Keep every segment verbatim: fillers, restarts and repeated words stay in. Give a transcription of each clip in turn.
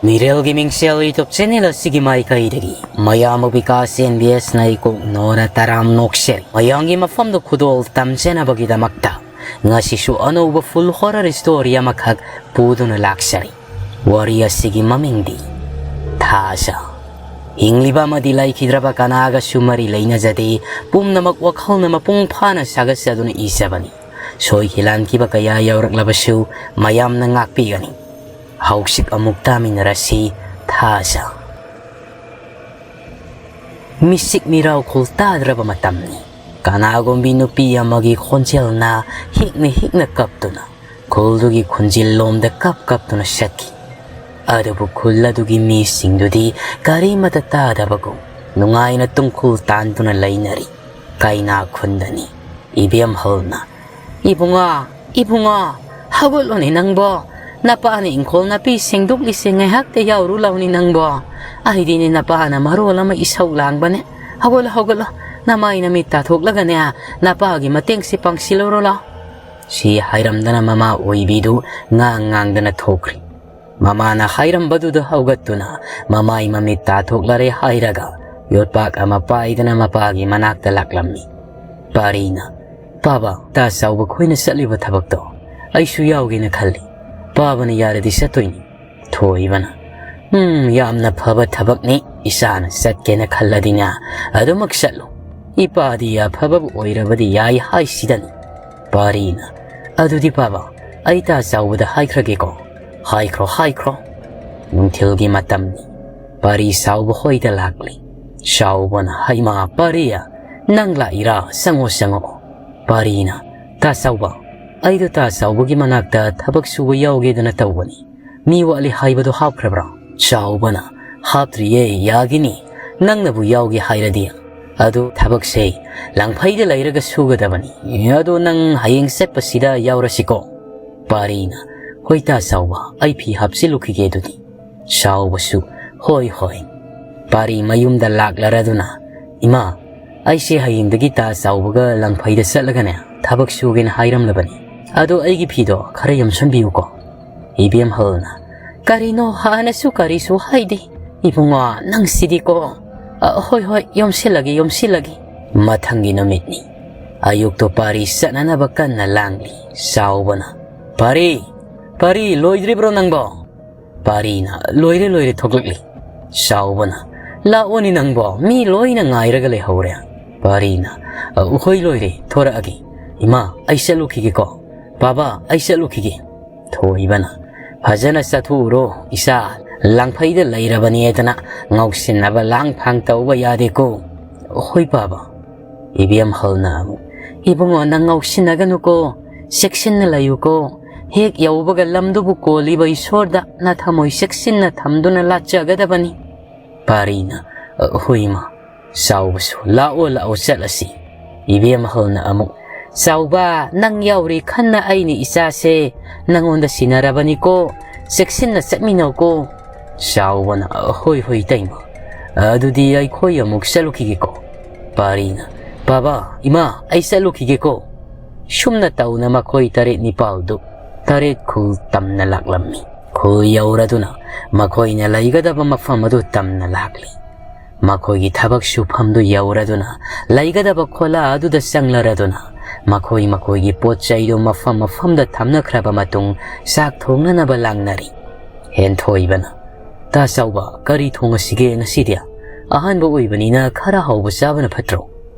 ꯃꯤꯔꯦꯜꯒꯤ ꯃꯤꯡꯁꯦꯜ YouTube channel ꯑꯁꯤꯒꯤ ꯃꯥꯏꯀꯩꯗꯒꯤ ꯃꯌꯥꯝꯕꯨ ꯕꯤꯀꯥꯁ ꯑꯦꯟ ꯕꯤ ꯑꯦꯁꯅ ꯏꯀꯣꯛ ꯅꯣꯔ ꯇꯔꯥꯝ ꯅꯣꯛꯆꯔꯤ꯫ ꯃꯌꯥꯝꯒꯤ ꯃꯐꯝꯗ ꯈꯨꯗꯣꯜ ꯇꯝꯖꯅꯕꯒꯤꯗꯃꯛꯇ ꯉꯁꯤꯁꯨ ꯑꯅꯧꯕ full horror story ꯑꯃꯈꯛ ꯄꯨꯗꯨꯅ ꯂꯥꯛꯆꯔꯤ꯫ ꯋꯥꯔꯤ ꯑꯁꯤꯒꯤ ꯃꯃꯤꯡꯗꯤ ꯊꯥꯖ꯫ ꯍꯤꯡꯂꯤꯕ ꯑꯃꯗꯤ ꯂꯩꯈꯤꯗ꯭ꯔꯕ ꯀꯅꯥꯒꯁꯨ ꯃꯔꯤ ꯂꯩꯅꯖꯗꯦ꯫ ꯄꯨꯝꯅꯃꯛ ꯋꯥꯈꯜꯅ ꯃꯄꯨꯡ ꯐꯥꯅ ꯁꯥꯒꯠꯆꯗꯨꯅ ꯏꯖꯕꯅꯤ꯫ ꯁꯣꯏꯈꯤ ꯂꯥꯟꯈꯤꯕ ꯀꯌꯥ ꯌꯥꯎꯔꯛꯂꯕꯁꯨ ꯃꯌꯥꯝꯅ ꯉꯥꯛꯄꯤꯒꯅꯤ꯫ ꯍꯧꯖꯤꯛ ꯑꯃꯨꯛ ꯇꯥꯃꯤꯟꯅꯔꯁꯤ ꯊꯥꯖ꯫ ꯃꯤꯁꯤꯛ ꯃꯤꯔꯥꯎꯈꯣꯜ ꯇꯥꯗ꯭ꯔꯕ ꯃꯇꯝꯅꯤ꯫ ꯀꯅꯥꯒꯨꯝꯕꯤ ꯅꯨꯄꯤ ꯑꯃꯒꯤ ꯈꯣꯟꯖꯦꯜꯅ ꯍꯤꯛꯅ ꯍꯤꯛꯅ ꯀꯞꯇꯨꯅ ꯈꯨꯜꯗꯨꯒꯤ ꯈꯨꯟꯖꯤꯜꯂꯣꯝꯗ ꯀꯞ ꯀꯞꯇꯨꯅ ꯆꯠꯈꯤ꯫ ꯑꯗꯨꯕꯨ ꯈꯨꯜ ꯑꯗꯨꯒꯤ ꯃꯤꯁꯤꯡꯗꯨꯗꯤ ꯀꯔꯤꯃꯠꯇ ꯇꯥꯗꯕꯒꯨꯝ ꯅꯨꯡꯉꯥꯏꯅ ꯇꯨꯡꯈꯨꯜ ꯇꯥꯟꯗꯨꯅ ꯂꯩꯅꯔꯤ꯫ ꯀꯩꯅꯥ ꯈꯨꯟꯗꯅꯤ꯫ ꯏꯕꯦꯝꯍꯜꯅ, "ꯏꯕꯨꯡꯉꯣ, ꯏꯕꯨꯡꯉꯣ, ꯍꯧꯒꯠꯂꯣꯅꯦ ꯅꯪꯕꯣ꯫ ꯅꯄꯥꯅ ꯏꯪꯈꯣꯜ ꯅꯥꯄꯤ ꯁꯦꯡꯗꯣꯛꯂꯤꯁꯦ ꯉꯥꯏꯍꯥꯛꯇ ꯌꯥꯎꯔꯨ ꯂꯥꯎꯅꯦ ꯅꯪꯕꯣ꯫ ꯑꯩꯗꯤꯅꯦ ꯅꯄꯥꯅ ꯃꯔꯣꯜ ꯑꯃ ꯏꯁꯧ ꯂꯥꯡꯕꯅꯦ꯫ ꯍꯧꯒꯠꯂꯣ, ꯍꯧꯒꯠꯂꯣ꯫ ꯅꯃꯥꯏ ꯅꯃꯤꯠ ꯇꯥꯊꯣꯛꯂꯒꯅꯦ ꯅꯄꯥꯒꯤ ꯃꯇꯦꯡꯁꯦ ꯄꯥꯡꯁꯤꯜꯂꯨꯔꯣ ꯂꯥꯎ"꯫ ꯁꯤ ꯍꯥꯏꯔꯝꯗꯅ ꯃꯃꯥ ꯑꯣꯏꯕꯤꯗꯨ ꯉꯥꯡ ꯉꯥꯡꯗꯅ ꯊꯣꯛꯈ꯭ꯔꯤ꯫ ꯃꯃꯥꯅ ꯍꯥꯏꯔꯝꯕꯗꯨꯗ ꯍꯧꯒꯠꯇꯨꯅ ꯃꯃꯥꯏ ꯃꯃꯤꯠ ꯇꯥꯊꯣꯛꯂꯔꯦ ꯍꯥꯏꯔꯒ ꯌꯣꯠꯄꯥꯛ ꯑꯃ ꯄꯥꯏꯗꯨꯅ ꯃꯄꯥꯒꯤ ꯃꯅꯥꯛꯇ ꯂꯥꯛꯂꯝꯃꯤ꯫ ꯄꯥꯔꯤꯅ, "ꯄꯥꯕ, ꯇꯥ ꯆꯥꯎꯕ ꯈꯣꯏꯅ ꯆꯠꯂꯤꯕ ꯊꯕꯛꯇꯣ ꯑꯩꯁꯨ ꯌꯥꯎꯒꯦꯅ ꯈꯜꯂꯤ꯫ ꯄꯥꯕꯅ ꯌꯥꯔꯗꯤ ꯆꯠꯇꯣꯏꯅꯤ"꯫ ꯊꯣꯏꯕꯅ, "ꯎꯝ, ꯌꯥꯝꯅ ꯐꯕ ꯊꯕꯛꯅꯤ꯫ ꯏꯆꯥꯅ ꯆꯠꯀꯦꯅ ꯈꯜꯂꯗꯤꯅꯦ ꯑꯗꯨꯃꯛ ꯆꯠꯂꯨ꯫ ꯏꯄꯥꯗꯤ ꯑꯐꯕꯕꯨ ꯑꯣꯏꯔꯕꯗꯤ ꯌꯥꯏ ꯍꯥꯏꯁꯤꯗꯅꯤ"꯫ ꯄꯥꯔꯤꯅ, "ꯑꯗꯨꯗꯤ ꯄꯥꯕ, ꯑꯩ ꯇꯥ ꯆꯥꯎꯕꯗ ꯍꯥꯏꯈ꯭ꯔꯒꯦꯀꯣ"꯫ "ꯍꯥꯏꯈ꯭ꯔꯣ, ꯍꯥꯏꯈ꯭ꯔꯣ"꯫ ꯅꯨꯡꯊꯤꯜꯒꯤ ꯃꯇꯝꯅꯤ꯫ ꯄꯥꯔꯤ ꯆꯥꯎꯕ ꯍꯣꯏꯗ ꯂꯥꯛꯂꯤ꯫ ꯆꯥꯎꯕꯅ, "ꯍꯩꯃꯥ ꯄꯥꯔꯤ, ꯅꯪ ꯂꯥꯛꯏꯔꯥ? ꯆꯪꯉꯣ, ꯆꯪꯉꯣ"꯫ ꯄꯥꯔꯤꯅ, "ꯇꯥ ꯆꯥꯎꯕ, ꯑꯩꯗꯣ ꯇꯥ ꯆꯥꯎꯕꯒꯤ ꯃꯅꯥꯛꯇ ꯊꯕꯛ ꯁꯨꯕ ꯌꯥꯎꯒꯦꯗꯅ ꯇꯧꯕꯅꯤ꯫ ꯃꯤ ꯋꯥꯠꯂꯤ ꯍꯥꯏꯕꯗꯣ ꯍꯥꯞꯈ꯭ꯔꯕ꯭ꯔꯥ?" ꯆꯥꯎꯕꯅ, "ꯍꯥꯞꯇ꯭ꯔꯤꯌꯦ, ꯌꯥꯒꯤꯅꯤ꯫ ꯅꯪꯅꯕꯨ ꯌꯥꯎꯒꯦ ꯍꯥꯏꯔꯗꯤ꯫ ꯑꯗꯨ ꯊꯕꯛꯁꯦ ꯂꯪꯐꯩꯗ ꯂꯩꯔꯒ ꯁꯨꯒꯗꯕꯅꯤ꯫ ꯑꯗꯣ ꯅꯪ ꯍꯌꯦꯡ ꯆꯠꯄꯁꯤꯗ ꯌꯥꯎꯔꯁꯤꯀꯣ"꯫ ꯄꯥꯔꯤꯅ, "ꯍꯣꯏ ꯇꯥ ꯆꯥꯎꯕ, ꯑꯩ ꯐꯤ ꯍꯥꯞꯆꯤꯜꯂꯨꯈꯤꯒꯦ ꯑꯗꯨꯗꯤ"꯫ ꯆꯥꯎꯕꯁꯨ, "ꯍꯣꯏ, ꯍꯣꯏ"꯫ ꯄꯥꯔꯤ ꯃꯌꯨꯝꯗ ꯂꯥꯛꯂꯔꯗꯨꯅ, "ꯏꯃꯥ, ꯑꯩꯁꯦ ꯍꯌꯦꯡꯗꯒꯤ ꯇꯥ ꯆꯥꯎꯕꯒ ꯂꯪꯐꯩꯗ ꯆꯠꯂꯒꯅꯦ ꯊꯕꯛ ꯁꯨꯒꯦꯅ ꯍꯥꯏꯔꯝꯂꯕꯅꯤ꯫ ꯑꯗꯣ ꯑꯩꯒꯤ ꯐꯤꯗꯣ ꯈꯔ ꯌꯣꯝꯁꯟꯕꯤꯌꯨꯀꯣ"꯫ ꯏꯕꯦꯝꯍꯜꯅ, ꯀꯔꯤꯅꯣ ꯍꯥꯟꯅꯁꯨ ꯀꯔꯤꯁꯨ ꯍꯥꯏꯗꯦ꯫ ꯏꯕꯨꯡꯉꯣ, ꯅꯪꯁꯤꯗꯤꯀꯣ꯫ ꯑ, ꯍꯣꯏ, ꯍꯣꯏ, ꯌꯣꯝꯁꯤꯜꯂꯒꯦ, ꯌꯣꯝꯁꯤꯜꯂꯒꯦ꯫ ꯃꯊꯪꯒꯤ ꯅꯨꯃꯤꯠꯅꯤ꯫ ꯑꯌꯨꯛꯇꯣ ꯄꯥꯔꯤ ꯆꯠꯅꯅꯕ ꯀꯟꯅ ꯂꯥꯡꯂꯤ꯫ ꯆꯥꯎꯕꯅ, "ꯄꯥꯔꯤ, ꯄꯥꯔꯤ, ꯂꯣꯏꯗ꯭ꯔꯤꯕ꯭ꯔꯣ ꯅꯪꯕꯣ?" ꯄꯥꯔꯤꯅ, "ꯂꯣꯏꯔꯦ, ꯂꯣꯏꯔꯦ," ꯊꯣꯛꯂꯛꯂꯤ꯫ ꯆꯥꯎꯕꯅ, "ꯂꯥꯛꯑꯣꯅꯦ ꯅꯪꯕꯣ, ꯃꯤ ꯂꯣꯏꯅ ꯉꯥꯏꯔꯒ ꯂꯩꯍꯧꯔꯦ꯫" ꯄꯥꯔꯤꯅ, "ꯑ, ꯍꯣꯏ, ꯂꯣꯏꯔꯦ, ꯊꯣꯔꯛꯑꯒꯦ꯫ ꯏꯃꯥ, ꯑꯩ ꯆꯠꯂꯨꯈꯤꯒꯦꯀꯣ꯫ ꯕꯥꯕꯥ, ꯑꯩ ꯆꯠꯂꯨꯈꯤꯒꯦ꯫" ꯊꯣꯏꯕꯅ, "ꯐꯖꯅ ꯆꯠꯊꯣꯛꯎꯔꯣ ꯏꯆꯥ, ꯂꯥꯡꯐꯩꯗ ꯂꯩꯔꯕꯅꯦꯗꯅ ꯉꯥꯎꯁꯤꯟꯅꯕ ꯂꯥꯡ ꯐꯥꯡ ꯇꯧꯕ ꯌꯥꯗꯦꯀꯣ꯫" "ꯍꯣꯏ ꯕꯥꯕꯥ꯫" ꯏꯕꯦꯝꯍꯜꯅ ꯑꯃꯨꯛ, "ꯏꯕꯨꯡꯉꯣ, ꯅꯪ ꯉꯥꯎꯁꯤꯟꯅꯒꯅꯨꯀꯣ, ꯆꯦꯛꯁꯤꯟꯅ ꯂꯩꯌꯨꯀꯣ꯫ ꯍꯦꯛ ꯌꯧꯕꯒ ꯂꯝꯗꯨꯕꯨ ꯀꯣꯜꯂꯤꯕ ꯏꯁꯣꯔꯗ ꯅꯊꯃꯣꯏ ꯆꯦꯛꯁꯤꯟꯅ ꯊꯝꯗꯨꯅ ꯂꯥꯠꯆꯒꯗꯕꯅꯤ꯫" ꯄꯥꯔꯤꯅ, "ꯑ, ꯍꯣꯏ ꯏꯃꯥ꯫" ꯆꯥꯎꯕꯁꯨ, "ꯂꯥꯛꯑꯣ, ꯂꯥꯛꯑꯣ, ꯆꯠꯂꯁꯤ꯫" ꯏꯕꯦꯝꯍꯜꯅ ꯑꯃꯨꯛ, "ꯆꯥꯎꯕ, ꯅꯪ ꯌꯥꯎꯔꯤ ꯈꯟꯅ ꯑꯩꯅ ꯏꯆꯥꯁꯦ ꯅꯪꯉꯣꯟꯗ ꯁꯤꯟꯅꯔꯕꯅꯤꯀꯣ, ꯆꯦꯛꯁꯤꯟꯅ ꯆꯠꯃꯤꯟꯅꯧꯀꯣ꯫" ꯆꯥꯎꯕꯅ, "ꯍꯣꯏ, ꯍꯣꯏ, ꯏꯇꯩꯃ, ꯑꯗꯨꯗꯤ ꯑꯩꯈꯣꯏ ꯑꯃꯨꯛ ꯆꯠꯂꯨꯈꯤꯒꯦꯀꯣ꯫" ꯄꯥꯔꯤꯅ, "ꯕꯥꯕꯥ, ꯏꯃꯥ, ꯑꯩ ꯆꯠꯂꯨꯈꯤꯒꯦꯀꯣ꯫" ꯁꯨꯝꯅ ꯇꯧꯅ ꯃꯈꯣꯏ ꯇꯔꯦꯠ ꯅꯤꯄꯥꯜꯗꯨ ꯇꯔꯦꯠ ꯈꯨꯜ ꯇꯝꯅ ꯂꯥꯛꯂꯝꯃꯤ꯫ ꯈꯨꯜ ꯌꯧꯔꯗꯨꯅ ꯃꯈꯣꯏꯅ ꯂꯩꯒꯗꯕ ꯃꯐꯝ ꯑꯗꯨ ꯇꯝꯅ ꯂꯥꯛꯂꯤ꯫ ꯃꯈꯣꯏꯒꯤ ꯊꯕꯛ ꯁꯨꯐꯝꯗꯨ ꯌꯧꯔꯗꯨꯅ, ꯂꯩꯒꯗꯕ ꯈꯣꯂꯥ ꯑꯗꯨꯗ ꯆꯪꯂꯔꯗꯨꯅ, ꯃꯈꯣꯏ ꯃꯈꯣꯏꯒꯤ ꯄꯣꯠ ꯆꯩꯗꯨ ꯃꯐꯝ ꯃꯐꯝꯗ ꯊꯝꯅꯈ꯭ꯔꯕ ꯃꯇꯨꯡ, ꯆꯥꯛ ꯊꯣꯡꯅꯅꯕ ꯂꯥꯡꯅꯔꯤ꯫ ꯍꯦꯟꯊꯣꯏꯕꯅ, "ꯇꯥ ꯆꯥꯎꯕ, ꯀꯔꯤ ꯊꯣꯡꯉꯁꯤꯒꯦ ꯉꯁꯤꯗꯤ? ꯑꯍꯥꯟꯕ ꯑꯣꯏꯕꯅꯤꯅ ꯈꯔ ꯍꯥꯎꯕ ꯆꯥꯕꯅ ꯐꯠꯇ꯭ꯔꯣ?"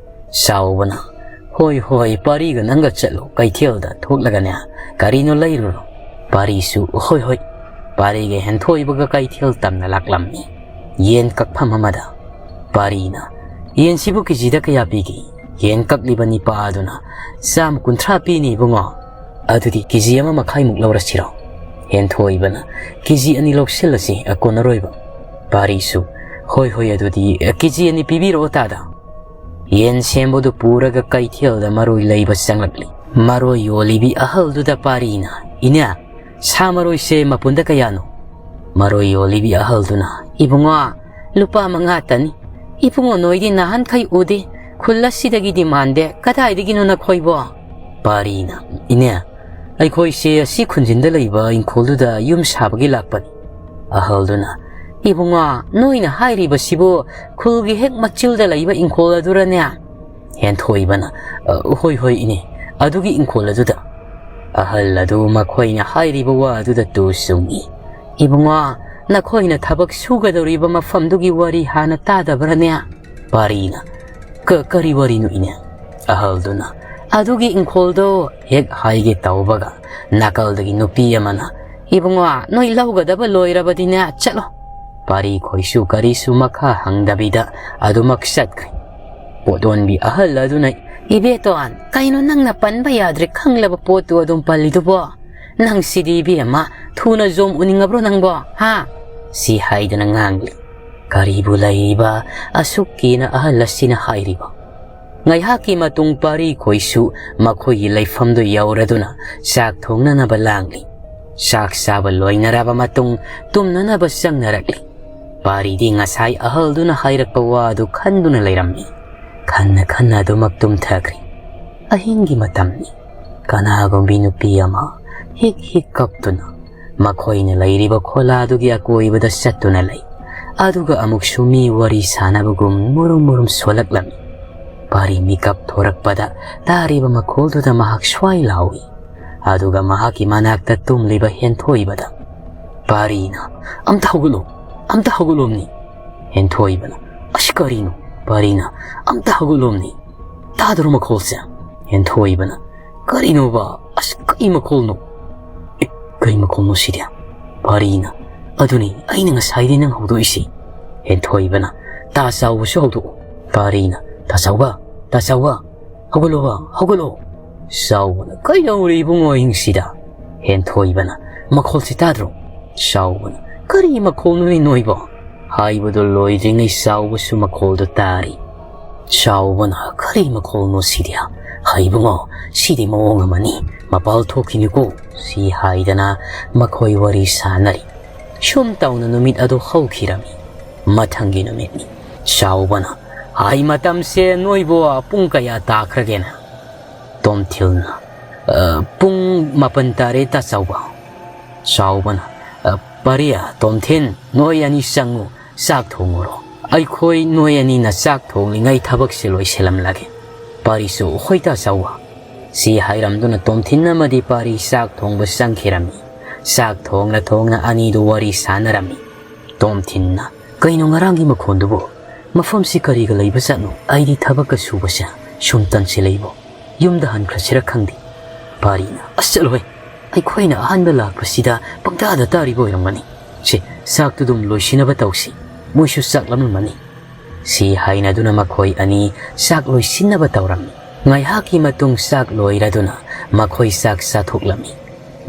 ꯆꯥꯎꯕꯅ, "ꯍꯣꯏ, ꯍꯣꯏ, ꯄꯥꯔꯤꯒ ꯅꯪꯒ ꯆꯠꯂꯨ, ꯀꯩꯊꯦꯜꯗ ꯊꯣꯛꯂꯒꯅꯦ, ꯀꯔꯤꯅꯣ ꯂꯩꯔꯨꯔꯣ꯫" ꯄꯥꯔꯤꯁꯨ, "ꯍꯣꯏ, ꯍꯣꯏ꯫" ꯄꯥꯔꯤꯒ ꯍꯦꯟꯊꯣꯏꯕꯒ ꯀꯩꯊꯦꯜ ꯇꯝꯅ ꯂꯥꯛꯂꯝꯃꯤ꯫ ꯌꯦꯟ ꯀꯛꯐꯝ ꯑꯃꯗ ꯄꯥꯔꯤꯅ, "ꯌꯦꯟꯁꯤꯕꯨ ꯀꯦꯖꯤꯗ ꯀꯌꯥ ꯄꯤꯒꯦ?" ꯌꯦꯟ ꯀꯛꯂꯤꯕ ꯅꯤꯄꯥ ꯑꯗꯨꯅ, "ꯆꯥꯝꯃ ꯀꯨꯟꯊ꯭ꯔꯥ ꯄꯤꯅꯤ ꯏꯕꯨꯡꯉꯣ꯫ ꯑꯗꯨꯗꯤ ꯀꯦꯖꯤ ꯑꯃ ꯃꯈꯥꯏꯃꯨꯛ ꯂꯧꯔꯁꯤꯔꯣ?" ꯍꯦꯟꯊꯣꯏꯕꯅ, "ꯀꯦꯖꯤ ꯑꯅꯤ ꯂꯧꯁꯤꯜꯂꯁꯤ, ꯑ, ꯀꯣꯟꯅꯔꯣꯏꯕ꯫" ꯄꯥꯔꯤꯁꯨ, "ꯍꯣꯏ, ꯍꯣꯏ, ꯑꯗꯨꯗꯤ, ꯑ, ꯀꯦꯖꯤ ꯑꯅꯤ ꯄꯤꯕꯤꯔꯛꯑꯣ ꯇꯥꯗ꯫" ꯌꯦꯟ ꯁꯦꯝꯕꯗꯨ ꯄꯨꯔꯒ ꯀꯩꯊꯦꯜꯗ ꯃꯔꯣꯏ ꯂꯩꯕ ꯆꯪꯂꯛꯂꯤ꯫ ꯃꯔꯣꯏ ꯌꯣꯜꯂꯤꯕꯤ ꯑꯍꯜꯗꯨꯗ ꯄꯥꯔꯤꯅ, "ꯏꯅꯦ, ꯁꯥ ꯃꯔꯣꯏꯁꯦ ꯃꯄꯨꯟꯗ ꯀꯌꯥꯅꯣ?" ꯃꯔꯣꯏ ꯌꯣꯜꯂꯤꯕꯤ ꯑꯍꯜꯗꯨꯅ, "ꯏꯕꯨꯡꯉꯣ, ꯂꯨꯄꯥ ꯃꯉꯥꯇꯅꯤ꯫ ꯏꯕꯨꯡꯉꯣ, ꯅꯣꯏꯗꯤ ꯅꯍꯥꯟꯈꯩ ꯎꯗꯦ, ꯈꯨꯜ ꯑꯁꯤꯗꯒꯤꯗꯤ ꯃꯥꯟꯗꯦ, ꯀꯗꯥꯏꯗꯒꯤꯅꯣ ꯅꯈꯣꯏꯕꯣ?" ꯄꯥꯔꯤꯅ, "ꯏꯅꯦ, ꯑꯩꯈꯣꯏꯁꯦ ꯑꯁꯤ ꯈꯨꯟꯖꯤꯟꯗ ꯂꯩꯕ ꯏꯪꯈꯣꯜꯗꯨꯗ ꯌꯨꯝ ꯁꯥꯕꯒꯤ ꯂꯥꯛꯄꯅꯤ꯫ ꯑꯍꯜꯗꯨꯅ, "ꯏꯕꯨꯡꯉꯣ, ꯅꯣꯏꯅ ꯍꯥꯏꯔꯤꯕꯁꯤꯕꯨ ꯈꯨꯜꯒꯤ ꯍꯦꯛ ꯃꯆꯤꯜꯗ ꯂꯩꯕ ꯏꯪꯈꯣꯜ ꯑꯗꯨꯔꯅꯦ?" ꯍꯦꯟꯊꯣꯏꯕꯅ, "ꯑ, ꯍꯣꯏ, ꯍꯣꯏ, ꯏꯅꯦ, ꯑꯗꯨꯒꯤ ꯏꯪꯈꯣꯜ ꯑꯗꯨꯗ꯫" ꯑꯍꯜ ꯑꯗꯨ ꯃꯈꯣꯏꯅ ꯍꯥꯏꯔꯤꯕ ꯋꯥ ꯑꯗꯨꯗ ꯇꯨ ꯆꯨꯡꯏ꯫ "ꯏꯕꯨꯡꯉꯣ, ꯅꯈꯣꯏꯅ ꯊꯕꯛ ꯁꯨꯒꯗꯧꯔꯤꯕ ꯃꯐꯝꯗꯨꯒꯤ ꯋꯥꯔꯤ ꯍꯥꯟꯅ ꯇꯥꯗꯕ꯭ꯔꯅꯦ?" ꯄꯥꯔꯤꯅ, "ꯀ-, ꯀꯔꯤ ꯋꯥꯔꯤꯅꯣ, ꯏꯅꯦ?" ꯑꯍꯜꯗꯨꯅ, "ꯑꯗꯨꯒꯤ ꯏꯪꯈꯣꯜꯗꯣ ꯍꯦꯛ ꯍꯥꯏꯒꯦ ꯇꯧꯕꯒ, ꯅꯥꯀꯜꯗꯒꯤ ꯅꯨꯄꯤ ꯑꯃꯅ, 'ꯏꯕꯨꯡꯉꯣ, ꯅꯣꯏ ꯂꯧꯒꯗꯕ ꯂꯣꯏꯔꯕꯗꯤꯅꯦ, ꯆꯠꯂꯣ.'" ꯄꯥꯔꯤ ꯈꯣꯏꯁꯨ ꯀꯔꯤꯁꯨ ꯃꯈꯥ ꯍꯪꯗꯕꯤꯗ ꯑꯗꯨꯃꯛ ꯆꯠꯈ꯭ꯔꯦ꯫ ꯄꯣꯠ ꯌꯣꯟꯕꯤ ꯑꯍꯜ ꯑꯗꯨꯅ, "ꯏꯕꯦꯇꯣꯟ, ꯀꯩꯅꯣ ꯅꯪꯅ ꯄꯟꯕ ꯌꯥꯗ꯭ꯔꯦ ꯈꯪꯂꯕ ꯄꯣꯠꯇꯨ ꯑꯗꯨꯝ ꯄꯜꯂꯤꯗꯨꯕꯣ? ꯅꯪ ꯁꯤꯗꯤ ꯏꯕꯦꯝꯃ, ꯊꯨꯅ ꯖꯣꯝ ꯎꯅꯤꯡꯉꯕ꯭ꯔꯣ ꯅꯪꯕꯣ, ꯍꯥ?" ꯁꯤ ꯍꯥꯏꯗꯅ ꯉꯥꯡꯂꯤ꯫ ꯀꯔꯤꯕꯨ ꯂꯩꯔꯤꯕ ꯑꯁꯨꯛ ꯀꯤꯅ ꯑꯍꯜ ꯑꯁꯤꯅ ꯍꯥꯏꯔꯤꯕ? ꯉꯥꯏꯍꯥꯛꯀꯤ ꯃꯇꯨꯡ ꯄꯥꯔꯤ ꯈꯣꯏꯁꯨ ꯃꯈꯣꯏꯒꯤ ꯂꯩꯐꯝꯗꯨ ꯌꯧꯔꯗꯨꯅ ꯆꯥꯛ ꯊꯣꯡꯅꯅꯕ ꯂꯥꯡꯂꯤ꯫ ꯆꯥꯛ ꯆꯥꯕ ꯂꯣꯏꯅꯔꯕ ꯃꯇꯨꯡ ꯇꯨꯝꯅꯅꯕ ꯆꯪꯅꯔꯛꯂꯤ꯫ ꯄꯥꯔꯤꯗꯤ ꯉꯁꯥꯏ ꯑꯍꯜꯗꯨꯅ ꯍꯥꯏꯔꯛꯄ ꯋꯥ ꯑꯗꯨ ꯈꯟꯗꯨꯅ ꯂꯩꯔꯝꯃꯤ꯫ ꯈꯟꯅ ꯈꯟꯅ ꯑꯗꯨꯃꯛ ꯇꯨꯝꯊꯈ꯭ꯔꯦ꯫ ꯑꯍꯤꯡꯒꯤ ꯃꯇꯝꯅꯤ꯫ ꯀꯅꯥꯒꯨꯝꯕꯤ ꯅꯨꯄꯤ ꯑꯃ ꯍꯤꯛ ꯍꯤꯛ ꯀꯞꯇꯨꯅ ꯃꯈꯣꯏꯅ ꯂꯩꯔꯤꯕ ꯈꯣꯂꯥꯗꯨꯒꯤ ꯑꯀꯣꯏꯕꯗ ꯆꯠꯇꯨꯅ ꯂꯩ꯫ ꯑꯗꯨꯒ ꯑꯃꯨꯛꯁꯨ ꯃꯤ ꯋꯥꯔꯤ ꯁꯥꯟꯅꯕꯒꯨꯝ ꯃꯨꯔꯨꯝ ꯃꯨꯔꯨꯝ ꯁꯣꯜꯂꯛꯂꯝꯃꯤ꯫ ꯄꯥꯔꯤ ꯃꯤꯀꯞ ꯊꯣꯔꯛꯄꯗ ꯇꯥꯔꯤꯕ ꯃꯈꯣꯜꯗꯨꯗ ꯃꯍꯥꯛ ꯁ꯭ꯋꯥꯏ ꯂꯥꯎꯏ꯫ ꯑꯗꯨꯒ ꯃꯍꯥꯛꯀꯤ ꯃꯅꯥꯛꯇ ꯇꯨꯝꯂꯤꯕ ꯍꯦꯟꯊꯣꯏꯕꯗ ꯄꯥꯔꯤꯅ, "ꯑꯝꯇ ꯍꯧꯒꯠꯂꯣ, ꯑꯝꯇ ꯍꯧꯒꯠꯂꯣꯝꯅꯤ!" ꯍꯦꯟꯊꯣꯏꯕꯅ, "ꯑꯁ, ꯀꯔꯤꯅꯣ?" ꯄꯥꯔꯤꯅ, "ꯑꯝꯇ ꯍꯧꯒꯠꯂꯣꯝꯅꯤ! ꯇꯥꯗ꯭ꯔꯣ ꯃꯈꯣꯜꯁꯦ?" ꯍꯦꯟꯊꯣꯏꯕꯅ, "ꯀꯔꯤꯅꯣꯕ? ꯑꯁ, ꯀꯩ ꯃꯈꯣꯜꯅꯣ? ꯑꯦ, ꯀꯩ ꯃꯈꯣꯜꯅꯣ ꯁꯤꯗꯤ?" ꯄꯥꯔꯤꯅ, "ꯑꯗꯨꯅꯤ ꯑꯩꯅ ꯉꯁꯥꯏꯗꯩ ꯅꯪ ꯍꯧꯗꯣꯛꯏꯁꯦ꯫" ꯍꯦꯟꯊꯣꯏꯕꯅ, "ꯇꯥ ꯆꯥꯎꯕꯁꯨ ꯍꯧꯗꯣꯛꯑꯣ꯫" ꯄꯥꯔꯤꯅ, "ꯇꯥ ꯆꯥꯎꯕ, ꯇꯥ ꯆꯥꯎꯕ, ꯍꯧꯒꯠꯂꯣꯕ, ꯍꯧꯒꯠꯂꯣ!" ꯆꯥꯎꯕꯅ, "ꯀꯩꯗꯧꯔꯦ ꯏꯕꯨꯡꯉꯣ ꯑꯍꯤꯡꯁꯤꯗ?" ꯍꯦꯟꯊꯣꯏꯕꯅ, "ꯃꯈꯣꯜꯁꯤ ꯇꯥꯗ꯭ꯔꯣ?" ꯆꯥꯎꯕꯅ, "ꯀꯔꯤ ꯃꯈꯣꯜꯅꯣꯅꯦ ꯅꯣꯏꯕꯣ?" ꯍꯥꯏꯕꯗꯨ ꯂꯣꯏꯗ꯭ꯔꯤꯉꯩ ꯆꯥꯎꯕꯁꯨ ꯃꯈꯣꯜꯗꯨ ꯇꯥꯔꯤ꯫ ꯆꯥꯎꯕꯅ, "ꯀꯔꯤ ꯃꯈꯣꯜꯅꯣ ꯁꯤꯗꯤ? ꯍꯩꯕꯨꯡꯉꯣ, ꯁꯤꯗꯤ ꯃꯑꯣꯡ ꯑꯃꯅꯤ, ꯃꯄꯥꯜ ꯊꯣꯛꯈꯤꯅꯤꯀꯣ" ꯁꯤ ꯍꯥꯏꯗꯅ ꯃꯈꯣꯏ ꯋꯥꯔꯤ ꯁꯥꯟꯅꯔꯤ꯫ ꯁꯨꯝ ꯇꯧꯅ ꯅꯨꯃꯤꯠ ꯑꯗꯨ ꯍꯧꯈꯤꯔꯝꯃꯤ꯫ ꯃꯊꯪꯒꯤ ꯅꯨꯃꯤꯠꯅꯤ꯫ ꯆꯥꯎꯕꯅ, "ꯍꯥꯏ, ꯃꯇꯝꯁꯦ ꯅꯣꯏꯕꯨ ꯄꯨꯡ ꯀꯌꯥ ꯇꯥꯈ꯭ꯔꯒꯦꯅ?" ꯇꯣꯝꯊꯤꯜꯅ, "ꯑ, ꯄꯨꯡ ꯃꯥꯄꯟ ꯇꯥꯔꯦ, ꯇꯥ ꯆꯥꯎꯕ꯫" ꯆꯥꯎꯕꯅ, "ꯑ, "ꯄꯥꯔꯤꯌꯥ, ꯇꯣꯝꯊꯤꯟ, ꯅꯣꯏ ꯑꯅꯤ ꯆꯪꯉꯨ, ꯆꯥꯛ ꯊꯣꯡꯉꯨꯔꯣ꯫ ꯑꯩꯈꯣꯏ ꯅꯣꯏ ꯑꯅꯤꯅ ꯆꯥꯛ ꯊꯣꯡꯂꯤꯉꯩ ꯊꯕꯛꯁꯦ ꯂꯣꯏꯁꯤꯜꯂꯝꯂꯒꯦ꯫" ꯄꯥꯔꯤꯁꯨ, "ꯍꯣꯏ ꯇꯥ ꯆꯥꯎꯕ꯫" ꯁꯤ ꯍꯥꯏꯔꯝꯗꯨꯅ ꯇꯣꯝꯊꯤꯟ ꯑꯃꯗꯤ ꯄꯥꯔꯤ ꯆꯥꯛ ꯊꯣꯡꯕ ꯆꯪꯈꯤꯔꯝꯃꯤ꯫ ꯆꯥꯛ ꯊꯣꯡꯅ ꯊꯣꯡꯅ ꯑꯅꯤꯗꯨ ꯋꯥꯔꯤ ꯁꯥꯟꯅꯔꯝꯃꯤ꯫ ꯇꯣꯝꯊꯤꯟꯅ, "ꯀꯩꯅꯣ ꯉꯔꯥꯡꯒꯤ ꯃꯈꯣꯟꯗꯨꯕꯨ? ꯃꯐꯝꯁꯤ ꯀꯔꯤꯒ ꯂꯩꯕ ꯖꯥꯠꯅꯣ? ꯑꯩꯗꯤ ꯊꯕꯛꯀ ꯁꯨꯕꯁꯦ ꯁꯨꯝ ꯇꯟꯁꯤꯜꯂꯛꯏꯕꯣ꯫ ꯌꯨꯝꯗ ꯍꯟꯈ꯭ꯔꯁꯤꯔ ꯈꯪꯗꯦ꯫" ꯄꯥꯔꯤꯅ, "ꯑꯁ ꯆꯠꯂꯣꯍꯦ, ꯑꯩꯈꯣꯏꯅ ꯑꯍꯥꯟꯕ ꯂꯥꯛꯄꯁꯤꯗ ꯄꯪꯇꯥꯗ ꯇꯥꯔꯤꯕ ꯑꯣꯏꯔꯝꯒꯅꯤ꯫ ꯁꯦ, ꯆꯥꯛꯇꯨ ꯑꯗꯨꯝ ꯂꯣꯏꯁꯤꯟꯅꯕ ꯇꯧꯁꯤ, ꯃꯣꯏꯁꯨ ꯆꯥꯛ ꯂꯥꯝꯂꯝꯃꯅꯤ꯫" ꯁꯤ ꯍꯥꯏꯅꯗꯨꯅ ꯃꯈꯣꯏ ꯑꯅꯤ ꯆꯥꯛ ꯂꯣꯏꯁꯤꯟꯅꯕ ꯇꯧꯔꯝꯃꯤ꯫ ꯉꯥꯏꯍꯥꯛꯀꯤ ꯃꯇꯨꯡ ꯆꯥꯛ ꯂꯣꯏꯔꯗꯨꯅ ꯃꯈꯣꯏ ꯆꯥꯛ ꯆꯥꯊꯣꯛꯂꯝꯃꯤ꯫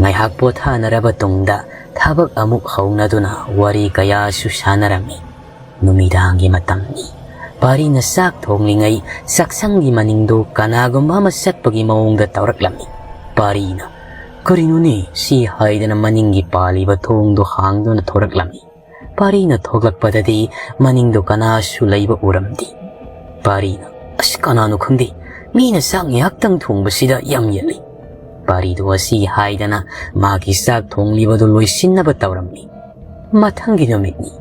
ꯉꯥꯏꯍꯥꯛ ꯄꯣꯊꯥꯅꯔꯕ ꯇꯨꯡꯗ ꯊꯕꯛ ꯑꯃꯨꯛ ꯍꯧꯅꯗꯨꯅ ꯋꯥꯔꯤ ꯀꯌꯥꯁꯨ ꯁꯥꯟꯅꯔꯝꯃꯤ꯫ ꯅꯨꯃꯤꯗꯥꯡꯒꯤ ꯃꯇꯝꯅꯤ꯫ ꯄꯥꯔꯤꯅ ꯆꯥꯛ ꯊꯣꯡꯂꯤꯉꯩ ꯆꯥꯛꯁꯪꯒꯤ ꯃꯅꯤꯡꯗꯨ ꯀꯅꯥꯒꯨꯝꯕ ꯑꯃ ꯆꯠꯄꯒꯤ ꯃꯑꯣꯡꯗ ꯇꯧꯔꯛꯂꯝꯃꯤ꯫ ꯄꯥꯔꯤꯅ, "ꯀꯔꯤꯅꯣꯅꯦ?" ꯁꯤ ꯍꯥꯏꯗꯅ ꯃꯅꯤꯡꯒꯤ ꯄꯥꯜꯂꯤꯕ ꯊꯣꯡꯗꯨ ꯍꯥꯡꯗꯨꯅ ꯊꯣꯔꯛꯂꯝꯃꯤ꯫ ꯄꯥꯔꯤꯅ ꯊꯣꯛꯂꯛꯄꯗꯗꯤ ꯃꯅꯤꯡꯗꯨ ꯀꯅꯥꯁꯨ ꯂꯩꯕ ꯎꯔꯝꯗꯦ꯫ ꯄꯥꯔꯤꯅ, "ꯑꯁ, ꯀꯅꯥꯅꯣ ꯈꯪꯗꯦ, ꯃꯤꯅ ꯆꯥꯛ ꯉꯥꯏꯍꯥꯛꯇꯪ ꯊꯣꯡꯕꯁꯤꯗ ꯌꯥꯝ ꯌꯦꯠꯂꯤ꯫" ꯄꯥꯔꯤꯗꯨ ꯑꯁꯤ ꯍꯥꯏꯗꯅ ꯃꯥꯒꯤ ꯆꯥꯛ ꯊꯣꯡꯂꯤꯕꯗꯨ ꯂꯣꯏꯁꯤꯟꯅꯕ ꯇꯧꯔꯝꯃꯤ꯫ ꯃꯊꯪꯒꯤ ꯅꯨꯃꯤꯠꯅꯤ꯫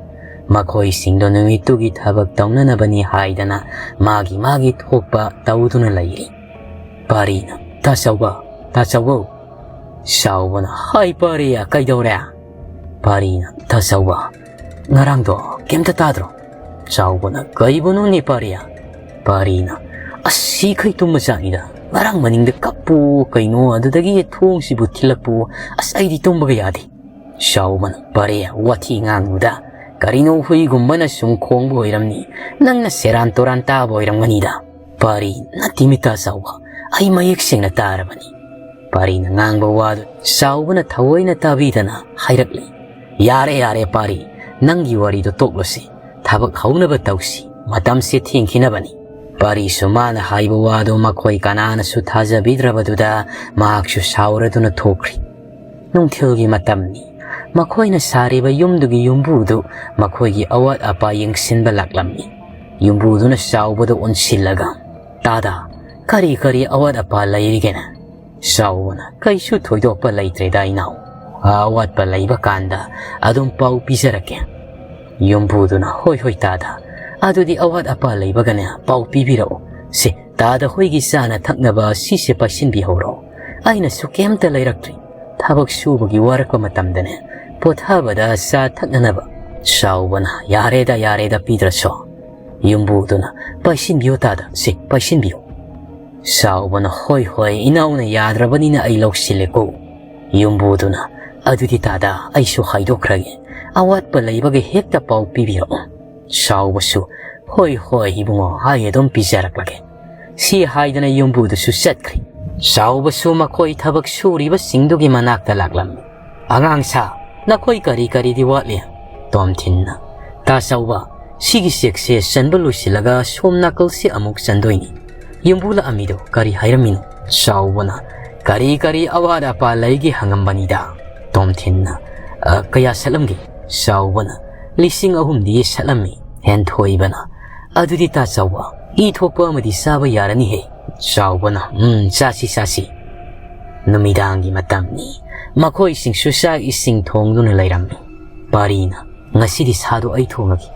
ꯃꯈꯣꯏꯁꯤꯡꯗꯣ ꯅꯨꯃꯤꯠꯇꯨꯒꯤ ꯊꯕꯛ ꯇꯧꯅꯅꯕꯅꯤ ꯍꯥꯏꯗꯅ ꯃꯥꯒꯤ ꯃꯥꯒꯤ ꯊꯣꯛꯄ ꯇꯧꯗꯨꯅ ꯂꯩꯔꯤ꯫ ꯄꯥꯔꯤꯅ, "ꯇꯥ ꯆꯥꯎꯕ, ꯇꯥ ꯆꯥꯎꯕꯧ!" ꯆꯥꯎꯕꯅ, "ꯍꯥꯏ ꯄꯥꯔꯤ, ꯀꯩꯗꯧꯔꯦ?" ꯄꯥꯔꯤꯅ, "ꯇꯥ ꯆꯥꯎꯕ, ꯉꯔꯥꯡꯗꯣ ꯀꯩꯝꯇ ꯇꯥꯗ꯭ꯔꯣ?" ꯆꯥꯎꯕꯅ, "ꯀꯩꯕꯨꯅꯣꯅꯦ ꯄꯥꯔꯤ?" ꯄꯥꯔꯤꯅ, "ꯑꯁ, ꯁꯤꯈꯩ ꯇꯨꯝꯕ ꯆꯥꯛꯅꯤꯗ꯫ ꯉꯔꯥꯡ ꯃꯅꯤꯡꯗ ꯀꯞꯄꯨ ꯀꯩꯅꯣ, ꯑꯗꯨꯗꯒꯤ ꯊꯣꯡꯁꯤꯕꯨ ꯊꯤꯜꯂꯛꯄꯨ, ꯑꯁ, ꯑꯩꯗꯤ ꯇꯨꯝꯕꯒ ꯌꯥꯗꯦ꯫" ꯆꯥꯎꯕꯅ, "ꯄꯥꯔꯤ, ꯋꯥꯊꯤ ꯉꯥꯡꯅꯨꯗ꯫ ꯀꯔꯤꯅꯣ ꯍꯨꯏꯒꯨꯝꯕꯅ ꯁꯨꯝ ꯈꯣꯡꯕ ꯑꯣꯏꯔꯝꯅꯤ꯫ ꯅꯪꯅ ꯁꯦꯔꯥꯟ ꯇꯨꯔꯥꯟ ꯇꯥꯕ ꯑꯣꯏꯔꯝꯒꯅꯤꯗ꯫" ꯄꯥꯔꯤ, "ꯅꯠꯇꯦꯃꯤ ꯇꯥ ꯆꯥꯎꯕ, ꯑꯩ ꯃꯌꯦꯛ ꯁꯦꯡꯅ ꯇꯥꯔꯕꯅꯤ꯫" ꯄꯥꯔꯤꯅ ꯉꯥꯡꯕ ꯋꯥꯗꯨ ꯆꯥꯎꯕꯅ ꯊꯑꯣꯏꯅ ꯇꯥꯕꯤꯗꯅ ꯍꯥꯏꯔꯛꯂꯤ, "ꯌꯥꯔꯦ, ꯌꯥꯔꯦ ꯄꯥꯔꯤ, ꯅꯪꯒꯤ ꯋꯥꯔꯤꯗꯣ ꯇꯣꯛꯂꯁꯤ꯫ ꯊꯕꯛ ꯍꯧꯅꯕ ꯇꯧꯁꯤ, ꯃꯇꯝꯁꯦ ꯊꯦꯡꯈꯤꯅꯕꯅꯤ꯫" ꯄꯥꯔꯤꯁꯨ ꯃꯥꯅ ꯍꯥꯏꯕ ꯋꯥꯗꯨ ꯃꯈꯣꯏ ꯀꯅꯥꯅꯁꯨ ꯊꯥꯖꯕꯤꯗ꯭ꯔꯕꯗꯨꯗ ꯃꯍꯥꯛꯁꯨ ꯁꯥꯎꯔꯗꯨꯅ ꯊꯣꯛꯈ꯭ꯔꯤ꯫ ꯅꯨꯡꯊꯤꯜꯒꯤ ꯃꯇꯝꯅꯤ꯫ ꯃꯈꯣꯏꯅ ꯁꯥꯔꯤꯕ ꯌꯨꯝꯗꯨꯒꯤ ꯌꯨꯝꯕꯨꯗꯨ ꯃꯈꯣꯏꯒꯤ ꯑꯋꯥꯠ ꯑꯄꯥ ꯌꯦꯡꯁꯤꯟꯕ ꯂꯥꯛꯂꯝꯃꯤ꯫ ꯌꯨꯝꯕꯨꯗꯨꯅ ꯆꯥꯎꯕꯗ ꯑꯣꯟꯁꯤꯜꯂꯒ, "ꯇꯥꯗ, ꯀꯔꯤ ꯀꯔꯤ ꯑꯋꯥꯠ ꯑꯄꯥ ꯂꯩꯔꯤꯒꯦꯅ?" ꯆꯥꯎꯕꯅ, "ꯀꯩꯁꯨ ꯊꯣꯏꯗꯣꯛꯄ ꯂꯩꯇ꯭ꯔꯦꯗ ꯏꯅꯥꯎ꯫ ꯑꯋꯥꯠꯄ ꯂꯩꯕ ꯀꯥꯟꯗ ꯑꯗꯨꯝ ꯄꯥꯎ ꯄꯤꯖꯔꯛꯀꯦ꯫ ꯌꯨꯝꯕꯨꯗꯨꯅ, "ꯍꯣꯏ, ꯍꯣꯏ, ꯇꯥꯗ, ꯑꯗꯨꯗꯤ ꯑꯋꯥꯠ ꯑꯄꯥ ꯂꯩꯕꯒꯅꯦ ꯄꯥꯎ ꯄꯤꯕꯤꯔꯛꯎ꯫ ꯁꯦ, ꯇꯥꯗ ꯍꯣꯏꯒꯤ ꯆꯥꯅ ꯊꯛꯅꯕ ꯁꯤꯁꯦ ꯄꯥꯏꯁꯤꯟꯕꯤꯍꯧꯔꯣ꯫ ꯑꯩꯅꯁꯨ ꯀꯩꯝꯇ ꯂꯩꯔꯛꯇ꯭ꯔꯤ꯫ ꯊꯕꯛ ꯁꯨꯕꯒꯤ ꯋꯥꯔꯛꯄ ꯃꯇꯝꯗꯅꯦ, ꯄꯣꯊꯥꯕꯗ ꯆꯥ ꯊꯛꯅꯅꯕ꯫" ꯆꯥꯎꯕꯅ, "ꯌꯥꯔꯦꯗ, ꯌꯥꯔꯦꯗ, ꯄꯤꯗ꯭ꯔꯁꯨ꯫" ꯌꯨꯝꯕꯨꯗꯨꯅ, "ꯄꯥꯏꯁꯤꯟꯕꯤꯌꯨ ꯇꯥꯗ, ꯁꯦ, ꯄꯥꯏꯁꯤꯟꯕꯤꯌꯨ꯫" ꯆꯥꯎꯕꯅ, "ꯍꯣꯏ, ꯍꯣꯏ, ꯏꯅꯥꯎꯅ ꯌꯥꯗ꯭ꯔꯕꯅꯤꯅ ꯑꯩ ꯂꯧꯁꯤꯜꯂꯦꯀꯣ꯫" ꯌꯨꯝꯕꯨꯗꯨꯅ, "ꯑꯗꯨꯗꯤ ꯇꯥꯗ, ꯑꯩꯁꯨ ꯍꯥꯏꯗꯣꯛꯈ꯭ꯔꯒꯦ꯫ ꯑꯋꯥꯠꯄ ꯂꯩꯕꯒ ꯍꯦꯛꯇ ꯄꯥꯎ ꯄꯤꯕꯤꯔꯛꯑꯣ꯫" ꯆꯥꯎꯕꯁꯨ, "ꯍꯣꯏ, ꯍꯣꯏ, ꯏꯕꯨꯡꯉꯣ, ꯑꯩ ꯑꯗꯨꯝ ꯄꯤꯖꯔꯛꯂꯒꯦ꯫" ꯁꯤ ꯍꯥꯏꯗꯅ ꯌꯨꯝꯕꯨꯗꯨꯁꯨ ꯆꯠꯈ꯭ꯔꯦ꯫ ꯆꯥꯎꯕꯁꯨ ꯃꯈꯣꯏ ꯊꯕꯛ ꯁꯨꯔꯤꯕꯁꯤꯡꯗꯨꯒꯤ ꯃꯅꯥꯛꯇ ꯂꯥꯛꯂꯝꯃꯤ꯫ "ꯑꯉꯥꯡ ꯁꯥ, ꯅꯈꯣꯏ ꯀꯔꯤ ꯀꯔꯤꯗꯤ ꯋꯥꯠꯂꯤ?" ꯇꯣꯝꯊꯤꯟꯅ, "ꯇꯥ ꯆꯥꯎꯕ, ꯁꯤꯒꯤ ꯆꯦꯛꯁꯦ ꯆꯟꯕ ꯂꯣꯏꯁꯤꯜꯂꯒ ꯁꯣꯝ ꯅꯥꯀꯜꯁꯦ ꯑꯃꯨꯛ ꯆꯟꯗꯣꯏꯅꯤ꯫ ꯌꯨꯝꯕꯨ ꯂꯥꯛꯑꯝꯃꯤꯗꯣ ꯀꯔꯤ ꯍꯥꯏꯔꯝꯃꯤꯅꯣ?" ꯆꯥꯎꯕꯅ, "ꯀꯔꯤ ꯀꯔꯤ ꯑꯋꯥꯠ ꯑꯄꯥ ꯂꯩꯒꯦ ꯍꯪꯉꯝꯕꯅꯤꯗ꯫" ꯇꯣꯝꯊꯤꯟꯅ, "ꯑ, ꯀꯌꯥ ꯁꯠꯂꯝꯒꯦ?" ꯆꯥꯎꯕꯅ, "ꯂꯤꯁꯤꯡ ꯑꯍꯨꯝꯗꯤ ꯁꯠꯂꯝꯃꯤ꯫" ꯍꯦꯟꯊꯣꯏꯕꯅ, "ꯑꯗꯨꯗꯤ ꯇꯥ ꯆꯥꯎꯕ, ꯏ ꯊꯣꯛꯄ ꯑꯃꯗꯤ ꯆꯥꯕ ꯌꯥꯔꯅꯤꯍꯦ꯫" ꯆꯥꯎꯕꯅ, "ꯎꯝ, ꯆꯥꯁꯤ, ꯆꯥꯁꯤ꯫" ꯅꯨꯃꯤꯗꯥꯡꯒꯤ ꯃꯇꯝꯅꯤ꯫ ꯃꯈꯣꯏꯁꯤꯡꯁꯨ ꯆꯥꯛ ꯏꯁꯤꯡ ꯊꯣꯡꯗꯨꯅ ꯂꯩꯔꯝꯃꯤ꯫ ꯄꯥꯔꯤꯅ, "ꯉꯁꯤꯗꯤ ꯁꯥꯗꯣ ꯑꯩ ꯊꯣꯡꯉꯒꯦ꯫"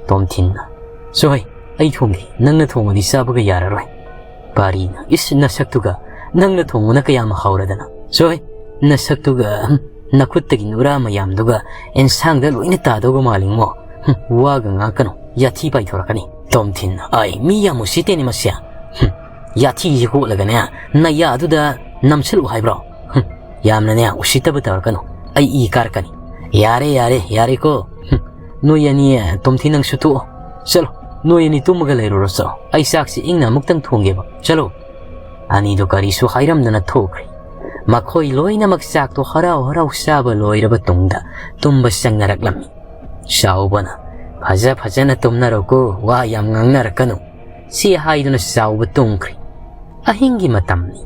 ꯇꯣꯝꯊꯤꯟꯅ, "ꯆꯣꯍꯩ, ꯑꯩ ꯊꯣꯡꯒꯦ, ꯅꯪꯅ ꯊꯣꯡꯕꯗꯤ ꯆꯥꯕꯒ ꯌꯥꯔꯔꯣꯏ꯫" ꯄꯥꯔꯤꯅ, "ꯏꯁ, ꯅꯁꯛꯇꯨꯒ, ꯅꯪꯅ ꯊꯣꯡꯕꯅ ꯀꯌꯥꯝ ꯍꯥꯎꯔꯗꯅ? ꯆꯣꯍꯩ, ꯅꯁꯛꯇꯨꯒ, ꯍꯝ, ꯅꯈꯨꯠꯇꯒꯤ ꯅꯨꯔꯥ ꯃꯌꯥꯝꯗꯨꯒ ꯑꯦꯟꯁꯥꯡꯗ ꯂꯣꯏꯅ ꯇꯥꯗꯧꯕ ꯃꯥꯜꯂꯤꯉꯣ꯫ ꯍꯝ, ꯋꯥꯒ ꯉꯥꯡꯀꯅꯨ, ꯌꯥꯊꯤ ꯄꯥꯏꯊꯣꯔꯛꯀꯅꯤ꯫" ꯇꯣꯝꯊꯤꯟ, "ꯑꯥꯏ, ꯃꯤ ꯌꯥꯝ ꯎꯁꯤꯠꯇꯦꯅꯦ ꯃꯁꯦ꯫ ꯍꯝ, ꯌꯥꯊꯤꯁꯤ ꯀꯣꯠꯂꯒꯅꯦ, ꯅꯌꯥꯗꯨꯗ ꯅꯝꯁꯤꯜꯂꯨ ꯍꯥꯏꯕ꯭ꯔꯣ? ꯍꯝ, ꯌꯥꯝꯅꯅꯦ ꯎꯁꯤꯠꯇꯕ ꯇꯧꯔꯛꯀꯅꯨ, ꯑꯩ ꯏ ꯀꯥꯔꯛꯀꯅꯤ꯫" "ꯌꯥꯔꯦ, ꯌꯥꯔꯦ, ꯌꯥꯔꯦꯀꯣ꯫ ꯍꯝ, ꯅꯣꯏ ꯑꯅꯤ, ꯇꯣꯝꯊꯤꯟ ꯅꯪꯁꯨ ꯇꯣꯛꯑꯣ꯫ ꯆꯠꯂꯣ, ꯅꯣꯏ ꯑꯅꯤ ꯇꯨꯝꯃꯒ ꯂꯩꯔꯨꯔꯣ ꯆꯠꯂꯣ꯫ ꯑꯩ ꯆꯥꯛꯁꯤ ꯏꯪꯅ ꯑꯃꯨꯛꯇꯪ ꯊꯣꯡꯒꯦꯕ꯫ ꯆꯠꯂꯣ꯫" ꯑꯅꯤꯗꯨ ꯀꯔꯤꯁꯨ ꯍꯥꯏꯔꯝꯗꯅ ꯊꯣꯛꯈ꯭ꯔꯦ꯫ ꯃꯈꯣꯏ ꯂꯣꯏꯅꯃꯛ ꯆꯥꯛꯇꯣ ꯍꯔꯥꯎ ꯍꯔꯥꯎ ꯆꯥꯕ ꯂꯣꯏꯔꯕ ꯇꯨꯡꯗ ꯇꯨꯝꯕ ꯆꯪꯅꯔꯛꯂꯝꯃꯤ꯫ ꯆꯥꯎꯕꯅ, "ꯐꯖ ꯐꯖꯅ ꯇꯨꯝꯅꯔꯣꯀꯣ, ꯋꯥ ꯌꯥꯝ ꯉꯥꯡꯅꯔꯛꯀꯅꯨ꯫" ꯁꯤ ꯍꯥꯏꯗꯨꯅ ꯆꯥꯎꯕ ꯇꯨꯝꯈ꯭ꯔꯦ꯫ ꯑꯍꯤꯡꯒꯤ ꯃꯇꯝꯅꯤ꯫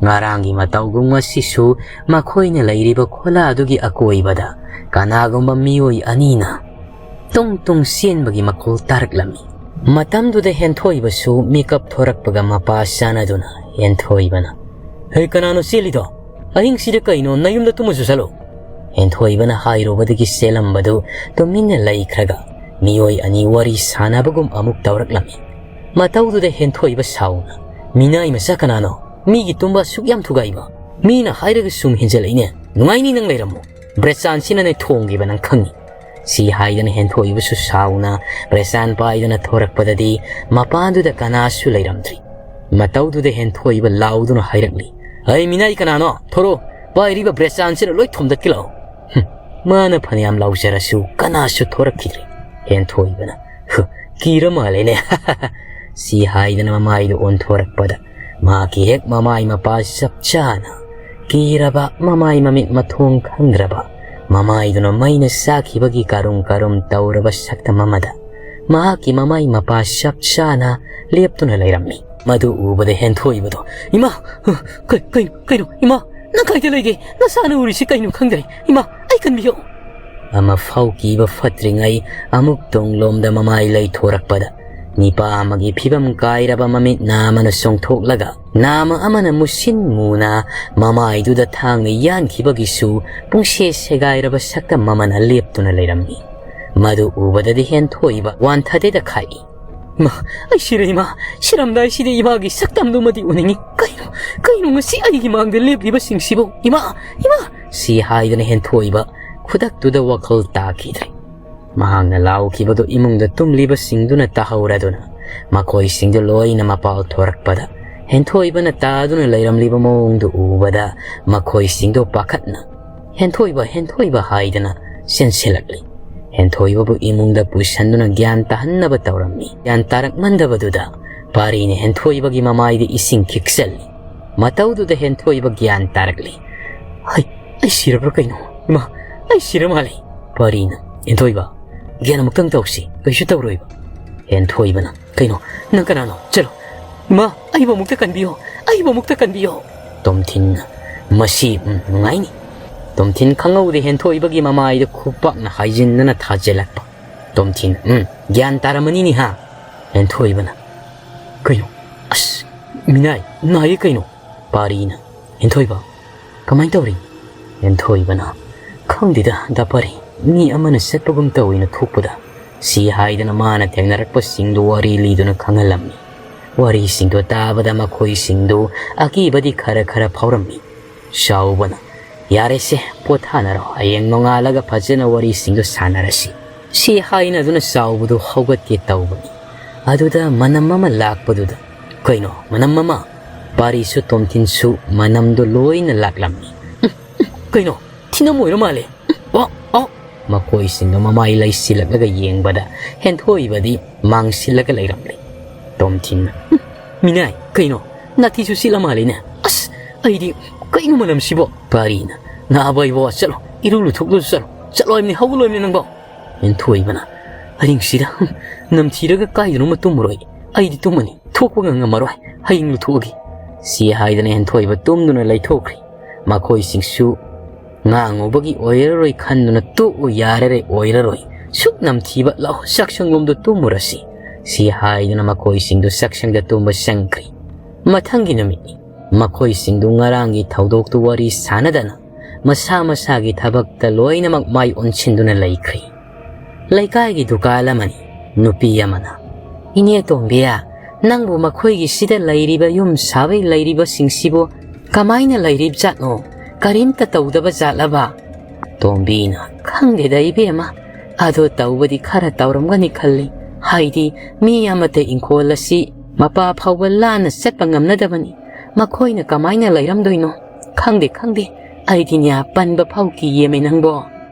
ꯉꯔꯥꯡꯒꯤ ꯃꯇꯧꯒꯨꯝ ꯉꯁꯤꯁꯨ ꯃꯈꯣꯏꯅ ꯂꯩꯔꯤꯕ ꯈꯣꯂꯥꯗꯨꯒꯤ ꯑꯀꯣꯏꯕꯗ ꯀꯅꯥꯒꯨꯝꯕ ꯃꯤꯑꯣꯏ ꯑꯅꯤꯅ ꯇꯨꯡ ꯇꯨꯡ ꯆꯦꯟꯕꯒꯤ ꯃꯈꯣꯜ ꯇꯥꯔꯛꯂꯝꯃꯤ꯫ ꯃꯇꯝꯗꯨꯗ ꯍꯦꯟꯊꯣꯏꯕꯁꯨ ꯃꯤꯀꯞ ꯊꯣꯔꯛꯄꯒ ꯃꯄꯥ ꯆꯥꯅꯗꯨꯅ ꯍꯦꯟꯊꯣꯏꯕꯅ, "ꯍꯦ, ꯀꯅꯥꯅꯣ ꯆꯦꯜꯂꯤꯗꯣ? ꯑꯍꯤꯡꯁꯤꯗ ꯀꯩꯅꯣ, ꯅꯌꯨꯝꯗ ꯇꯨꯝꯃꯨꯁꯨ ꯆꯠꯂꯣ꯫ ꯍꯦꯟꯊꯣꯏꯕꯅ ꯍꯥꯏꯔꯨꯕꯗꯒꯤ ꯆꯦꯜꯂꯝꯕꯗꯨ ꯇꯨꯃꯤꯟꯅ ꯂꯩꯈ꯭ꯔꯒ ꯃꯤꯑꯣꯏ ꯑꯅꯤ ꯋꯥꯔꯤ ꯁꯥꯟꯅꯕꯒꯨꯝ ꯑꯃꯨꯛ ꯇꯧꯔꯛꯂꯝꯃꯤ꯫ ꯃꯇꯧꯗꯨꯗ ꯍꯦꯟꯊꯣꯏꯕ ꯁꯥꯎꯅ, "ꯃꯤꯅꯥꯏ ꯃꯆꯥ ꯀꯅꯥꯅꯣ? ꯃꯤꯒꯤ ꯇꯨꯝꯕ ꯑꯁꯨꯛ ꯌꯥꯝ ꯊꯨꯒꯥꯏꯕ? ꯃꯤꯅ ꯍꯥꯏꯔꯒ ꯁꯨꯝ ꯍꯦꯟꯖꯜꯂꯛꯏꯅꯦ꯫ ꯅꯨꯡꯉꯥꯏꯅꯤ ꯅꯪ ꯂꯩꯔꯝꯃꯣ꯫ ꯕ꯭ꯔꯦꯆꯥꯟꯁꯤꯅꯅꯦ ꯊꯣꯡꯈꯤꯕ ꯅꯪ ꯈꯪꯅꯤ"꯫ ꯁꯤ ꯍꯥꯏꯗꯅ ꯍꯦꯟꯊꯣꯏꯕꯁꯨ ꯁꯥꯎꯅ ꯕ꯭ꯔꯦꯆꯥꯟ ꯄꯥꯏꯗꯨꯅ ꯊꯣꯔꯛꯄꯗꯗꯤ ꯃꯄꯥꯟꯗꯨꯗ ꯀꯅꯥꯁꯨ ꯂꯩꯔꯝꯗ꯭ꯔꯤ꯫ ꯃꯇꯧꯗꯨꯗ ꯍꯦꯟꯊꯣꯏꯕ ꯂꯥꯎꯗꯨꯅ ꯍꯥꯏꯔꯛꯂꯤ, "ꯑꯩ ꯃꯤꯅꯥꯏ ꯀꯅꯥꯅꯣ? ꯊꯣꯔꯛꯑꯣ, ꯄꯥꯏꯔꯤꯕ ꯕ꯭ꯔꯦꯆꯥꯟꯁꯤꯅ ꯂꯣꯏ ꯊꯣꯝꯗꯠꯀꯦ ꯂꯥꯛꯑꯣ"꯫ ꯍꯨꯝ, ꯃꯥꯅ ꯐꯅꯌꯥꯝ ꯂꯥꯎꯖꯔꯁꯨ ꯀꯅꯥꯁꯨ ꯊꯣꯔꯛꯈꯤꯗ꯭ꯔꯤ꯫ ꯍꯦꯟꯊꯣꯏꯕꯅ, "ꯍꯨ, ꯀꯤꯔ ꯃꯥꯜꯂꯦꯅꯦ"꯫ ꯁꯤ ꯍꯥꯏꯗꯅ ꯃꯃꯥꯏꯗꯨ ꯑꯣꯟꯊꯣꯔꯛꯄꯗ ꯃꯍꯥꯛꯀꯤ ꯍꯦꯛ ꯃꯃꯥꯏ ꯃꯄꯥ ꯆꯞ ꯆꯥꯅ ꯀꯤꯔꯕ, ꯃꯃꯥꯏ ꯃꯃꯤꯠ ꯃꯊꯣꯡ ꯈꯪꯗ꯭ꯔꯕ, ꯃꯃꯥꯏꯗꯨꯅ ꯃꯩꯅ ꯆꯥꯛꯈꯤꯕꯒꯤ ꯀꯥꯔꯨꯝ ꯀꯥꯔꯨꯝ ꯇꯧꯔꯕ ꯁꯛꯇꯝ ꯑꯃꯗ ꯃꯍꯥꯛꯀꯤ ꯃꯃꯥꯏ ꯃꯄꯥ ꯆꯞ ꯆꯥꯅ ꯂꯦꯞꯇꯨꯅ ꯂꯩꯔꯝꯃꯤ꯫ ꯃꯗꯨ ꯎꯕꯗ ꯍꯦꯟꯊꯣꯏꯕꯗꯣ, "ꯏꯃꯥ! ꯀ-, ꯀꯩꯅꯣ, ꯀꯩꯅꯣ, ꯏꯃꯥ? ꯅꯪ ꯀꯥꯏꯗ ꯂꯩꯒꯦ? ꯅꯁꯥꯅ ꯎꯔꯤꯁꯤ ꯀꯩꯅꯣ ꯈꯪꯗ꯭ꯔꯦ꯫ ꯏꯃꯥ, ꯑꯩ ꯀꯟꯕꯤꯌꯣ!" ꯑꯃꯐꯥꯎ ꯀꯤꯕ ꯐꯠꯇ꯭ꯔꯤꯉꯩ ꯑꯃꯨꯛ ꯇꯨꯡꯂꯣꯝꯗ ꯃꯃꯥꯏ ꯂꯩꯊꯣꯔꯛꯄꯗ ꯅꯤꯄꯥ ꯑꯃꯒꯤ ꯐꯤꯕꯝ ꯀꯥꯏꯔꯕ ꯃꯃꯤꯠ ꯅꯥꯃꯅ ꯆꯣꯡꯊꯣꯛꯂꯒ ꯅꯥꯃ ꯑꯃꯅ ꯃꯨꯁꯤꯟ ꯃꯨꯅ ꯃꯃꯥꯏꯗꯨꯗ ꯊꯥꯡꯅ ꯌꯥꯟꯈꯤꯕꯒꯤꯁꯨ ꯄꯨꯡꯁꯦ ꯁꯦꯒꯥꯏꯔꯕ ꯁꯛꯇꯝ ꯑꯃꯅ ꯂꯦꯞꯇꯨꯅ ꯂꯩꯔꯝꯃꯤ꯫ ꯃꯗꯨ ꯎꯕꯗꯗꯤ ꯍꯦꯟꯊꯣꯏꯕ ꯋꯥꯟꯊꯗꯦꯗ ꯈꯥꯛꯏ꯫ "ꯏꯃꯥ, ꯑꯩ ꯁꯤꯔꯦ ꯏꯃꯥ! ꯁꯤꯔꯝꯗꯥꯏꯁꯤꯗ ꯏꯃꯥꯒꯤ ꯁꯛꯇꯝꯗꯨꯃꯗꯤ ꯎꯅꯤꯡꯉꯤ꯫ ꯀꯩꯅꯣ, ꯀꯩꯅꯣ ꯉꯁꯤ ꯑꯩꯒꯤ ꯃꯥꯡꯗ ꯂꯦꯞꯂꯤꯕꯁꯤꯡꯁꯤꯕꯨ? ꯏꯃꯥ, ꯏꯃꯥ!" ꯁꯤ ꯍꯥꯏꯗꯨꯅ ꯍꯦꯟꯊꯣꯏꯕ ꯈꯨꯗꯛꯇꯨꯗ ꯋꯥꯈꯜ ꯇꯥꯈꯤꯗ꯭ꯔꯦ꯫ ꯃꯍꯥꯛꯅ ꯂꯥꯎꯈꯤꯕꯗꯨ ꯏꯃꯨꯡꯗ ꯇꯨꯝꯂꯤꯕꯁꯤꯡꯗꯨꯅ ꯇꯥꯍꯧꯔꯗꯨꯅ ꯃꯈꯣꯏꯁꯤꯡꯗꯨ ꯂꯣꯏꯅ ꯃꯄꯥꯜ ꯊꯣꯔꯛꯄꯗ ꯍꯦꯟꯊꯣꯏꯕꯅ ꯇꯥꯗꯨꯅ ꯂꯩꯔꯝꯂꯤꯕ ꯃꯑꯣꯡꯗꯨ ꯎꯕꯗ ꯃꯈꯣꯏꯁꯤꯡꯗꯨ ꯄꯥꯈꯠꯅ "ꯍꯦꯟꯊꯣꯏꯕ, ꯍꯦꯟꯊꯣꯏꯕ" ꯍꯥꯏꯗꯅ ꯆꯦꯟꯁꯤꯜꯂꯛꯂꯤ꯫ ꯍꯦꯟꯊꯣꯏꯕꯕꯨ ꯏꯃꯨꯡꯗ ꯄꯨꯁꯟꯗꯨꯅ ꯒ꯭ꯌꯥꯟ ꯇꯥꯍꯟꯅꯕ ꯇꯧꯔꯝꯃꯤ꯫ ꯒ꯭ꯌꯥꯟ ꯇꯥꯔꯛꯃꯟꯗꯕꯗꯨꯗ ꯄꯥꯔꯤꯅ ꯍꯦꯟꯊꯣꯏꯕꯒꯤ ꯃꯃꯥꯏꯗ ꯏꯁꯤꯡ ꯈꯤꯛꯆꯜꯂꯤ꯫ ꯃꯇꯧꯗꯨꯗ ꯍꯦꯟꯊꯣꯏꯕ ꯒ꯭ꯌꯥꯟ ꯇꯥꯔꯛꯂꯤ꯫ "ꯍꯩ, ꯑꯩ ꯁꯤꯔꯕ꯭ꯔꯥ ꯀꯩꯅꯣ? ꯏꯃꯥ, ꯑꯩ ꯁꯤꯔ ꯃꯥꯜꯂꯦ"꯫ ꯄꯥꯔꯤꯅ, "ꯍꯦꯟꯊꯣꯏꯕ, ꯒ꯭ꯌꯥꯟ ꯑꯃꯨꯛꯇꯪ ꯇꯧꯁꯤ, ꯀꯩꯁꯨ ꯇꯧꯔꯣꯏꯕ"꯫ ꯍꯦꯟꯊꯣꯏꯕꯅ, "ꯀꯩꯅꯣ? ꯅꯪ ꯀꯅꯥꯅꯣ? ꯆꯠꯂꯣ! ꯏꯃꯥ, ꯑꯩꯕꯨ ꯑꯃꯨꯛꯇ ꯀꯟꯕꯤꯌꯣ! ꯑꯩꯕꯨ ꯑꯃꯨꯛꯇ ꯀꯟꯕꯤꯌꯣ!" ꯇꯣꯝꯊꯤꯟꯅ, "ꯃꯁꯤ, ꯎꯝ, ꯅꯨꯡꯉꯥꯏꯅꯤ"꯫ ꯇꯣꯝꯊꯤꯟ ꯈꯪꯍꯧꯗꯦ ꯍꯦꯟꯊꯣꯏꯕꯒꯤ ꯃꯃꯥꯏꯗ ꯈꯨꯄꯥꯛꯅ ꯍꯥꯏꯖꯤꯟꯗꯨꯅ ꯊꯥꯖꯤꯜꯂꯛꯄ꯫ ꯇꯣꯝꯊꯤꯟ, "ꯎꯝ, ꯒ꯭ꯌꯥꯟ ꯇꯥꯔꯝꯃꯅꯤꯅꯦ ꯍꯥ"꯫ ꯍꯦꯟꯊꯣꯏꯕꯅ, "ꯀꯩꯅꯣ? ꯑꯁ, ꯃꯤꯅꯥꯏ, ꯅꯥꯏꯌꯦ ꯀꯩꯅꯣ?" ꯄꯥꯔꯤꯅ, "ꯍꯦꯟꯊꯣꯏꯕ, ꯀꯃꯥꯏꯅ ꯇꯧꯔꯤ?" ꯍꯦꯟꯊꯣꯏꯕꯅ, "ꯈꯪꯗꯦꯗ, ꯗꯥ ꯄꯥꯔꯤ, ꯃꯤ ꯑꯃꯅ ꯆꯠꯄꯒꯨꯝ ꯇꯧꯏꯅ ꯊꯣꯛꯄꯗ", ꯁꯤ ꯍꯥꯏꯗꯅ ꯃꯥꯅ ꯊꯦꯡꯅꯔꯛꯄꯁꯤꯡꯗꯨ ꯋꯥꯔꯤ ꯂꯤꯗꯨꯅ ꯈꯪꯍꯜꯂꯝꯃꯤ꯫ ꯋꯥꯔꯤꯁꯤꯡꯗꯨ ꯇꯥꯕꯗ ꯃꯈꯣꯏꯁꯤꯡꯗꯨ ꯑꯀꯤꯕꯗꯤ ꯈꯔ ꯈꯔ ꯐꯥꯎꯔꯝꯃꯤ꯫ ꯆꯥꯎꯕꯅ, "ꯌꯥꯔꯦꯁꯦ, ꯄꯣꯊꯥꯅꯔꯣ, ꯍꯌꯦꯡ ꯅꯣꯡꯉꯥꯜꯂꯒ ꯐꯖꯅ ꯋꯥꯔꯤꯁꯤꯡꯗꯨ ꯁꯥꯟꯅꯔꯁꯤ", ꯁꯤ ꯍꯥꯏꯅꯗꯨꯅ ꯆꯥꯎꯕꯗꯨ ꯍꯧꯒꯠꯀꯦ ꯇꯧꯕꯅꯤ꯫ ꯑꯗꯨꯗ ꯃꯅꯝ ꯑꯃ ꯂꯥꯛꯄꯗꯨꯗ, "ꯀꯩꯅꯣ, ꯃꯅꯝ ꯑꯃ?" ꯄꯥꯔꯤꯁꯨ ꯇꯣꯝꯊꯤꯟꯁꯨ ꯃꯅꯝꯗꯨ ꯂꯣꯏꯅ ꯂꯥꯛꯂꯝꯃꯤ꯫ "ꯎꯝ, ꯎꯝ, ꯀꯩꯅꯣ, ꯊꯤꯅꯝ ꯑꯣꯏꯔ ꯃꯥꯜꯂꯦ꯫ ꯎꯝ, ꯑꯣ, ꯑꯣ!" ꯃꯈꯣꯏꯁꯤꯡꯗꯨ ꯃꯃꯥꯏ ꯂꯩꯁꯤꯜꯂꯛꯂꯒ ꯌꯦꯡꯕꯗ ꯍꯦꯟꯊꯣꯏꯕꯗꯤ ꯃꯥꯡꯁꯤꯜꯂꯒ ꯂꯩꯔꯝꯂꯦ꯫ ꯇꯣꯝꯊꯤꯟꯅ, "ꯎꯝ, ꯃꯤꯅꯥꯏ, ꯀꯩꯅꯣ, ꯅꯥꯊꯤꯁꯨ ꯁꯤꯠꯂ ꯃꯥꯜꯂꯦꯅꯦ꯫ ꯑꯁ, ꯑꯩꯗꯤ ꯀꯩꯅꯣ ꯃꯅꯝꯁꯤꯕꯣ?" ꯄꯥꯔꯤꯅ, "ꯅꯥꯕ ꯏꯕꯣ, ꯆꯠꯂꯣ, ꯏꯔꯨ ꯂꯨꯊꯣꯛꯂꯨ ꯆꯠꯂꯣ, ꯆꯠꯂꯣ ꯍꯥꯏꯕꯅꯤ, ꯍꯧꯒꯠꯂꯣ ꯍꯥꯏꯕꯅꯤ ꯅꯪꯕꯣ!" ꯍꯦꯟꯊꯣꯏꯕꯅ, "ꯑꯔꯤꯡꯁꯤꯗ, ꯍꯨꯝ, ꯅꯝꯊꯤꯔꯒ ꯀꯥꯏꯗꯅꯣꯃ ꯇꯨꯝꯃꯨꯔꯣꯏ, ꯑꯩꯗꯤ ꯇꯨꯝꯃꯅꯤ, ꯊꯣꯛꯄꯒ ꯉꯝꯃꯔꯣꯏ, ꯍꯌꯦꯡ ꯂꯨꯊꯣꯛꯑꯒꯦ", ꯁꯤ ꯍꯥꯏꯗꯅ ꯍꯦꯟꯊꯣꯏꯕ ꯇꯨꯝꯗꯨꯅ ꯂꯩꯊꯣꯛꯈ꯭ꯔꯦ꯫ ꯃꯈꯣꯏꯁꯤꯡꯁꯨ ꯉꯥꯡꯉꯨꯕꯒꯤ ꯑꯣꯏꯔꯔꯣꯏ ꯈꯟꯗꯨꯅ, "ꯇꯣꯛꯎ, ꯌꯥꯔꯔꯦ, ꯑꯣꯏꯔꯔꯣꯏ, ꯁꯨꯛ ꯅꯝꯊꯤꯕ, ꯂꯥꯛꯑꯣ, ꯆꯥꯛꯁꯪꯂꯣꯝꯗ ꯇꯨꯝꯃꯨꯔꯁꯤ", ꯁꯤ ꯍꯥꯏꯗꯨꯅ ꯃꯈꯣꯏꯁꯤꯡꯗꯨ ꯆꯥꯛꯁꯪꯗ ꯇꯨꯝꯕ ꯆꯪꯈ꯭ꯔꯦ꯫ ꯃꯊꯪꯒꯤ ꯅꯨꯃꯤꯠꯅꯤ꯫ ꯃꯈꯣꯏꯁꯤꯡꯗꯨ ꯉꯔꯥꯡꯒꯤ ꯊꯧꯗꯣꯛꯇꯨ ꯋꯥꯔꯤ ꯁꯥꯟꯅꯗꯅ ꯃꯁꯥ ꯃꯁꯥꯒꯤ ꯊꯕꯛꯇ ꯂꯣꯏꯅꯃꯛ ꯃꯥꯏ ꯑꯣꯟꯁꯤꯟꯗꯨꯅ ꯂꯩꯈ꯭ꯔꯤ꯫ ꯂꯩꯀꯥꯏꯒꯤ ꯗꯨꯀꯥꯟ ꯑꯃꯅꯤ꯫ ꯅꯨꯄꯤ ꯑꯃꯅ, "ꯏꯅꯦ ꯇꯣꯝꯕꯤ, ꯅꯪꯕꯨ ꯃꯈꯣꯏꯒꯤꯁꯤꯗ ꯂꯩꯔꯤꯕ ꯌꯨꯝ ꯁꯥꯕꯩ ꯂꯩꯔꯤꯕꯁꯤꯡꯁꯤꯕꯨ ꯀꯃꯥꯏꯅ ꯂꯩꯔꯤꯕꯖꯥꯠꯅꯣ? ꯀꯔꯤꯝꯇ ꯇꯧꯗꯕ ꯖꯥꯠꯂꯕ?" ꯇꯣꯝꯕꯤꯅ, "ꯈꯪꯗꯦꯗ ꯏꯕꯦꯝꯃ, ꯑꯗꯣ ꯇꯧꯕꯗꯤ ꯈꯔ ꯇꯧꯔꯝꯒꯅꯤ ꯈꯜꯂꯤ꯫ ꯍꯥꯏꯗꯤ ꯃꯤ ꯑꯃꯠꯇ ꯏꯪꯈꯣꯜ ꯑꯁꯤ ꯃꯄꯥ ꯐꯥꯎꯕ ꯂꯥꯟꯅ ꯆꯠꯄ ꯉꯝꯅꯗꯕꯅꯤ꯫ ꯃꯈꯣꯏꯅ ꯀꯃꯥꯏꯅ ꯂꯩꯔꯝꯗꯣꯏꯅꯣ? ꯈꯪꯗꯦ, ꯈꯪꯗꯦ꯫ ꯑꯩꯗꯤꯅꯦ ꯄꯟꯕ ꯐꯥꯎ ꯀꯤꯌꯦꯃꯦ ꯅꯪꯕꯣ꯫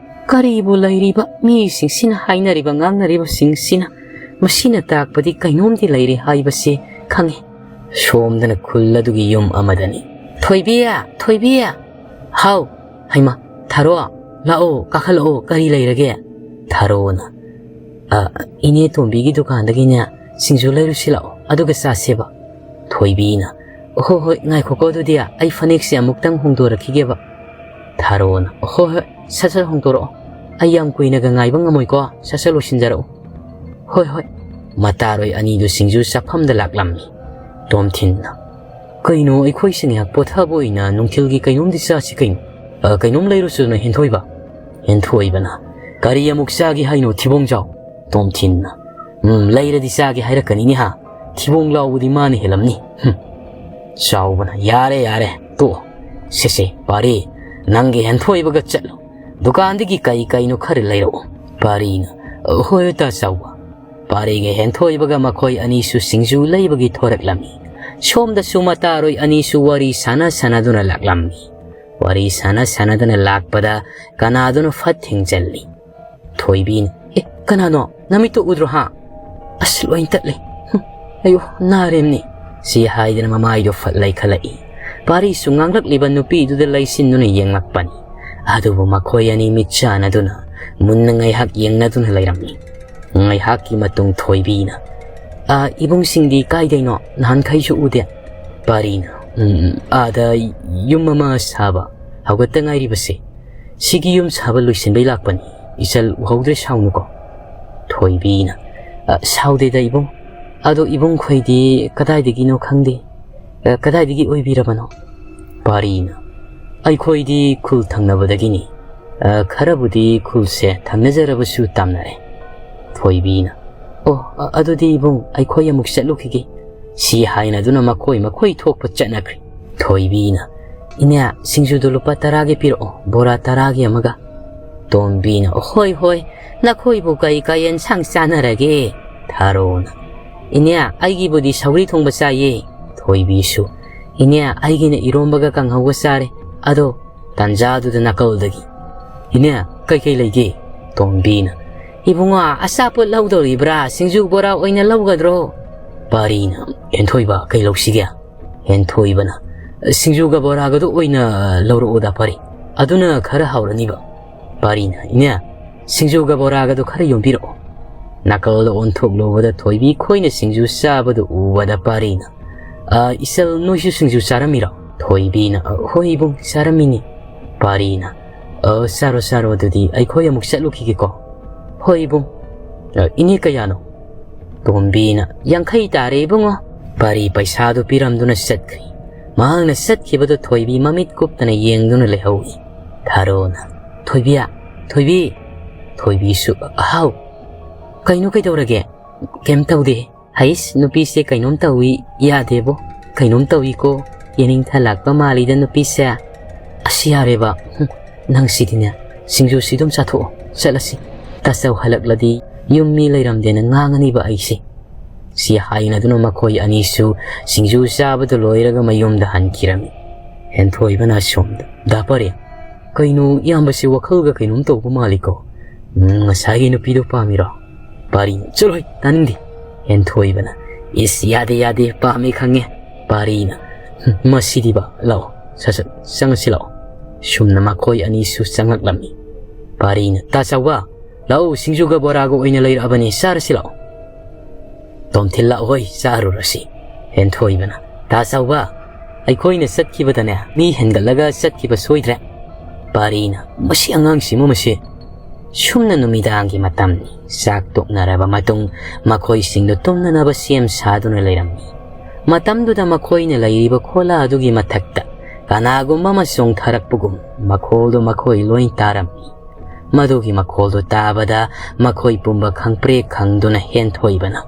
ꯀꯔꯤꯕꯨ ꯂꯩꯔꯤꯕ ꯃꯤꯁꯤꯡꯁꯤꯅ ꯍꯥꯏꯅꯔꯤꯕ ꯉꯥꯡꯅꯔꯤꯕꯁꯤꯡꯁꯤꯅ? ꯃꯁꯤꯅ ꯇꯥꯛꯄꯗꯤ ꯀꯩꯅꯣꯝꯗꯤ ꯂꯩꯔꯦ ꯍꯥꯏꯕꯁꯤ ꯈꯪꯉꯤ"꯫ ꯁꯣꯝꯗꯅ ꯈꯨꯜ ꯑꯗꯨꯒꯤ ꯌꯨꯝ ꯑꯃꯗꯅꯤ꯫ "ꯊꯣꯏꯕꯤ! ꯊꯣꯏꯕꯤ!" "ꯍꯥꯎ!" "ꯍꯩꯃ! ꯊꯥꯔꯣ! ꯂꯥꯛꯑꯣ, ꯀꯥꯈꯠꯂꯛꯑꯣ, ꯀꯔꯤ ꯂꯩꯔꯒꯦ?" ꯊꯥꯔꯣꯅ, "ꯑ, ꯏꯅꯦ ꯇꯣꯝꯕꯤꯒꯤ ꯗꯨꯀꯥꯟꯗꯒꯤꯅꯦ ꯁꯤꯡꯖꯨ ꯂꯩꯔꯨꯁꯤ ꯂꯥꯛꯑꯣ, ꯑꯗꯨꯒ ꯆꯥꯁꯦꯕ"꯫ ꯊꯣꯏꯕꯤꯅ, "ꯍꯣ ꯍꯣꯏ, ꯉꯥꯏꯈꯣꯀꯣ, ꯑꯗꯨꯗꯤ ꯑꯩ ꯐꯅꯦꯛꯁꯦ ꯑꯃꯨꯛꯇꯪ ꯍꯣꯡꯗꯣꯔꯛꯈꯤꯒꯦꯕ"꯫ ꯊꯥꯔꯣꯅ, "ꯍꯣꯏ ꯍꯣꯏ, ꯁꯠ ꯁꯠ ꯍꯣꯡꯗꯣꯔꯛꯑꯣ, ꯑꯩ ꯌꯥꯝ ꯀꯨꯏꯅꯒ ꯉꯥꯏꯕ ꯉꯝꯃꯣꯏꯀꯣ, ꯁꯠ ꯁꯠ ꯂꯣꯏꯁꯤꯟꯖꯔꯛꯎ"꯫ "ꯍꯣꯏ ꯍꯣꯏ"꯫ ꯃꯇꯥꯔꯣꯏ ꯑꯅꯤꯗꯨ ꯁꯤꯡꯖꯨ ꯆꯥꯐꯝꯗ ꯂꯥꯛꯂꯝꯃꯤ꯫ ꯇꯣꯝꯊꯤꯟꯅ, "ꯀꯩꯅꯣ, ꯑꯩꯈꯣꯏꯁꯦ ꯉꯥꯏꯍꯥꯛ ꯄꯣꯊꯥꯕ ꯑꯣꯏꯅ ꯅꯨꯡꯊꯤꯜꯒꯤ ꯀꯩꯅꯣꯝꯗꯤ ꯆꯥꯁꯤ ꯀꯩꯅꯣ꯫ ꯑ, ꯀꯩꯅꯣꯝ ꯂꯩꯔꯨꯆꯣꯅ ꯍꯦꯟꯊꯣꯏꯕ"꯫ ꯍꯦꯟꯊꯣꯏꯕꯅ, "ꯀꯔꯤ ꯑꯃꯨꯛ ꯆꯥꯒꯦ ꯍꯥꯏꯅꯣ ꯊꯤꯕꯣꯡꯖꯥꯎ?" ꯇꯣꯝꯊꯤꯟꯅ, "ꯎꯝ, ꯂꯩꯔꯗꯤ ꯆꯥꯒꯦ ꯍꯥꯏꯔꯛꯀꯅꯤꯅꯦ ꯍꯥ? ꯊꯤꯕꯣꯡ ꯂꯥꯎꯕꯗꯤ ꯃꯥꯅ ꯍꯦꯜꯂꯝꯅꯤ꯫ ꯍꯨꯝ꯫" ꯆꯥꯎꯕꯅ, "ꯌꯥꯔꯦ, ꯌꯥꯔꯦ, ꯇꯣꯛꯑꯣ꯫ ꯁꯦ, ꯁꯦ, ꯄꯥꯔꯤ, ꯅꯪꯒꯤ ꯍꯦꯟꯊꯣꯏꯕꯒ ꯆꯠꯂꯣ꯫ ꯗꯨꯀꯥꯟꯗꯒꯤ ꯀꯩ ꯀꯩꯅꯣ ꯈꯔ ꯂꯩꯔꯛꯑꯣ꯫" ꯄꯥꯔꯤꯅ, "ꯍꯣꯏ, ꯇꯥ ꯆꯥꯎꯕ꯫" ꯄꯥꯔꯤꯒ ꯍꯦꯟꯊꯣꯏꯕꯒ ꯃꯈꯣꯏ ꯑꯅꯤꯁꯨ ꯁꯤꯡꯖꯨ ꯂꯩꯕꯒꯤ ꯊꯣꯔꯛꯂꯝꯃꯤ꯫ ꯁꯣꯝꯗꯁꯨ ꯃꯇꯥꯔꯣꯏ ꯑꯅꯤꯁꯨ ꯋꯥꯔꯤ ꯁꯥꯟꯅ ꯁꯥꯟꯅꯗꯨꯅ ꯂꯥꯛꯂꯝꯃꯤ꯫ ꯋꯥꯔꯤ ꯁꯥꯟꯅ ꯁꯥꯟꯅꯗꯨꯅ ꯂꯥꯛꯄꯗ ꯀꯅꯥꯗꯨꯅꯣ ꯐꯠ ꯊꯦꯡꯖꯜꯂꯤ꯫ ꯊꯣꯏꯕꯤꯅ, "ꯑꯦ, ꯀꯅꯥꯅꯣ? ꯅꯃꯤꯠꯇꯣ ꯎꯗ꯭ꯔꯣ ꯍꯥ? ꯑꯁ, ꯂꯣꯏ ꯇꯠꯂꯦ꯫ ꯍꯨꯝ, ꯑꯌꯣ, ꯅꯥꯔꯦꯝꯅꯤ꯫" ꯁꯤ ꯍꯥꯏꯗꯅ ꯃꯃꯥꯏꯗꯣ ꯐꯠ ꯂꯩꯈꯠꯂꯛꯏ꯫ ꯄꯥꯔꯤꯁꯨ ꯉꯥꯡꯂꯛꯂꯤꯕ ꯅꯨꯄꯤꯗꯨꯗ ꯂꯩꯁꯤꯟꯗꯨꯅ ꯌꯦꯡꯂꯛꯄꯅꯤ꯫ ꯑꯗꯨꯕꯨ ꯃꯈꯣꯏ ꯑꯅꯤ ꯃꯤꯠ ꯆꯥꯟꯅꯗꯨꯅ ꯃꯨꯟꯅ ꯉꯥꯏꯍꯥꯛ ꯌꯦꯡꯅꯗꯨꯅ ꯂꯩꯔꯝꯃꯤ꯫ ꯉꯥꯏꯍꯥꯛꯀꯤ ꯃꯇꯨꯡ ꯊꯣꯏꯕꯤꯅ, "ꯑ, ꯏꯕꯨꯡꯁꯤꯡꯗꯤ ꯀꯥꯏꯗꯩꯅꯣ? ꯅꯍꯥꯟꯈꯩꯁꯨ ꯎꯗꯦ꯫" ꯄꯥꯔꯤꯅ, "ꯎꯝ, ꯑꯥꯗ ꯌꯨꯝ ꯑꯃ ꯁꯥꯕ ꯍꯧꯒꯠꯇ ꯉꯥꯏꯔꯤꯕꯁꯦ꯫ ꯁꯤꯒꯤ ꯌꯨꯝ ꯁꯥꯕ ꯂꯣꯏꯁꯤꯟꯕꯩ ꯂꯥꯛꯄꯅꯤ꯫ ꯏꯆꯜ ꯎꯍꯧꯗ꯭ꯔꯦ, ꯁꯥꯎꯅꯨꯀꯣ꯫" ꯊꯣꯏꯕꯤꯅ, "ꯑ, ꯁꯥꯎꯗꯦꯗ ꯏꯕꯨꯡ꯫ ꯑꯗꯣ ꯏꯕꯨꯡꯈꯣꯏꯗꯤ ꯀꯗꯥꯏꯗꯒꯤꯅꯣ ꯈꯪꯗꯦ꯫ ꯑ, ꯀꯗꯥꯏꯗꯒꯤ ꯑꯣꯏꯕꯤꯔꯕꯅꯣ?" ꯄꯥꯔꯤꯅ, "ꯑꯩꯈꯣꯏꯗꯤ ꯈꯨꯜ ꯊꯪꯅꯕꯗꯒꯤꯅꯤ꯫ ꯑ, ꯈꯔꯕꯨꯗꯤ ꯈꯨꯜꯁꯦ ꯊꯪꯅꯖꯔꯕꯁꯨ ꯇꯥꯝꯅꯔꯦ꯫" ꯊꯣꯏꯕꯤꯅ, "ꯑꯣ, ꯑ-, ꯑꯗꯨꯗꯤ ꯏꯕꯨꯡ, ꯑꯩꯈꯣꯏ ꯑꯃꯨꯛ ꯆꯠꯂꯨꯈꯤꯒꯦ꯫" ꯁꯤ ꯍꯥꯏꯅꯗꯨꯅ ꯃꯈꯣꯏ ꯃꯈꯣꯏ ꯊꯣꯛꯄ ꯆꯠꯅꯈ꯭ꯔꯦ꯫ ꯊꯣꯏꯕꯤꯅ, "ꯏꯅꯦ, ꯁꯤꯡꯖꯨꯗꯣ ꯂꯨꯄꯥ ꯇꯔꯥꯒꯤ ꯄꯤꯔꯛꯑꯣ, ꯕꯣꯔꯥ ꯇꯔꯥꯒꯤ ꯑꯃꯒ꯫" ꯇꯣꯝꯕꯤꯅ, "ꯍꯣꯏ, ꯍꯣꯏ, ꯅꯈꯣꯏꯕꯨ ꯀꯩ ꯀꯩ ꯑꯦꯟꯁꯥꯡ ꯆꯥꯅꯔꯒꯦ?" ꯊꯥꯔꯣꯅ, "ꯏꯅꯦ, ꯑꯩꯒꯤꯕꯨꯗꯤ ꯁꯧꯒ꯭ꯔꯤ ꯊꯣꯡꯕ ꯆꯥꯏꯌꯦ꯫" ꯊꯣꯏꯕꯤꯁꯨ, "ꯏꯅꯦ, ꯑꯩꯒꯤꯅ ꯏꯔꯣꯝꯕꯒ ꯀꯥꯡꯍꯧꯒ ꯆꯥꯔꯦ꯫ ꯑꯗꯣ ꯇꯥꯟꯖꯥꯗꯨꯗ ꯅꯥꯀꯜꯗꯒꯤ, 'ꯏꯅꯦ, ꯀꯩꯀꯩ ꯂꯩꯒꯦ?' ꯇꯣꯝꯕꯤꯅ, 'ꯏꯕꯨꯡꯉꯣ, ꯑꯆꯥꯄꯣꯠ ꯂꯧꯗꯧꯔꯤꯕ꯭ꯔꯥ? ꯁꯤꯡꯖꯨ ꯕꯣꯔꯥ ꯑꯣꯏꯅ ꯂꯧꯒꯗ꯭ꯔꯣ?" ꯄꯥꯔꯤꯅ, "ꯍꯦꯟꯊꯣꯏꯕ, ꯀꯩ ꯂꯧꯁꯤꯒꯦ?" ꯍꯦꯟꯊꯣꯏꯕꯅ, "ꯁꯤꯡꯖꯨꯒ ꯕꯣꯔꯥꯒꯗꯣ ꯑꯣꯏꯅ ꯂꯧꯔꯛꯑꯣꯗ ꯄꯥꯔꯤ, ꯑꯗꯨꯅ ꯈꯔ ꯍꯥꯎꯔꯅꯤꯕ꯫" ꯄꯥꯔꯤꯅ, "ꯏꯅꯦ, ꯁꯤꯡꯖꯨꯒ ꯕꯣꯔꯥꯒꯗꯣ ꯈꯔ ꯌꯣꯝꯕꯤꯔꯛꯑꯣ꯫" ꯅꯥꯀꯜꯗ ꯑꯣꯟꯊꯣꯛꯂꯨꯕꯗ ꯊꯣꯏꯕꯤ ꯈꯣꯏꯅ ꯁꯤꯡꯖꯨ ꯆꯥꯕꯗꯨ ꯎꯕꯗ ꯄꯥꯔꯤꯅ, "ꯑ, ꯏꯆꯜ, ꯅꯣꯏꯁꯨ ꯁꯤꯡꯖꯨ ꯆꯥꯔꯝꯃꯤꯔꯣ?" ꯊꯣꯏꯕꯤꯅ, "ꯑ, ꯍꯣꯏ ꯏꯕꯨꯡ, ꯆꯥꯔꯝꯃꯤꯅꯤ꯫" ꯄꯥꯔꯤꯅ, "ꯑ, ꯆꯥꯔꯣ, ꯆꯥꯔꯣ, ꯑꯗꯨꯗꯤ ꯑꯩꯈꯣꯏ ꯑꯃꯨꯛ ꯆꯠꯂꯨꯈꯤꯒꯦꯀꯣ꯫" "ꯍꯣꯏ ꯏꯕꯨꯡ꯫" "ꯑ, ꯏꯅꯦ ꯀꯌꯥꯅꯣ?" ꯇꯣꯝꯕꯤꯅ, "ꯌꯥꯡꯈꯩ ꯇꯥꯔꯦ ꯏꯕꯨꯡꯉꯣ꯫" ꯄꯥꯔꯤ ꯄꯩꯁꯥꯗꯨ ꯄꯤꯔꯝꯗꯨꯅ ꯆꯠꯈ꯭ꯔꯤ꯫ ꯃꯍꯥꯛꯅ ꯆꯠꯈꯤꯕꯗꯨ ꯊꯣꯏꯕꯤ ꯃꯃꯤꯠ ꯀꯨꯞꯇꯅ ꯌꯦꯡꯗꯨꯅ ꯂꯩꯍꯧꯏ꯫ ꯊꯥꯔꯣꯅ, "ꯊꯣꯏꯕꯤ, "ꯊꯣꯏꯕꯤ!" ꯊꯣꯏꯕꯤꯁꯨ, "ꯍꯥꯎ꯫ ꯀꯩꯅꯣ, ꯀꯩꯗꯧꯔꯒꯦ?" "ꯀꯩꯝ ꯇꯧꯗꯦ꯫ ꯍꯩꯁ, ꯅꯨꯄꯤꯁꯦ ꯀꯩꯅꯣꯝ ꯇꯧꯏ, ꯌꯥꯗꯦꯕꯣ꯫ ꯀꯩꯅꯣꯝ ꯇꯧꯏꯀꯣ꯫ ꯌꯦꯅꯤꯡꯊ ꯂꯥꯛꯄ ꯃꯥꯜꯂꯤꯗ ꯅꯨꯄꯤꯁꯦ꯫ ꯑꯁ, ꯌꯥꯔꯦꯕ꯫ ꯍꯨꯝ, ꯅꯪꯁꯤꯗꯤꯅꯦ꯫ ꯁꯤꯡꯖꯨꯁꯤ ꯑꯗꯨꯝ ꯆꯥꯊꯣꯛꯑꯣ꯫ ꯆꯠꯂꯁꯤ꯫ ꯇꯥꯆꯧ ꯍꯜꯂꯛꯂꯗꯤ ꯌꯨꯝ ꯃꯤ ꯂꯩꯔꯝꯗꯦꯅ ꯉꯥꯡꯉꯅꯤꯕ ꯑꯩꯁꯦ꯫" ꯁꯤ ꯍꯥꯏꯅꯗꯨꯅ ꯃꯈꯣꯏ ꯑꯅꯤꯁꯨ ꯁꯤꯡꯖꯨ ꯆꯥꯕꯗꯨ ꯂꯣꯏꯔꯒ ꯃꯌꯨꯝꯗ ꯍꯟꯈꯤꯔꯝꯃꯤ꯫ ꯍꯦꯟꯊꯣꯏꯕꯅ ꯑꯁꯣꯝꯗ, "ꯗꯥ ꯄꯔꯦ, ꯀꯩꯅꯣ ꯏꯌꯥꯝꯕꯁꯦ ꯋꯥꯈꯜꯒ ꯀꯩꯅꯣꯝ ꯇꯧꯕ ꯃꯥꯜꯂꯤꯀꯣ? ꯎꯝ, ꯉꯁꯥꯏꯒꯤ ꯅꯨꯄꯤꯗꯣ ꯄꯥꯝꯃꯤꯔꯣ?" ꯄꯥꯔꯤ, "ꯆꯠꯂꯣꯍꯦ, ꯇꯥꯅꯤꯡꯗꯦ꯫" ꯍꯦꯟꯊꯣꯏꯕꯅ, "ꯏꯁ, ꯌꯥꯗꯦ, ꯌꯥꯗꯦ, ꯄꯥꯝꯃꯦ ꯈꯪꯉꯦ꯫" ꯄꯥꯔꯤꯅ, "ꯍꯨꯝ, ꯃꯁꯤꯗꯤꯕ, ꯂꯥꯛꯑꯣ, ꯁꯠ ꯁꯠ ꯆꯪꯉꯁꯤ ꯂꯥꯛꯑꯣ꯫" ꯁꯨꯝꯅ ꯃꯈꯣꯏ ꯑꯅꯤꯁꯨ ꯆꯪꯂꯛꯂꯝꯃꯤ꯫ ꯄꯥꯔꯤꯅ, "ꯇꯥ ꯆꯥꯎꯕ, ꯂꯥꯛꯑꯣ, ꯁꯤꯡꯖꯨꯒ ꯕꯣꯔꯥꯒ ꯑꯣꯏꯅ ꯂꯩꯔꯛꯑꯕꯅꯤ, ꯆꯥꯔꯁꯤ ꯂꯥꯛꯑꯣ꯫" "ꯇꯣꯝꯊꯤꯜ, ꯂꯥꯛꯑꯣꯍꯣꯏ, ꯆꯥꯔꯨꯔꯁꯤ꯫" ꯍꯦꯟꯊꯣꯏꯕꯅ, "ꯇꯥ ꯆꯥꯎꯕ, ꯑꯩꯈꯣꯏꯅ ꯆꯠꯈꯤꯕꯗꯅꯦ, ꯃꯤ ꯍꯦꯟꯒꯠꯂꯒ ꯆꯠꯈꯤꯕ ꯁꯣꯏꯗ꯭ꯔꯦ꯫" ꯄꯥꯔꯤꯅ, "ꯃꯁꯤ ꯑꯉꯥꯡꯁꯤꯃ ꯃꯁꯤ꯫" ꯁꯨꯝꯅ ꯅꯨꯃꯤꯗꯥꯡꯒꯤ ꯃꯇꯝꯅꯤ꯫ ꯆꯥꯛ ꯇꯣꯛꯅꯔꯕ ꯃꯇꯨꯡ ꯃꯈꯣꯏꯁꯤꯡꯗꯨ ꯇꯨꯝꯅꯅꯕ ꯁꯦꯝ ꯁꯥꯗꯨꯅ ꯂꯩꯔꯝꯃꯤ꯫ ꯃꯇꯝꯗꯨꯗ ꯃꯈꯣꯏꯅ ꯂꯩꯔꯤꯕ ꯈꯣꯂꯥ ꯑꯗꯨꯒꯤ ꯃꯊꯛꯇ ꯀꯅꯥꯒꯨꯝꯕ ꯑꯃ ꯆꯣꯡꯊꯔꯛꯄꯒꯨꯝ ꯃꯈꯣꯜꯗꯨ ꯃꯈꯣꯏ ꯂꯣꯏ ꯇꯥꯔꯝꯃꯤ꯫ ꯃꯗꯨꯒꯤ ꯃꯈꯣꯜꯗꯨ ꯇꯥꯕꯗ ꯃꯈꯣꯏ ꯄꯨꯝꯕ ꯈꯪꯄ꯭ꯔꯦꯛ ꯈꯪꯗꯨꯅ ꯍꯦꯟꯊꯣꯏꯕꯅ,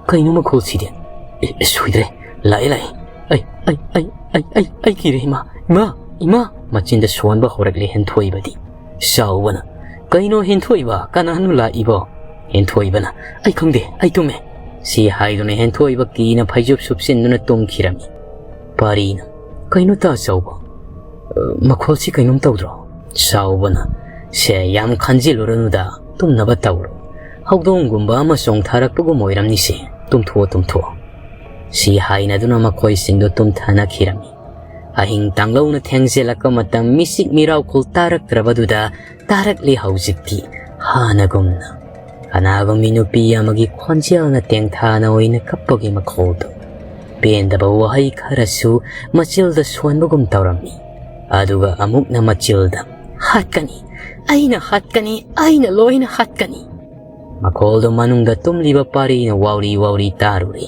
"ꯀꯩꯅꯣ ꯃꯈꯣꯜꯁꯤꯗꯤ? ꯑꯦ, ꯑꯦ, ꯁꯣꯏꯗ꯭ꯔꯦ꯫ ꯂꯥꯛꯑꯦ, ꯂꯥꯛꯑꯦ꯫ ꯑꯩ, ꯑꯩ, ꯑꯩ, ꯑꯩ, ꯑꯩ, ꯑꯩ ꯀꯤꯔꯦ, ꯏꯃꯥ, ꯏꯃꯥ, ꯏꯃꯥ!" ꯃꯆꯤꯟꯗ ꯁꯣꯟꯕ ꯍꯧꯔꯛꯂꯦ ꯍꯦꯟꯊꯣꯏꯕꯗꯤ꯫ ꯆꯥꯎꯕꯅ, "ꯀꯩꯅꯣ ꯍꯦꯟꯊꯣꯏꯕ? ꯀꯅꯥꯅꯣ ꯂꯥꯛꯏꯕꯣ?" ꯍꯦꯟꯊꯣꯏꯕꯅ, "ꯑꯩ ꯈꯪꯗꯦ, ꯑꯩ ꯇꯨꯝꯃꯦ꯫" ꯁꯤ ꯍꯥꯏꯗꯨꯅ ꯍꯦꯟꯊꯣꯏꯕ ꯀꯤꯅ ꯐꯩꯖꯨꯞ ꯁꯨꯞꯆꯤꯟꯗꯨꯅ ꯇꯨꯝꯈꯤꯔꯝꯃꯤ꯫ ꯄꯥꯔꯤꯅ, "ꯀꯩꯅꯣ ꯇꯥ ꯆꯥꯎꯕ? ꯑ, ꯃꯈꯣꯜꯁꯤ ꯀꯩꯅꯣꯝ ꯇꯧꯗ꯭ꯔꯣ?" ꯆꯥꯎꯕꯅ, "ꯁꯦ, ꯌꯥꯝ ꯈꯟꯖꯤꯜꯂꯨꯔꯅꯨꯗ, ꯇꯨꯝꯅꯕ ꯇꯧꯔꯣ꯫ ꯍꯧꯗꯣꯡꯒꯨꯝꯕ ꯑꯃ ꯆꯣꯡꯊꯔꯛꯄꯒꯨꯝ ꯑꯣꯏꯔꯝꯅꯤꯁꯦ꯫ ꯇꯨꯝꯊꯣꯛꯑꯣ, ꯇꯨꯝꯊꯣꯛꯑꯣ꯫" ꯁꯤ ꯍꯥꯏꯅꯗꯨꯅ ꯃꯈꯣꯏꯁꯤꯡꯗꯨ ꯇꯨꯝꯊꯅꯈꯤꯔꯝꯃꯤ꯫ ꯑꯍꯤꯡ ꯇꯥꯡꯂꯧꯅ ꯊꯦꯡꯖꯤꯜꯂꯛꯄ ꯃꯇꯝ ꯃꯤꯆꯤꯛ ꯃꯤꯔꯥꯎꯈꯣꯜ ꯇꯥꯔꯛꯇ꯭ꯔꯕꯗꯨꯗ ꯇꯥꯔꯛꯂꯤ ꯍꯧꯖꯤꯛꯇꯤ ꯍꯥꯟꯅꯒꯨꯝꯅ꯫ ꯀꯅꯥꯒꯨꯝꯕꯤ ꯅꯨꯄꯤ ꯑꯃꯒꯤ ꯈꯣꯟꯖꯦꯜꯅ ꯇꯦꯡꯊꯥꯅ ꯑꯣꯏꯅ ꯀꯞꯄꯒꯤ ꯃꯈꯣꯜꯗꯨ꯫ ꯄꯦꯟꯗꯕ ꯋꯥꯍꯩ ꯈꯔꯁꯨ ꯃꯆꯤꯜꯗ ꯁꯣꯟꯕꯒꯨꯝ ꯇꯧꯔꯝꯃꯤ꯫ ꯑꯗꯨꯒ ꯑꯃꯨꯛꯅ ꯃꯆꯤꯜꯗ, "ꯍꯥꯠꯀꯅꯤ, ꯑꯩꯅ ꯍꯥꯠꯀꯅꯤ, ꯑꯩꯅ ꯂꯣꯏꯅ ꯍꯥꯠꯀꯅꯤ!" ꯃꯈꯣꯜꯗꯨ ꯃꯅꯨꯡꯗ ꯇꯨꯝꯂꯤꯕ ꯄꯥꯔꯤꯅ ꯋꯥꯎꯔꯤ ꯋꯥꯎꯔꯤ ꯇꯥꯔꯨꯔꯦ꯫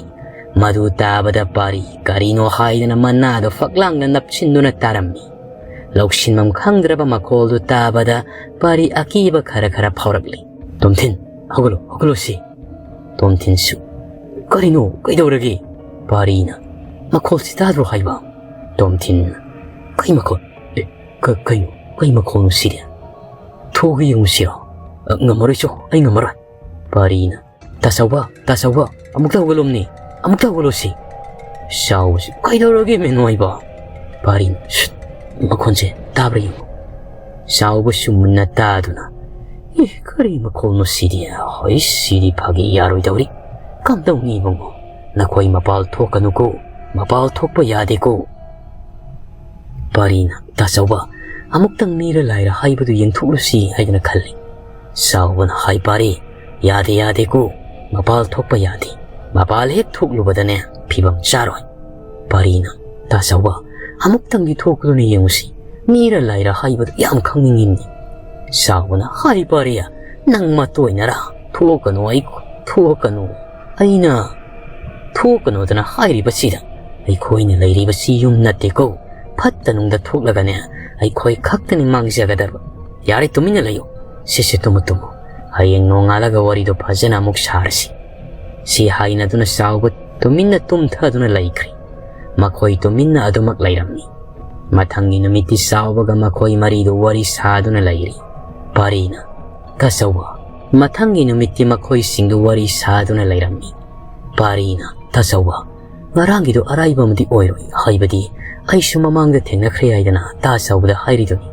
ꯃꯗꯨ ꯇꯥꯕꯗ ꯄꯥꯔꯤ ꯀꯔꯤꯅꯣ ꯍꯥꯏꯗꯅ ꯃꯅꯥꯗꯨ ꯐꯛꯂꯥꯡꯗ ꯅꯞꯁꯤꯟꯗꯨꯅ ꯇꯥꯔꯝꯃꯤ꯫ ꯂꯧꯁꯤꯟꯐꯝ ꯈꯪꯗ꯭ꯔꯕ ꯃꯈꯣꯜꯗꯨ ꯇꯥꯕꯗ ꯄꯥꯔꯤ ꯑꯀꯤꯕ ꯈꯔ ꯈꯔ ꯐꯥꯎꯔꯛꯂꯤ꯫ "ꯇꯣꯝꯊꯤꯟ, ꯍꯧꯒꯠꯂꯣ, ꯍꯧꯒꯠꯂꯣ ꯁꯤ!" ꯇꯣꯝꯊꯤꯟꯁꯨ, "ꯀꯔꯤꯅꯣ? ꯀꯩꯗꯧꯔꯒꯦ?" ꯄꯥꯔꯤꯅ, "ꯃꯈꯣꯜꯁꯤ ꯇꯥꯗ꯭ꯔꯣ ꯍꯥꯏꯕ?" ꯇꯣꯝꯊꯤꯟꯅ, "ꯀꯩ ꯃꯈꯣꯜ? ꯑꯦ, ꯀ-, ꯀꯩꯅꯣ? ꯀꯩ ꯃꯈꯣꯜꯅꯣ ꯁꯤꯗꯤ? ꯊꯣꯛꯑꯒ ꯌꯦꯡꯉꯨꯁꯤꯔꯣ?" "ꯑ, ꯉꯝꯃꯔꯣꯏ ꯆꯣ, ꯑꯩ ꯉꯝꯃꯔꯣꯏ꯫" ꯄꯥꯔꯤꯅ, "ꯇꯥ ꯆꯥꯎꯕ, ꯇꯥ ꯆꯥꯎꯕ, ꯑꯃꯨꯛꯇ ꯍꯧꯒꯠꯂꯣꯝꯅꯦ, ꯑꯃꯨꯛꯇ ꯍꯧꯒꯠꯂꯣꯁꯤ꯫" ꯆꯥꯎꯕꯁꯤ, "ꯀꯩꯗꯧꯔꯒꯦ ꯃꯦꯅꯣꯏꯕ?" ꯄꯥꯔꯤꯅ, "ꯁꯨꯠ, ꯃꯈꯣꯟꯁꯦ ꯇꯥꯕ꯭ꯔꯥ ꯌꯦꯡꯉꯨ꯫" ꯆꯥꯎꯕꯁꯨ ꯃꯨꯟꯅ ꯇꯥꯗꯨꯅ, "ꯑꯦ, ꯀꯔꯤ ꯃꯈꯣꯜꯅꯣ ꯁꯤꯗꯤ? ꯍꯣꯏ, ꯁꯤꯗꯤ ꯐꯥꯒꯤ ꯌꯥꯔꯣꯏꯗꯧꯔꯤ꯫ ꯀꯝꯗꯧꯅꯤ ꯏꯕꯨꯡꯉꯣ? ꯅꯈꯣꯏ ꯃꯄꯥꯜ ꯊꯣꯛꯀꯅꯨꯀꯣ, ꯃꯄꯥꯜ ꯊꯣꯛꯄ ꯌꯥꯗꯦꯀꯣ꯫" ꯄꯥꯔꯤꯅ, "ꯇꯥ ꯆꯥꯎꯕ, ꯑꯃꯨꯛꯇꯪ ꯃꯤꯔ ꯂꯥꯏꯔ ꯍꯥꯏꯕꯗꯨ ꯌꯦꯡꯊꯣꯛꯂꯨꯁꯤ" ꯍꯥꯏꯗꯅ ꯈꯜꯂꯤ꯫ ꯆꯥꯎꯕꯅ, "ꯍꯥꯏ ꯄꯥꯔꯤ, ꯌꯥꯗꯦ, ꯌꯥꯗꯦꯀꯣ, ꯃꯄꯥꯜ ꯊꯣꯛꯄ ꯌꯥꯗꯦ꯫ ꯃꯄꯥꯜ ꯍꯦꯛ ꯊꯣꯛꯂꯨꯕꯗꯅꯦ ꯐꯤꯕꯝ ꯆꯥꯔꯣꯏ꯫" ꯄꯥꯔꯤꯅ, "ꯇꯥ ꯆꯥꯎꯕ, ꯑꯃꯨꯛꯇꯪꯗꯤ ꯊꯣꯛꯂꯨꯅ ꯌꯦꯡꯉꯨꯁꯤ, ꯃꯤꯔ ꯂꯥꯏꯔ ꯍꯥꯏꯕꯗꯨ ꯌꯥꯝ ꯈꯪꯅꯤꯡꯉꯤꯅꯤ꯫" ꯆꯥꯎꯕꯅ, "ꯍꯥꯏ ꯄꯥꯔꯤ, ꯅꯪ ꯃꯇꯣꯏꯅꯔꯥ? ꯊꯣꯛꯀꯅꯨ, ꯑꯩ ꯊꯣꯛꯀꯅꯨ꯫ ꯑꯩꯅ ꯊꯣꯛꯀꯅꯣꯗꯅ ꯍꯥꯏꯔꯤꯕꯁꯤꯗ? ꯑꯩꯈꯣꯏꯅ ꯂꯩꯔꯤꯕꯁꯤ ꯌꯨꯝ ꯅꯠꯇꯦꯀꯣ꯫ ꯐꯠꯇ ꯅꯨꯡꯗ ꯊꯣꯛꯂꯒꯅꯦ ꯑꯩꯈꯣꯏ ꯈꯛꯇꯅꯤ ꯃꯥꯡꯖꯒꯗꯕ꯫ ꯌꯥꯔꯦ, ꯇꯨꯃꯤꯟꯅ ꯂꯩꯌꯨ꯫ ꯁꯦ, ꯁꯦ, ꯇꯨꯝꯃꯨ, ꯇꯨꯝꯃꯨ꯫ ꯍꯌꯦꯡ ꯅꯣꯡꯉꯥꯜꯂꯒ ꯋꯥꯔꯤꯗꯣ ꯐꯖꯅ ꯑꯃꯨꯛ ꯁꯥꯔꯁꯤ꯫" ꯁꯤ ꯍꯥꯏꯅꯗꯨꯅ ꯆꯥꯎꯕ ꯇꯨꯃꯤꯟꯅ ꯇꯨꯝꯊꯗꯨꯅ ꯂꯩꯈ꯭ꯔꯦ꯫ ꯃꯈꯣꯏ ꯇꯨꯃꯤꯟꯅ ꯑꯗꯨꯃꯛ ꯂꯩꯔꯝꯃꯤ꯫ ꯃꯊꯪꯒꯤ ꯅꯨꯃꯤꯠꯇꯤ ꯆꯥꯎꯕꯒ ꯃꯈꯣꯏ ꯃꯔꯤꯗꯨ ꯋꯥꯔꯤ ꯁꯥꯗꯨꯅ ꯂꯩꯔꯤ꯫ ꯄꯥꯔꯤꯅ, "ꯇꯥ ꯆꯥꯎꯕ꯫" ꯃꯊꯪꯒꯤ ꯅꯨꯃꯤꯠꯇꯤ ꯃꯈꯣꯏꯁꯤꯡꯗꯨ ꯋꯥꯔꯤ ꯁꯥꯗꯨꯅ ꯂꯩꯔꯝꯃꯤ꯫ ꯄꯥꯔꯤꯅ, "ꯇꯥ ꯆꯥꯎꯕ, ꯉꯔꯥꯡꯒꯤꯗꯣ ꯑꯔꯥꯏꯕ ꯑꯃꯗꯤ ꯑꯣꯏꯔꯣꯏ, ꯍꯥꯏꯕꯗꯤ ꯑꯩꯁꯨ ꯃꯃꯥꯡꯗ ꯊꯦꯡꯅꯈ꯭ꯔꯦ ꯍꯥꯏꯗꯅ ꯇꯥ ꯆꯥꯎꯕꯗ ꯍꯥꯏꯔꯤꯗꯨꯅꯤ꯫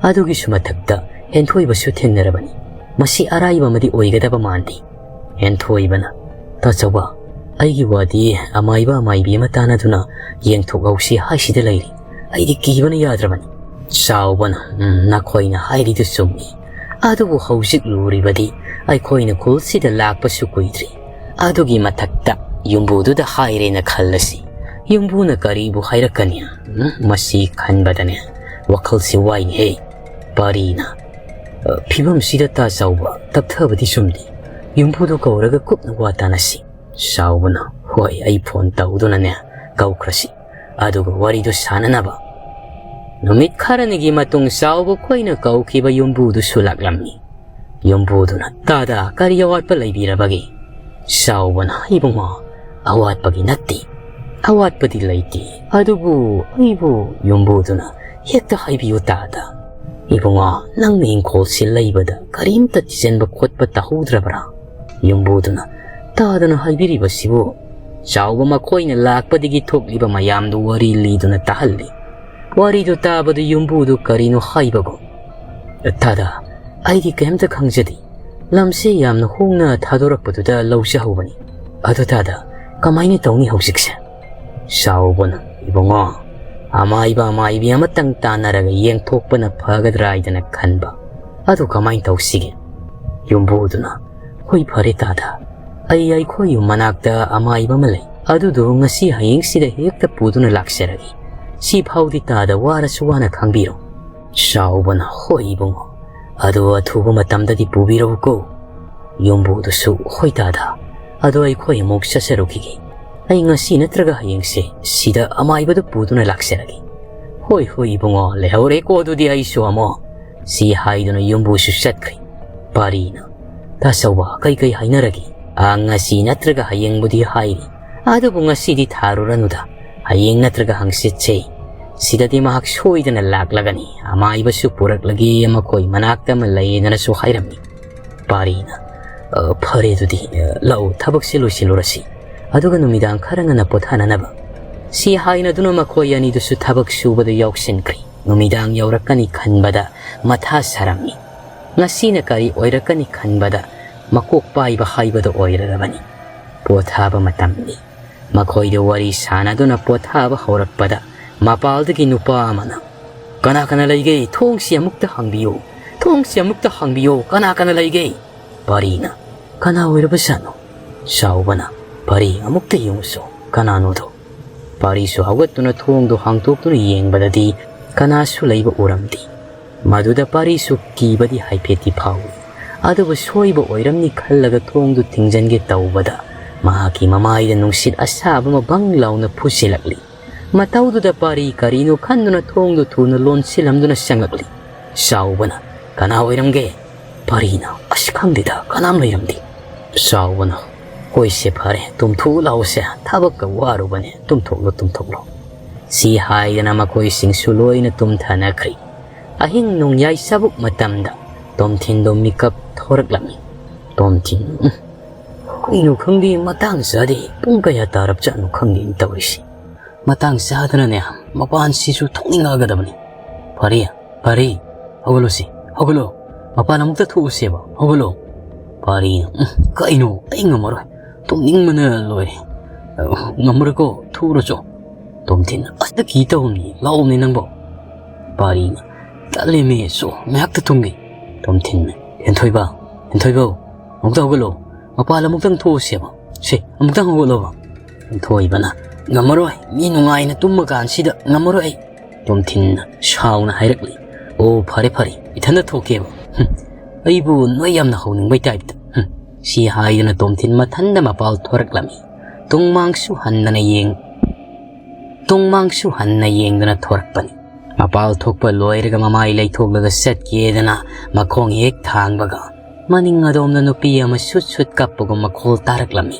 ꯑꯗꯨꯒꯤꯁꯨ ꯃꯊꯛꯇ ꯍꯦꯟꯊꯣꯏꯕꯁꯨ ꯊꯦꯡꯅꯔꯕꯅꯤ꯫ ꯃꯁꯤ ꯑꯔꯥꯏꯕ ꯑꯃꯗꯤ ꯑꯣꯏꯒꯗꯕ ꯃꯥꯟꯗꯦ꯫" ꯍꯦꯟꯊꯣꯏꯕꯅ, "ꯇꯥ ꯆꯥꯎꯕ, ꯑꯩꯒꯤ ꯋꯥꯗꯤ ꯑꯃꯥꯏꯕ ꯑꯃꯥꯏꯕꯤ ꯑꯃ ꯇꯥꯟꯅꯗꯨꯅ ꯌꯦꯡꯊꯣꯛꯍꯧꯁꯤ ꯍꯥꯏꯁꯤꯗ ꯂꯩꯔꯤ꯫ ꯑꯩꯗꯤ ꯀꯤꯕꯅ ꯌꯥꯗ꯭ꯔꯕꯅꯤ꯫" ꯆꯥꯎꯕꯅ, "ꯎꯝ, ꯅꯈꯣꯏꯅ ꯍꯥꯏꯔꯤꯗꯨ ꯆꯨꯝꯃꯤ꯫ ꯑꯗꯨꯕꯨ ꯍꯧꯖꯤꯛ ꯂꯨꯔꯤꯕꯗꯤ ꯑꯩꯈꯣꯏꯅ ꯈꯨꯜꯁꯤꯗ ꯂꯥꯛꯄꯁꯨ ꯀꯨꯏꯗ꯭ꯔꯤ꯫ ꯑꯗꯨꯒꯤ ꯃꯊꯛꯇ ꯌꯨꯝꯕꯨꯗꯨꯗ ꯍꯥꯏꯔꯦꯅ ꯈꯜꯂꯁꯤ꯫ ꯌꯨꯝꯕꯨꯅ ꯀꯔꯤꯕꯨ ꯍꯥꯏꯔꯛꯀꯅꯤ? ꯎꯝ, ꯃꯁꯤ ꯈꯟꯕꯗꯅꯦ ꯋꯥꯈꯜꯁꯤ ꯋꯥꯏꯅꯦꯍꯦ꯫" ꯄꯥꯔꯤꯅ, "ꯑ, ꯐꯤꯕꯝꯁꯤꯗ ꯇꯥ ꯆꯥꯎꯕ ꯇꯞꯊꯕꯗꯤ ꯆꯨꯝꯗꯦ꯫ ꯌꯨꯝꯕꯨꯗꯨ ꯀꯧꯔꯒ ꯀꯨꯞꯅ ꯋꯥ ꯇꯥꯅꯁꯤ꯫" ꯆꯥꯎꯕꯅ, "ꯍꯣꯏ, ꯑꯩ ꯐꯣꯟ ꯇꯧꯗꯨꯅꯅꯦ ꯀꯧꯈ꯭ꯔꯁꯤ꯫ ꯑꯗꯨꯒ ꯋꯥꯔꯤꯗꯨ ꯁꯥꯟꯅꯅꯕ ꯅꯨꯃꯤꯠ ꯈꯔꯅꯤꯒꯤ ꯃꯇꯨꯡ ꯆꯥꯎꯕ ꯈꯣꯏꯅ ꯀꯧꯈꯤꯕ ꯌꯨꯝꯕꯨꯗꯨꯁꯨ ꯂꯥꯛꯂꯝꯃꯤ꯫ ꯌꯨꯝꯕꯨꯗꯨꯅ, "ꯇꯥꯗ, ꯀꯔꯤ ꯑꯋꯥꯠꯄ ꯂꯩꯕꯤꯔꯕꯒꯦ?" ꯆꯥꯎꯕꯅ, "ꯏꯕꯨꯡꯉꯣ, ꯑꯋꯥꯠꯄꯒꯤ ꯅꯠꯇꯦ, ꯑꯋꯥꯠꯄꯗꯤ ꯂꯩꯇꯦ, ꯑꯗꯨꯕꯨ ꯑꯩꯕꯨ ꯌꯨꯝꯕꯨꯗꯨꯅ ꯍꯦꯛꯇ ꯍꯥꯏꯕꯤꯌꯨ ꯇꯥꯗ꯫ ꯏꯕꯨꯡꯉꯣ, ꯅꯪꯅ ꯏꯪꯈꯣꯜꯁꯤ ꯂꯩꯕꯗ ꯀꯔꯤꯝꯇ ꯊꯤꯖꯤꯟꯕ ꯈꯣꯠꯄ ꯇꯧꯍꯧꯗ꯭ꯔꯕ꯭ꯔꯥ?" ꯌꯨꯝꯕꯨꯗꯨꯅ, "ꯇꯥꯗꯅ ꯍꯥꯏꯕꯤꯔꯤꯕꯁꯤꯕꯨ?" ꯆꯥꯎꯕ ꯃꯈꯣꯏꯅ ꯂꯥꯛꯄꯗꯒꯤ ꯊꯣꯛꯂꯤꯕ ꯃꯌꯥꯝꯗꯨ ꯋꯥꯔꯤ ꯂꯤꯗꯨꯅ ꯇꯥꯍꯜꯂꯤ꯫ ꯋꯥꯔꯤꯗꯨ ꯇꯥꯕꯗ ꯌꯨꯝꯕꯨꯗꯨ ꯀꯔꯤꯅꯣ ꯍꯥꯏꯕꯒꯨꯝ, "ꯇꯥꯗ, ꯑꯩꯗꯤ ꯀꯩꯝꯇ ꯈꯪꯖꯗꯦ꯫ ꯂꯝꯁꯦ ꯌꯥꯝꯅ ꯍꯣꯡꯅ ꯊꯥꯗꯣꯔꯛꯄꯗꯨꯗ ꯂꯧꯖꯍꯧꯕꯅꯤ꯫ ꯑꯗꯨ ꯇꯥꯗ, ꯀꯃꯥꯏꯅ ꯇꯧꯅꯤ ꯍꯧꯖꯤꯛꯁꯦ?" ꯆꯥꯎꯕꯅ, "ꯏꯕꯨꯡꯉꯣ, ꯑꯃꯥꯏꯕ ꯑꯃꯥꯏꯕꯤ ꯑꯃꯇꯪ ꯇꯥꯟꯅꯔꯒ ꯌꯦꯡꯊꯣꯛꯄꯅ ꯐꯒꯗ꯭ꯔꯥ ꯍꯥꯏꯗꯅ ꯈꯟꯕ꯫ ꯑꯗꯨ ꯀꯃꯥꯏꯅ ꯇꯧꯁꯤꯒꯦ?" ꯌꯨꯝꯕꯨꯗꯨꯅ, "ꯍꯣꯏ, ꯐꯔꯦ ꯇꯥꯗ, ꯑꯩ ꯑꯩꯈꯣꯏ ꯌꯨꯝ ꯃꯅꯥꯛꯇ ꯑꯃꯥꯏꯕ ꯑꯃ ꯂꯩ꯫ ꯑꯗꯨꯗꯣ ꯉꯁꯤ ꯍꯌꯦꯡꯁꯤꯗ ꯍꯦꯛꯇ ꯄꯨꯗꯨꯅ ꯂꯥꯛꯆꯔꯒꯦ꯫ ꯁꯤ ꯐꯥꯎꯗꯤ ꯇꯥꯗ ꯋꯥꯔꯁꯨ ꯋꯥꯅ ꯈꯥꯡꯕꯤꯔꯣ꯫" ꯆꯥꯎꯕꯅ, "ꯍꯣꯏ ꯏꯕꯨꯡꯉꯣ, ꯑꯗꯣ ꯑꯊꯨꯕ ꯃꯇꯝꯗꯗꯤ ꯄꯨꯕꯤꯔꯛꯎꯀꯣ꯫" ꯌꯨꯝꯕꯨꯗꯨꯁꯨ, "ꯍꯣꯏ ꯇꯥꯗ, ꯑꯗꯣ ꯑꯩꯈꯣꯏ ꯑꯃꯨꯛ ꯆꯠꯆꯔꯨꯈꯤꯒꯦ꯫ ꯑꯩ ꯉꯁꯤ ꯅꯠꯇ꯭ꯔꯒ ꯍꯌꯦꯡꯁꯦ ꯁꯤꯗ ꯑꯃꯥꯏꯕꯗꯨ ꯄꯨꯗꯨꯅ ꯂꯥꯛꯆꯔꯒꯦ꯫" "ꯍꯣꯏ, ꯍꯣꯏ ꯏꯕꯨꯡꯉꯣ, ꯂꯩꯍꯧꯔꯦꯀꯣ ꯑꯗꯨꯗꯤ ꯑꯩꯁꯨ ꯑꯃꯨꯛ꯫" ꯁꯤ ꯍꯥꯏꯗꯨꯅ ꯌꯨꯝꯕꯨꯁꯨ ꯆꯠꯈ꯭ꯔꯦ꯫ ꯄꯥꯔꯤꯅ, "ꯇꯥꯆꯧꯕ, ꯀꯩꯀꯩ ꯍꯥꯏꯅꯔꯒꯦ?" "ꯑ, ꯉꯁꯤ ꯅꯠꯇ꯭ꯔꯒ ꯍꯌꯦꯡꯕꯨꯗꯤ ꯍꯥꯏꯔꯤ, ꯑꯗꯨꯕꯨ ꯉꯁꯤꯗꯤ ꯊꯥꯔꯨꯔꯅꯨꯗ, ꯍꯌꯦꯡ ꯅꯠꯇ꯭ꯔꯒ ꯍꯪꯆꯤꯠꯁꯦ ꯁꯤꯗꯗꯤ ꯃꯍꯥꯛ ꯁꯣꯏꯗꯅ ꯂꯥꯛꯂꯒꯅꯤ꯫ ꯑꯃꯥꯏꯕꯁꯨ ꯄꯨꯔꯛꯂꯒꯦ, ꯃꯈꯣꯏ ꯃꯅꯥꯛꯇ ꯑꯃ ꯂꯩꯌꯦꯅꯁꯨ ꯍꯥꯏꯔꯝꯃꯤ꯫" ꯄꯥꯔꯤꯅ, "ꯑ, ꯐꯔꯦ ꯑꯗꯨꯗꯤ, ꯑ, ꯂꯥꯛꯑꯣ, ꯊꯕꯛꯁꯦ ꯂꯣꯏꯁꯤꯜꯂꯨꯔꯁꯤ꯫ ꯑꯗꯨꯒ ꯅꯨꯃꯤꯗꯥꯡ ꯈꯔ ꯉꯟꯅ ꯄꯣꯊꯥꯅꯅꯕ꯫" ꯁꯤ ꯍꯥꯏꯅꯗꯨꯅ ꯃꯈꯣꯏ ꯑꯅꯤꯗꯨꯁꯨ ꯊꯕꯛ ꯁꯨꯕꯗ ꯌꯥꯎꯁꯤꯟꯈ꯭ꯔꯦ꯫ ꯅꯨꯃꯤꯗꯥꯡ ꯌꯧꯔꯛꯀꯅꯤ ꯈꯟꯕꯗ ꯃꯊꯥ ꯁꯥꯔꯝꯃꯤ꯫ ꯉꯁꯤꯅ ꯀꯔꯤ ꯑꯣꯏꯔꯛꯀꯅꯤ ꯈꯟꯕꯗ ꯃꯀꯣꯛ ꯄꯥꯏꯕ ꯍꯥꯏꯕꯗꯨ ꯑꯣꯏꯔꯔꯕꯅꯤ꯫ ꯄꯣꯊꯥꯕ ꯃꯇꯝꯅꯤ꯫ ꯃꯈꯣꯏꯗ ꯋꯥꯔꯤ ꯁꯥꯟꯅꯗꯨꯅ ꯄꯣꯊꯥꯕ ꯍꯧꯔꯛꯄꯗ ꯃꯄꯥꯜꯗꯒꯤ ꯅꯨꯄꯥ ꯑꯃꯅ, "ꯀꯅꯥ ꯀꯅꯥ ꯂꯩꯒꯦ? ꯊꯣꯡꯁꯤ ꯑꯃꯨꯛꯇ ꯍꯥꯡꯕꯤꯌꯨ꯫ ꯊꯣꯡꯁꯤ ꯑꯃꯨꯛꯇ ꯍꯥꯡꯕꯤꯌꯨ꯫ ꯀꯅꯥ ꯀꯅꯥ ꯂꯩꯒꯦ?" ꯄꯥꯔꯤꯅ, "ꯀꯅꯥ ꯑꯣꯏꯔꯕꯖꯥꯠꯅꯣ?" ꯆꯥꯎꯕꯅ, "ꯄꯥꯔꯤ, ꯑꯃꯨꯛꯇ ꯌꯦꯡꯉꯨꯁꯣ, ꯀꯅꯥꯅꯣꯗꯣ?" ꯄꯥꯔꯤꯁꯨ ꯍꯧꯒꯠꯇꯨꯅ ꯊꯣꯡꯗꯨ ꯍꯥꯡꯗꯣꯛꯇꯨꯅ ꯌꯦꯡꯕꯗꯗꯤ ꯀꯅꯥꯁꯨ ꯂꯩꯕ ꯎꯔꯝꯗꯦ꯫ ꯃꯗꯨꯗ ꯄꯥꯔꯤꯁꯨ ꯀꯤꯕꯗꯤ ꯍꯥꯏꯐꯦꯠꯇꯤ ꯐꯥꯎꯏ꯫ ꯑꯗꯨꯕꯨ ꯁꯣꯏꯕ ꯑꯣꯏꯔꯝꯅꯤ ꯈꯜꯂꯒ ꯊꯣꯡꯗꯨ ꯊꯤꯡꯖꯤꯟꯒꯦ ꯇꯧꯕꯗ ꯃꯍꯥꯛꯀꯤ ꯃꯃꯥꯏꯗ ꯅꯨꯡꯁꯤꯠ ꯑꯁꯥꯕ ꯑꯃ ꯕꯪ ꯂꯥꯎꯅ ꯐꯨꯁꯤꯜꯂꯛꯂꯤ꯫ ꯃꯇꯧꯗꯨꯗ ꯄꯥꯔꯤ ꯀꯔꯤꯅꯣ ꯈꯟꯗꯨꯅ ꯊꯣꯡꯗꯨ ꯊꯨꯅ ꯂꯣꯟꯁꯤꯜꯂꯝꯗꯨꯅ ꯆꯪꯂꯛꯂꯤ꯫ ꯆꯥꯎꯕꯅ, "ꯀꯅꯥ ꯑꯣꯏꯔꯝꯒꯦ?" ꯄꯥꯔꯤꯅ, "ꯑꯁ, ꯈꯪꯗꯦꯗ, ꯀꯅꯥꯝ ꯂꯩꯔꯝꯗꯦ꯫" ꯆꯥꯎꯕꯅ, "ꯍꯣꯏꯁꯦ, ꯐꯔꯦ, ꯇꯨꯝꯊꯣꯛꯎ ꯂꯥꯛꯑꯣꯁꯦ, ꯊꯕꯛꯀ ꯋꯥꯔꯨꯕꯅꯦ, ꯇꯨꯝꯊꯣꯛꯂꯣ, ꯇꯨꯝꯊꯣꯛꯂꯣ꯫" ꯁꯤ ꯍꯥꯏꯗꯅ ꯃꯈꯣꯏꯁꯤꯡꯁꯨ ꯂꯣꯏꯅ ꯇꯨꯝꯊꯅꯈ꯭ꯔꯤ꯫ ꯑꯍꯤꯡ ꯅꯣꯡꯌꯥꯏ ꯆꯥꯕꯨꯛ ꯃꯇꯝꯗ ꯇꯣꯝꯊꯤꯟꯗꯣ ꯃꯤꯀꯞ ꯊꯣꯔꯛꯂꯝꯃꯤ꯫ ꯇꯣꯝꯊꯤꯟ, "ꯎꯝ, ꯀꯩꯅꯣ ꯈꯪꯗꯦ, ꯃꯇꯥꯡ ꯆꯥꯗꯦ, ꯄꯨꯡ ꯀꯌꯥ ꯇꯥꯔꯞ ꯆꯠꯅꯣ ꯈꯪꯗꯦ ꯇꯧꯔꯤꯁꯤ꯫ ꯃꯇꯥꯡ ꯆꯥꯗꯅꯅꯦ, ꯃꯄꯥꯟꯁꯤꯁꯨ ꯊꯣꯛꯅꯤꯡꯉꯛꯑꯒꯗꯕꯅꯤ꯫ ꯐꯔꯦ, ꯐꯔꯦ, ꯍꯧꯒꯠꯂꯨꯁꯤ, ꯍꯧꯒꯠꯂꯣ, ꯃꯄꯥꯟ ꯑꯃꯨꯛꯇ ꯊꯣꯛꯎꯁꯦꯕ, ꯍꯧꯒꯠꯂꯣ꯫" ꯐꯔꯦ, "ꯎꯝ, ꯀꯩꯅꯣ, ꯑꯩ ꯉꯝꯃꯔꯣꯏ, ꯇꯨꯝꯅꯤꯡꯕꯅ ꯂꯣꯏꯔꯦ꯫ ꯑ, ꯉꯝꯃꯔꯣꯏꯀꯣ, ꯊꯣꯛꯎꯔꯣ ꯆꯣ꯫" ꯇꯣꯝꯊꯤꯟ, "ꯑꯁ, ꯀꯤ ꯇꯧꯕꯅꯤ, ꯂꯥꯛꯑꯣꯅꯦ ꯅꯪꯕꯣ꯫" ꯄꯥꯔꯤꯅ, "ꯇꯜꯂꯦꯃꯦ, ꯆꯣ, ꯉꯥꯏꯍꯥꯛꯇ ꯇꯨꯝꯒꯦ꯫" ꯇꯣꯝꯊꯤꯟꯅ, "ꯍꯦꯟꯊꯣꯏꯕ, ꯍꯦꯟꯊꯣꯏꯕꯧ, ꯑꯃꯨꯛꯇ ꯍꯧꯒꯠꯂꯣ, ꯃꯄꯥꯟ ꯑꯃꯨꯛꯇꯪ ꯊꯣꯛꯎꯁꯦꯕ, ꯁꯦ, ꯑꯃꯨꯛꯇꯪ ꯍꯧꯒꯠꯂꯣꯕ꯫" ꯍꯦꯟꯊꯣꯏꯕꯅ, "ꯉꯝꯃꯔꯣꯏ, ꯃꯤ ꯅꯨꯡꯉꯥꯏꯅ ꯇꯨꯝꯃ ꯀꯥꯟꯁꯤꯗ ꯉꯝꯃꯔꯣꯏ ꯑꯩ꯫" ꯇꯣꯝꯊꯤꯟꯅ ꯁꯥꯎꯅ ꯍꯥꯏꯔꯛꯂꯤ, "ꯑꯣ, ꯐꯔꯦ ꯐꯔꯦ, ꯏꯊꯟꯗ ꯊꯣꯛꯀꯦꯕ꯫ ꯍꯨꯝ, ꯑꯩꯕꯨ ꯅꯣꯏ ꯌꯥꯝꯅ ꯍꯧꯅꯤꯡꯕꯩ ꯇꯥꯏꯞꯇ꯫ ꯍꯨꯝ꯫" ꯁꯤ ꯍꯥꯏꯗꯨꯅ ꯇꯣꯝꯊꯤꯟ ꯃꯊꯟꯗ ꯃꯄꯥꯜ ꯊꯣꯔꯛꯂꯝꯃꯤ꯫ ꯇꯨꯡꯃꯥꯡꯁꯨ ꯍꯟꯗꯅ ꯌꯦꯡ-, ꯇꯨꯡꯃꯥꯡꯁꯨ ꯍꯟꯅ ꯌꯦꯡꯗꯅ ꯊꯣꯔꯛꯄꯅꯤ꯫ ꯃꯄꯥꯜ ꯊꯣꯛꯄ ꯂꯣꯏꯔꯒ ꯃꯃꯥꯏ ꯂꯩꯊꯣꯛꯂꯒ ꯆꯠꯀꯦꯗꯅ ꯃꯈꯣꯡ ꯍꯦꯛ ꯊꯥꯡꯕꯒ, ꯃꯅꯤꯡ ꯑꯗꯣꯝꯗ ꯅꯨꯄꯤ ꯑꯃ ꯁꯨꯠ ꯁꯨꯠ ꯀꯞꯄꯒꯨꯝ ꯃꯈꯣꯜ ꯇꯥꯔꯛꯂꯝꯃꯤ꯫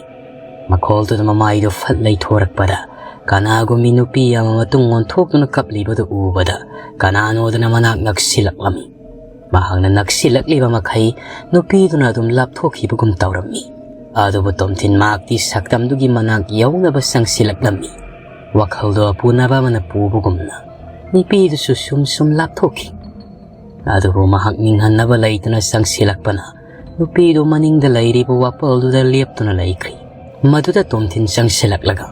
ꯃꯈꯣꯜꯗꯨꯗ ꯃꯃꯥꯏꯗꯨ ꯐꯠ ꯂꯩꯊꯣꯔꯛꯄꯗ, ꯀꯅꯥꯒꯨꯝꯕꯤ ꯅꯨꯄꯤ ꯑꯃ ꯃꯇꯨꯡ ꯑꯣꯟꯊꯣꯛꯇꯨꯅ ꯀꯞꯂꯤꯕꯗꯨ ꯎꯕꯗ, ꯀꯅꯥꯅꯣꯗꯅ ꯃꯅꯥꯛ ꯅꯛꯁꯤꯜꯂꯛꯂꯝꯃꯤ꯫ ꯃꯍꯥꯛꯅ ꯅꯛꯁꯤꯜꯂꯛꯂꯤꯕ ꯃꯈꯩ ꯅꯨꯄꯤꯗꯨꯅ ꯑꯗꯨꯝ ꯂꯥꯞꯊꯣꯛꯈꯤꯕꯒꯨꯝ ꯇꯧꯔꯝꯃꯤ꯫ ꯑꯗꯨꯕꯨ ꯇꯣꯝꯊꯤꯟ ꯃꯍꯥꯛꯇꯤ ꯁꯛꯇꯝꯗꯨꯒꯤ ꯃꯅꯥꯛ ꯌꯧꯅꯕ ꯆꯪꯁꯤꯜꯂꯛꯂꯝꯃꯤ꯫ ꯋꯥꯈꯜꯗꯣ ꯑꯄꯨꯅꯕ ꯑꯃꯅ ꯄꯨꯕꯒꯨꯝꯅ ꯅꯨꯄꯤꯗꯨꯁꯨ ꯁꯨꯝ ꯁꯨꯝ ꯂꯥꯞꯊꯣꯛꯈꯤ꯫ ꯑꯗꯨꯕꯨ ꯃꯍꯥꯛ ꯅꯤꯡꯍꯟꯅꯕ ꯂꯩꯇꯅ ꯆꯪꯁꯤꯜꯂꯛꯄꯅ ꯅꯨꯄꯤꯗꯨ ꯃꯅꯤꯡꯗ ꯂꯩꯔꯤꯕ ꯋꯥꯄꯜꯗꯨꯗ ꯂꯦꯞꯇꯨꯅ ꯂꯩꯈ꯭ꯔꯤ꯫ ꯃꯗꯨꯗ ꯇꯣꯝꯊꯤꯟ ꯆꯪꯁꯤꯜꯂꯛꯂꯒ,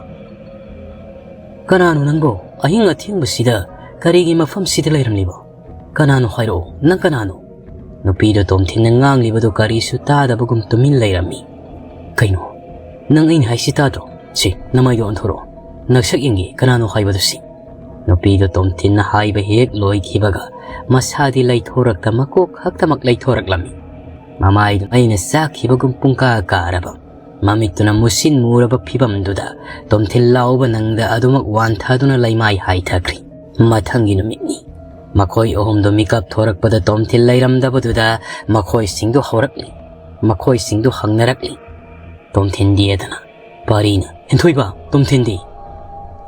"ꯀꯅꯥꯅꯣ ꯅꯪꯕꯣ? ꯑꯍꯤꯡ ꯑꯊꯦꯡꯕꯁꯤꯗ ꯀꯔꯤꯒꯤ ꯃꯐꯝꯁꯤꯗ ꯂꯩꯔꯝꯂꯤꯕ? ꯀꯅꯥꯅꯣ ꯍꯥꯏꯔꯛꯑꯣ, ꯅꯪ ꯀꯅꯥꯅꯣ?" ꯅꯨꯄꯤꯗꯣ ꯇꯣꯝꯊꯤꯟꯅ ꯉꯥꯡꯂꯤꯕꯗꯨ ꯀꯔꯤꯁꯨ ꯇꯥꯗꯕꯒꯨꯝ ꯇꯨꯃꯤꯟ ꯂꯩꯔꯝꯃꯤ꯫ "ꯀꯩꯅꯣ? ꯅꯪ ꯑꯩꯅ ꯍꯥꯏꯁꯤ ꯇꯥꯗ꯭ꯔꯣ? ꯁꯤ, ꯅꯃꯥꯏꯗꯣ ꯑꯣꯟꯊꯣꯔꯛꯑꯣ꯫ ꯅꯁꯛ ꯌꯦꯡꯒꯦ, ꯀꯅꯥꯅꯣ ꯍꯥꯏꯕꯗꯨ ꯁꯤ꯫" ꯅꯨꯄꯤꯗꯣ ꯇꯣꯝꯊꯤꯟꯅ ꯍꯥꯏꯕ ꯍꯦꯛ ꯂꯣꯏꯈꯤꯕꯒ, ꯃꯁꯥꯗꯤ ꯂꯩꯊꯣꯔꯛꯇ ꯃꯀꯣꯛ ꯈꯛꯇꯃꯛ ꯂꯩꯊꯣꯔꯛꯂꯝꯃꯤ꯫ ꯃꯃꯥꯏꯗꯨ ꯑꯩꯅ ꯆꯥꯛꯈꯤꯕꯒꯨꯝ ꯄꯨꯡꯀꯥ ꯀꯥꯔꯕ꯫ ꯃꯃꯤꯠꯇꯨꯅ ꯃꯨꯁꯤꯟ ꯃꯨꯔꯕ ꯐꯤꯕꯝꯗꯨꯗ ꯇꯣꯝꯊꯤꯟ ꯂꯥꯎꯕ ꯅꯪꯗ ꯑꯗꯨꯃꯛ ꯋꯥꯟꯊꯗꯨꯅ ꯂꯩꯃꯥꯏ ꯍꯥꯏꯊꯈ꯭ꯔꯦ꯫ ꯃꯊꯪꯒꯤ ꯅꯨꯃꯤꯠꯅꯤ꯫ ꯃꯈꯣꯏ ꯑꯍꯨꯝꯗꯨ ꯃꯤꯀꯞ ꯊꯣꯔꯛꯄꯗ ꯇꯣꯝꯊꯤꯟ ꯂꯩꯔꯝꯗꯕꯗꯨꯗ ꯃꯈꯣꯏꯁꯤꯡꯗꯨ ꯍꯧꯔꯛꯂꯤ꯫ ꯃꯈꯣꯏꯁꯤꯡꯗꯨ ꯍꯪꯅꯔꯛꯂꯤ꯫ ꯇꯣꯝꯊꯤꯟꯗꯤ ꯑꯗꯨꯅ ꯄꯥꯔꯤꯅ, "ꯍꯦꯟꯊꯣꯏꯕ, ꯇꯣꯝꯊꯤꯟꯗꯤ?"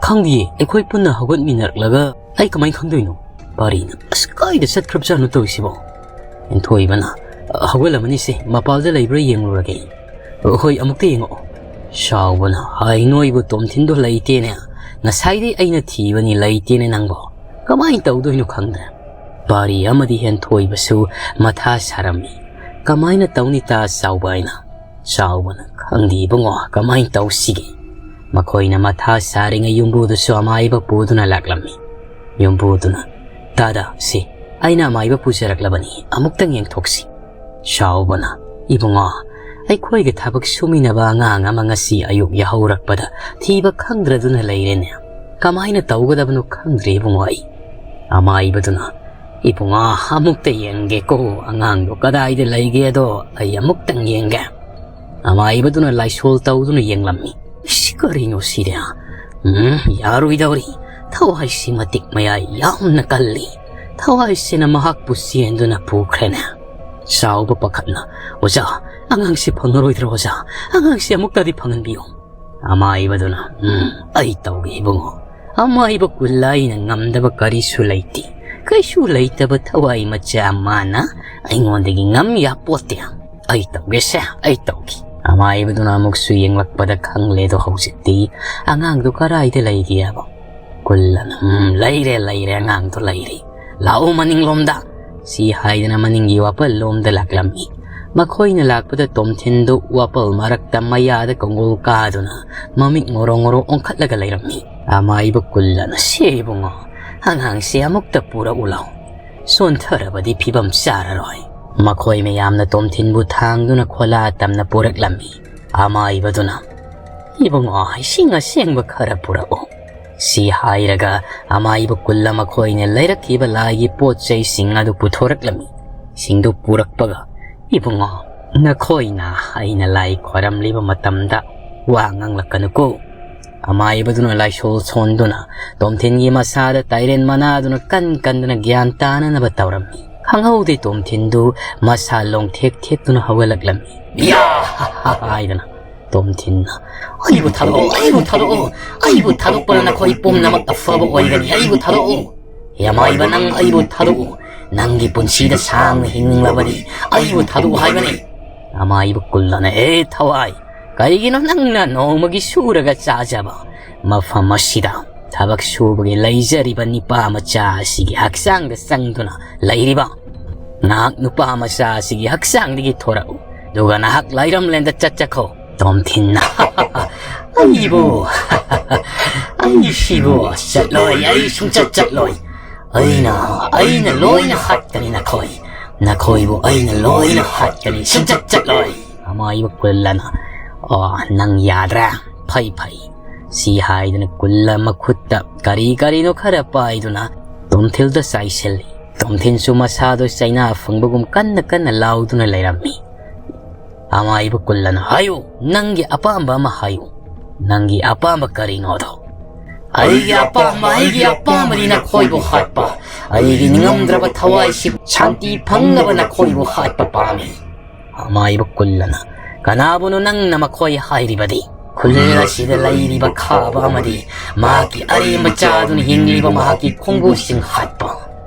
"ꯈꯪꯗꯤꯌꯦ, ꯑꯩꯈꯣꯏ ꯄꯨꯟꯅ ꯍꯧꯒꯠꯃꯤꯟꯅꯔꯛꯂꯒ ꯑꯩ ꯀꯃꯥꯏꯅ ꯈꯪꯗꯣꯏꯅꯣ?" ꯄꯥꯔꯤꯅ, "ꯑꯁ, ꯀꯥꯏꯗ ꯆꯠꯈ꯭ꯔꯕꯖꯥꯠꯅꯣ ꯇꯧꯔꯤꯁꯤꯕꯣ?" ꯍꯦꯟꯊꯣꯏꯕꯅ, "ꯍꯧꯒꯠꯂꯝꯃꯅꯤꯁꯦ, ꯃꯄꯥꯜꯗ ꯂꯩꯕ꯭ꯔꯥ ꯌꯦꯡꯂꯨꯔꯒꯦ꯫ ꯍꯣꯏ, ꯑꯃꯨꯛꯇ ꯌꯦꯡꯉꯛꯑꯣ꯫" ꯁꯥꯎꯕꯅ, "ꯍꯥꯏ ꯅꯣꯏꯕꯨ, ꯇꯣꯝꯊꯤꯟꯗꯣ ꯂꯩꯇꯦꯅꯦ꯫ ꯉꯁꯥꯏꯗꯩ ꯑꯩꯅ ꯊꯤꯕꯅꯤ, ꯂꯩꯇꯦꯅꯦ ꯅꯪꯕꯣ꯫ ꯀꯃꯥꯏꯅ ꯇꯧꯗꯣꯏꯅꯣ ꯈꯪꯗ꯭ꯔꯦ꯫" ꯄꯥꯔꯤ ꯑꯃꯗꯤ ꯍꯦꯟꯊꯣꯏꯕꯁꯨ ꯃꯊꯥ ꯁꯥꯔꯝꯃꯤ꯫ "ꯀꯃꯥꯏꯅ ꯇꯧꯅꯤ ꯇꯥ ꯆꯥꯎꯕ?" ꯍꯥꯏꯅ꯫ ꯆꯥꯎꯕꯅ, "ꯈꯪꯗꯦ ꯏꯕꯨꯡꯉꯣ, ꯀꯃꯥꯏꯅ ꯇꯧꯁꯤꯒꯦ?" ꯃꯈꯣꯏꯅ ꯃꯊꯥ ꯁꯥꯔꯤꯉꯩ ꯌꯨꯝꯕꯨꯗꯨꯁꯨ ꯑꯃꯥꯏꯕ ꯄꯨꯗꯨꯅ ꯂꯥꯛꯂꯝꯃꯤ꯫ ꯌꯨꯝꯕꯨꯗꯨꯅ, "ꯇꯥꯗ, ꯁꯤ ꯑꯩꯅ ꯑꯃꯥꯏꯕ ꯄꯨꯖꯔꯛꯂꯕꯅꯤ, ꯑꯃꯨꯛꯇꯪ ꯌꯦꯡꯊꯣꯛꯁꯤ꯫" ꯆꯥꯎꯕꯅ, "ꯏꯕꯨꯡꯉꯣ, ꯑꯩꯈꯣꯏꯒ ꯊꯕꯛ ꯁꯨꯃꯤꯟꯅꯕ ꯑꯉꯥꯡ ꯑꯃ ꯉꯁꯤ ꯑꯌꯨꯛ ꯌꯥꯍꯧꯔꯛꯄꯗ ꯊꯤꯕ ꯈꯪꯗ꯭ꯔꯗꯨꯅ ꯂꯩꯔꯦꯅꯦ꯫ ꯀꯃꯥꯏꯅ ꯇꯧꯒꯗꯕꯅꯣ ꯈꯪꯗ꯭ꯔꯦ ꯏꯕꯨꯡꯉꯣ ꯑꯩ꯫" ꯑꯃꯥꯏꯕꯗꯨꯅ, "ꯏꯕꯨꯡꯉꯣ, ꯑꯃꯨꯛꯇ ꯌꯦꯡꯒꯦꯀꯣ, ꯑꯉꯥꯡꯗꯣ ꯀꯗꯥꯏꯗ ꯂꯩꯒꯦꯗꯣ ꯑꯩ ꯑꯃꯨꯛꯇꯪ ꯌꯦꯡꯒꯦ꯫" ꯑꯃꯥꯏꯕꯗꯨꯅ ꯂꯥꯏꯁꯣꯜ ꯇꯧꯗꯨꯅ ꯌꯦꯡꯂꯝꯃꯤ꯫ "ꯁꯤ ꯀꯔꯤꯅꯣ ꯁꯤꯗꯤ? ꯎꯝ, ꯌꯥꯔꯣꯏꯗꯧꯔꯤ꯫ ꯊꯋꯥꯏꯁꯤ ꯃꯇꯤꯛ ꯃꯌꯥꯏ ꯌꯥꯝꯅ ꯀꯜꯂꯤ꯫ ꯊꯋꯥꯏꯁꯤꯅ ꯃꯍꯥꯛꯄꯨ ꯆꯦꯟꯗꯨꯅ ꯄꯨꯈ꯭ꯔꯦꯅꯦ꯫" ꯆꯥꯎꯕ ꯄꯥꯈꯠꯅ, "ꯑꯣꯖꯥ, ꯑꯉꯥꯡꯁꯤ ꯐꯪꯉꯔꯣꯏꯗ꯭ꯔꯣ ꯑꯣꯖꯥ? ꯑꯉꯥꯡꯁꯤ ꯑꯃꯨꯛꯇꯗꯤ ꯐꯪꯍꯟꯕꯤꯌꯨ꯫" ꯑꯃꯥꯏꯕꯗꯨꯅ, "ꯎꯝ, ꯑꯩ ꯇꯧꯒꯦ ꯏꯕꯨꯡꯉꯣ꯫ ꯑꯃꯥꯏꯕ ꯀꯨꯜꯂ ꯑꯩꯅ ꯉꯝꯗꯕ ꯀꯔꯤꯁꯨ ꯂꯩꯇꯦ꯫ ꯀꯩꯁꯨ ꯂꯩꯇꯕ ꯊꯋꯥꯏ ꯃꯆꯥ ꯃꯥꯅ ꯑꯩꯉꯣꯟꯗꯒꯤ ꯉꯝ ꯌꯥꯄꯣꯠꯇꯦ꯫ ꯑꯩ ꯇꯧꯒꯦꯁꯦ, ꯑꯩ ꯇꯧꯒꯦ꯫" ꯑꯃꯥꯏꯕꯗꯨꯅ ꯑꯃꯨꯛꯁꯨ ꯌꯦꯡꯂꯛꯄꯗ ꯈꯪꯂꯦꯗꯣ ꯍꯧꯖꯤꯛꯇꯤ ꯑꯉꯥꯡꯗꯨ ꯀꯔꯥꯏꯗ ꯂꯩꯒꯦ ꯍꯥꯏꯕ꯫ ꯀꯨꯜꯂꯅ, "ꯎꯝ, ꯂꯩꯔꯦ, ꯂꯩꯔꯦ, ꯑꯉꯥꯡꯗꯣ ꯂꯩꯔꯦ꯫ ꯂꯥꯛꯑꯣ ꯃꯅꯤꯡꯂꯣꯝꯗ꯫" ꯁꯤ ꯍꯥꯏꯗꯅ ꯃꯅꯤꯡꯒꯤ ꯋꯥꯄꯜ ꯂꯣꯝꯗ ꯂꯥꯛꯂꯝꯃꯤ꯫ ꯃꯈꯣꯏꯅ ꯂꯥꯛꯄꯗ ꯇꯣꯝꯊꯤꯟꯗꯨ ꯋꯥꯄꯜ ꯃꯔꯛꯇ ꯃꯌꯥꯗ ꯀꯣꯡꯒꯣꯜ ꯀꯥꯗꯨꯅ ꯃꯃꯤꯠ ꯉꯣꯔꯣ ꯉꯣꯔꯣ ꯑꯣꯟꯈꯠꯂꯒ ꯂꯩꯔꯝꯃꯤ꯫ ꯑꯃꯥꯏꯕ ꯀꯨꯜꯂꯅ, "ꯁꯦ ꯏꯕꯨꯡꯉꯣ, ꯑꯉꯥꯡꯁꯦ ꯑꯃꯨꯛꯇ ꯄꯨꯔꯛꯎ ꯂꯥꯎ꯫ ꯁꯣꯟꯊꯔꯕꯗꯤ ꯐꯤꯕꯝ ꯆꯥꯔꯔꯣꯏ꯫" ꯃꯈꯣꯏ ꯃꯌꯥꯝꯅ ꯇꯣꯝꯊꯤꯟꯕꯨ ꯊꯥꯡꯗꯨꯅ ꯈꯣꯂꯥ ꯇꯝꯅ ꯄꯨꯔꯛꯂꯝꯃꯤ꯫ ꯑꯃꯥꯏꯕꯗꯨꯅ, "ꯏꯕꯨꯡꯉꯣ, ꯏꯁꯤꯡ ꯑꯁꯦꯡꯕ ꯈꯔ ꯄꯨꯔꯛꯎ꯫" ꯁꯤ ꯍꯥꯏꯔꯒ ꯑꯃꯥꯏꯕ ꯀꯨꯜꯂ ꯃꯈꯣꯏꯅ ꯂꯩꯔꯛꯈꯤꯕ ꯂꯥꯏꯒꯤ ꯄꯣꯠ ꯆꯩꯁꯤꯡ ꯑꯗꯨ ꯄꯨꯊꯣꯔꯛꯂꯝꯃꯤ꯫ ꯁꯤꯡꯗꯨ ꯄꯨꯔꯛꯄꯒ, "ꯏꯕꯨꯡꯉꯣ, "ꯅꯈꯣꯏꯅ ꯑꯩꯅ ꯂꯥꯏ ꯈꯣꯏꯔꯝꯂꯤꯕ ꯃꯇꯝꯗ ꯋꯥ ꯉꯥꯡꯂꯛꯀꯅꯨꯀꯣ"꯫ ꯑꯃꯥꯏꯕꯗꯨꯅ ꯂꯥꯏꯁꯣꯜ ꯁꯣꯟꯗꯨꯅ ꯇꯣꯝꯊꯤꯟꯒꯤ ꯃꯁꯥꯗ ꯇꯥꯏꯔꯦꯟ ꯃꯅꯥꯗꯨꯅ ꯀꯟ ꯀꯟꯗꯨꯅ ꯒ꯭ꯌꯥꯟ ꯇꯥꯅꯅꯕ ꯇꯧꯔꯝꯃꯤ꯫ ꯈꯪꯍꯧꯗꯦ ꯇꯣꯝꯊꯤꯟꯗꯨ ꯃꯁꯥ ꯂꯣꯡꯊꯦꯛ ꯊꯦꯛꯇꯨꯅ ꯍꯧꯒꯠꯂꯛꯂꯝꯃꯤ꯫ "ꯌꯥ!" ꯍꯥꯏꯗꯅ ꯇꯣꯝꯊꯤꯟꯅ, "ꯑꯩꯕꯨ ꯊꯥꯗꯣꯛꯑꯣ, ꯑꯩꯕꯨ ꯊꯥꯗꯣꯛꯑꯣ, ꯑꯩꯕꯨ ꯊꯥꯗꯣꯛꯄꯅ ꯅꯈꯣꯏ ꯄꯨꯝꯅꯃꯛ ꯑꯐꯕ ꯑꯣꯏꯒꯅꯤ, ꯑꯩꯕꯨ ꯊꯥꯗꯣꯛꯑꯣ꯫ ꯌꯥꯃꯥꯏꯕ, ꯅꯪ ꯑꯩꯕꯨ ꯊꯥꯗꯣꯛꯎ꯫ ꯅꯪꯒꯤ ꯄꯨꯟꯁꯤꯗ ꯁꯥꯡꯅ ꯍꯤꯡꯅꯤꯡꯂꯕꯗꯤ ꯑꯩꯕꯨ ꯊꯥꯗꯣꯛꯎ ꯍꯥꯏꯕꯅꯤ"꯫ ꯑꯃꯥꯏꯕ ꯀꯨꯜꯂꯅ, "ꯑꯦ ꯊꯋꯥꯏ, ꯀꯔꯤꯒꯤꯅꯣ ꯅꯪꯅ ꯅꯣꯡꯃꯒꯤ ꯁꯨꯔꯒ ꯆꯥꯖꯕ ꯃꯐꯝ ꯑꯁꯤꯗ ꯊꯕꯛ ꯁꯨꯕꯒꯤ ꯂꯩꯖꯔꯤꯕ ꯅꯤꯄꯥ ꯃꯆꯥ ꯑꯁꯤꯒꯤ ꯍꯛꯆꯥꯡꯗ ꯆꯪꯗꯨꯅ ꯂꯩꯔꯤꯕ? ꯅꯍꯥꯛ ꯅꯨꯄꯥ ꯃꯆꯥ ꯑꯁꯤꯒꯤ ꯍꯛꯆꯥꯡꯗꯒꯤ ꯊꯣꯔꯛꯎ, ꯑꯗꯨꯒ ꯅꯍꯥꯛ ꯂꯥꯏꯔꯝꯂꯦꯟꯗ ꯆꯠꯆꯈꯣ"꯫ ꯇꯣꯝꯊꯤꯟꯅ, "ꯑꯩꯕꯨ, ꯑꯩꯁꯤꯕꯨ ꯆꯠꯂꯣꯏ, ꯑꯩ ꯁꯨꯡꯆꯠ ꯆꯠꯂꯣꯏ꯫ ꯑꯩꯅ, ꯑꯩꯅ ꯂꯣꯏꯅ ꯍꯥꯠꯀꯅꯤ ꯅꯈꯣꯏ, ꯅꯈꯣꯏꯕꯨ ꯑꯩꯅ ꯂꯣꯏꯅ ꯍꯥꯠꯀꯅꯤ, ꯁꯨꯡꯆꯠ ꯆꯠꯂꯣꯏ"꯫ ꯑꯃꯥꯏꯕ ꯀꯨꯜꯂꯅ, "ꯑꯣ, ꯅꯪ ꯌꯥꯗ꯭ꯔꯦ, ꯐꯩ ꯐꯩ"꯫ ꯁꯤ ꯍꯥꯏꯗꯨꯅ ꯀꯨꯜꯂ ꯃꯈꯨꯠꯇ ꯀꯔꯤ ꯀꯔꯤꯅꯣ ꯈꯔ ꯄꯥꯏꯗꯨꯅ ꯇꯣꯝꯊꯤꯜꯗ ꯆꯥꯏꯁꯤꯜꯂꯤ꯫ ꯇꯣꯝꯊꯤꯟꯁꯨ ꯃꯁꯥꯗꯣ ꯆꯩꯅꯥ ꯐꯪꯕꯒꯨꯝ ꯀꯟꯅ ꯀꯟꯅ ꯂꯥꯎꯗꯨꯅ ꯂꯩꯔꯝꯃꯤ꯫ ꯑꯃꯥꯏꯕ ꯀꯨꯜꯂꯅ, "ꯍꯥꯏꯌꯨ, ꯅꯪꯒꯤ ꯑꯄꯥꯝꯕ ꯑꯃ ꯍꯥꯏꯌꯨ꯫ ꯅꯪꯒꯤ ꯑꯄꯥꯝꯕ ꯀꯔꯤꯅꯣꯗꯣ?" "ꯑꯩꯒꯤ ꯑꯄꯥꯝꯕ, ꯑꯩꯒꯤ ꯑꯄꯥꯝꯕꯗꯤ ꯅꯈꯣꯏꯕꯨ ꯍꯥꯠꯄ꯫ ꯑꯩꯒꯤ ꯅꯤꯡꯉꯝꯗ꯭ꯔꯕ ꯊꯋꯥꯏꯁꯤ ꯁꯥꯟꯇꯤ ꯐꯪꯅꯕ ꯅꯈꯣꯏꯕꯨ ꯍꯥꯠꯄ ꯄꯥꯝꯃꯤ"꯫ ꯑꯃꯥꯏꯕ ꯀꯨꯜꯂꯅ, "ꯀꯅꯥꯕꯨꯅꯣ ꯅꯪꯅ ꯃꯈꯣꯏ ꯍꯥꯏꯔꯤꯕꯗꯤ? ꯈꯨꯜ ꯑꯁꯤꯗ ꯂꯩꯔꯤꯕ ꯈꯥꯕ ꯑꯃꯗꯤ ꯃꯍꯥꯛꯀꯤ ꯑꯔꯦꯝꯕ ꯆꯥꯗꯨꯅ ꯍꯤꯡꯂꯤꯕ ꯃꯍꯥꯛꯀꯤ ꯈꯣꯡꯕꯨꯁꯤꯡ ꯍꯥꯠꯄ"꯫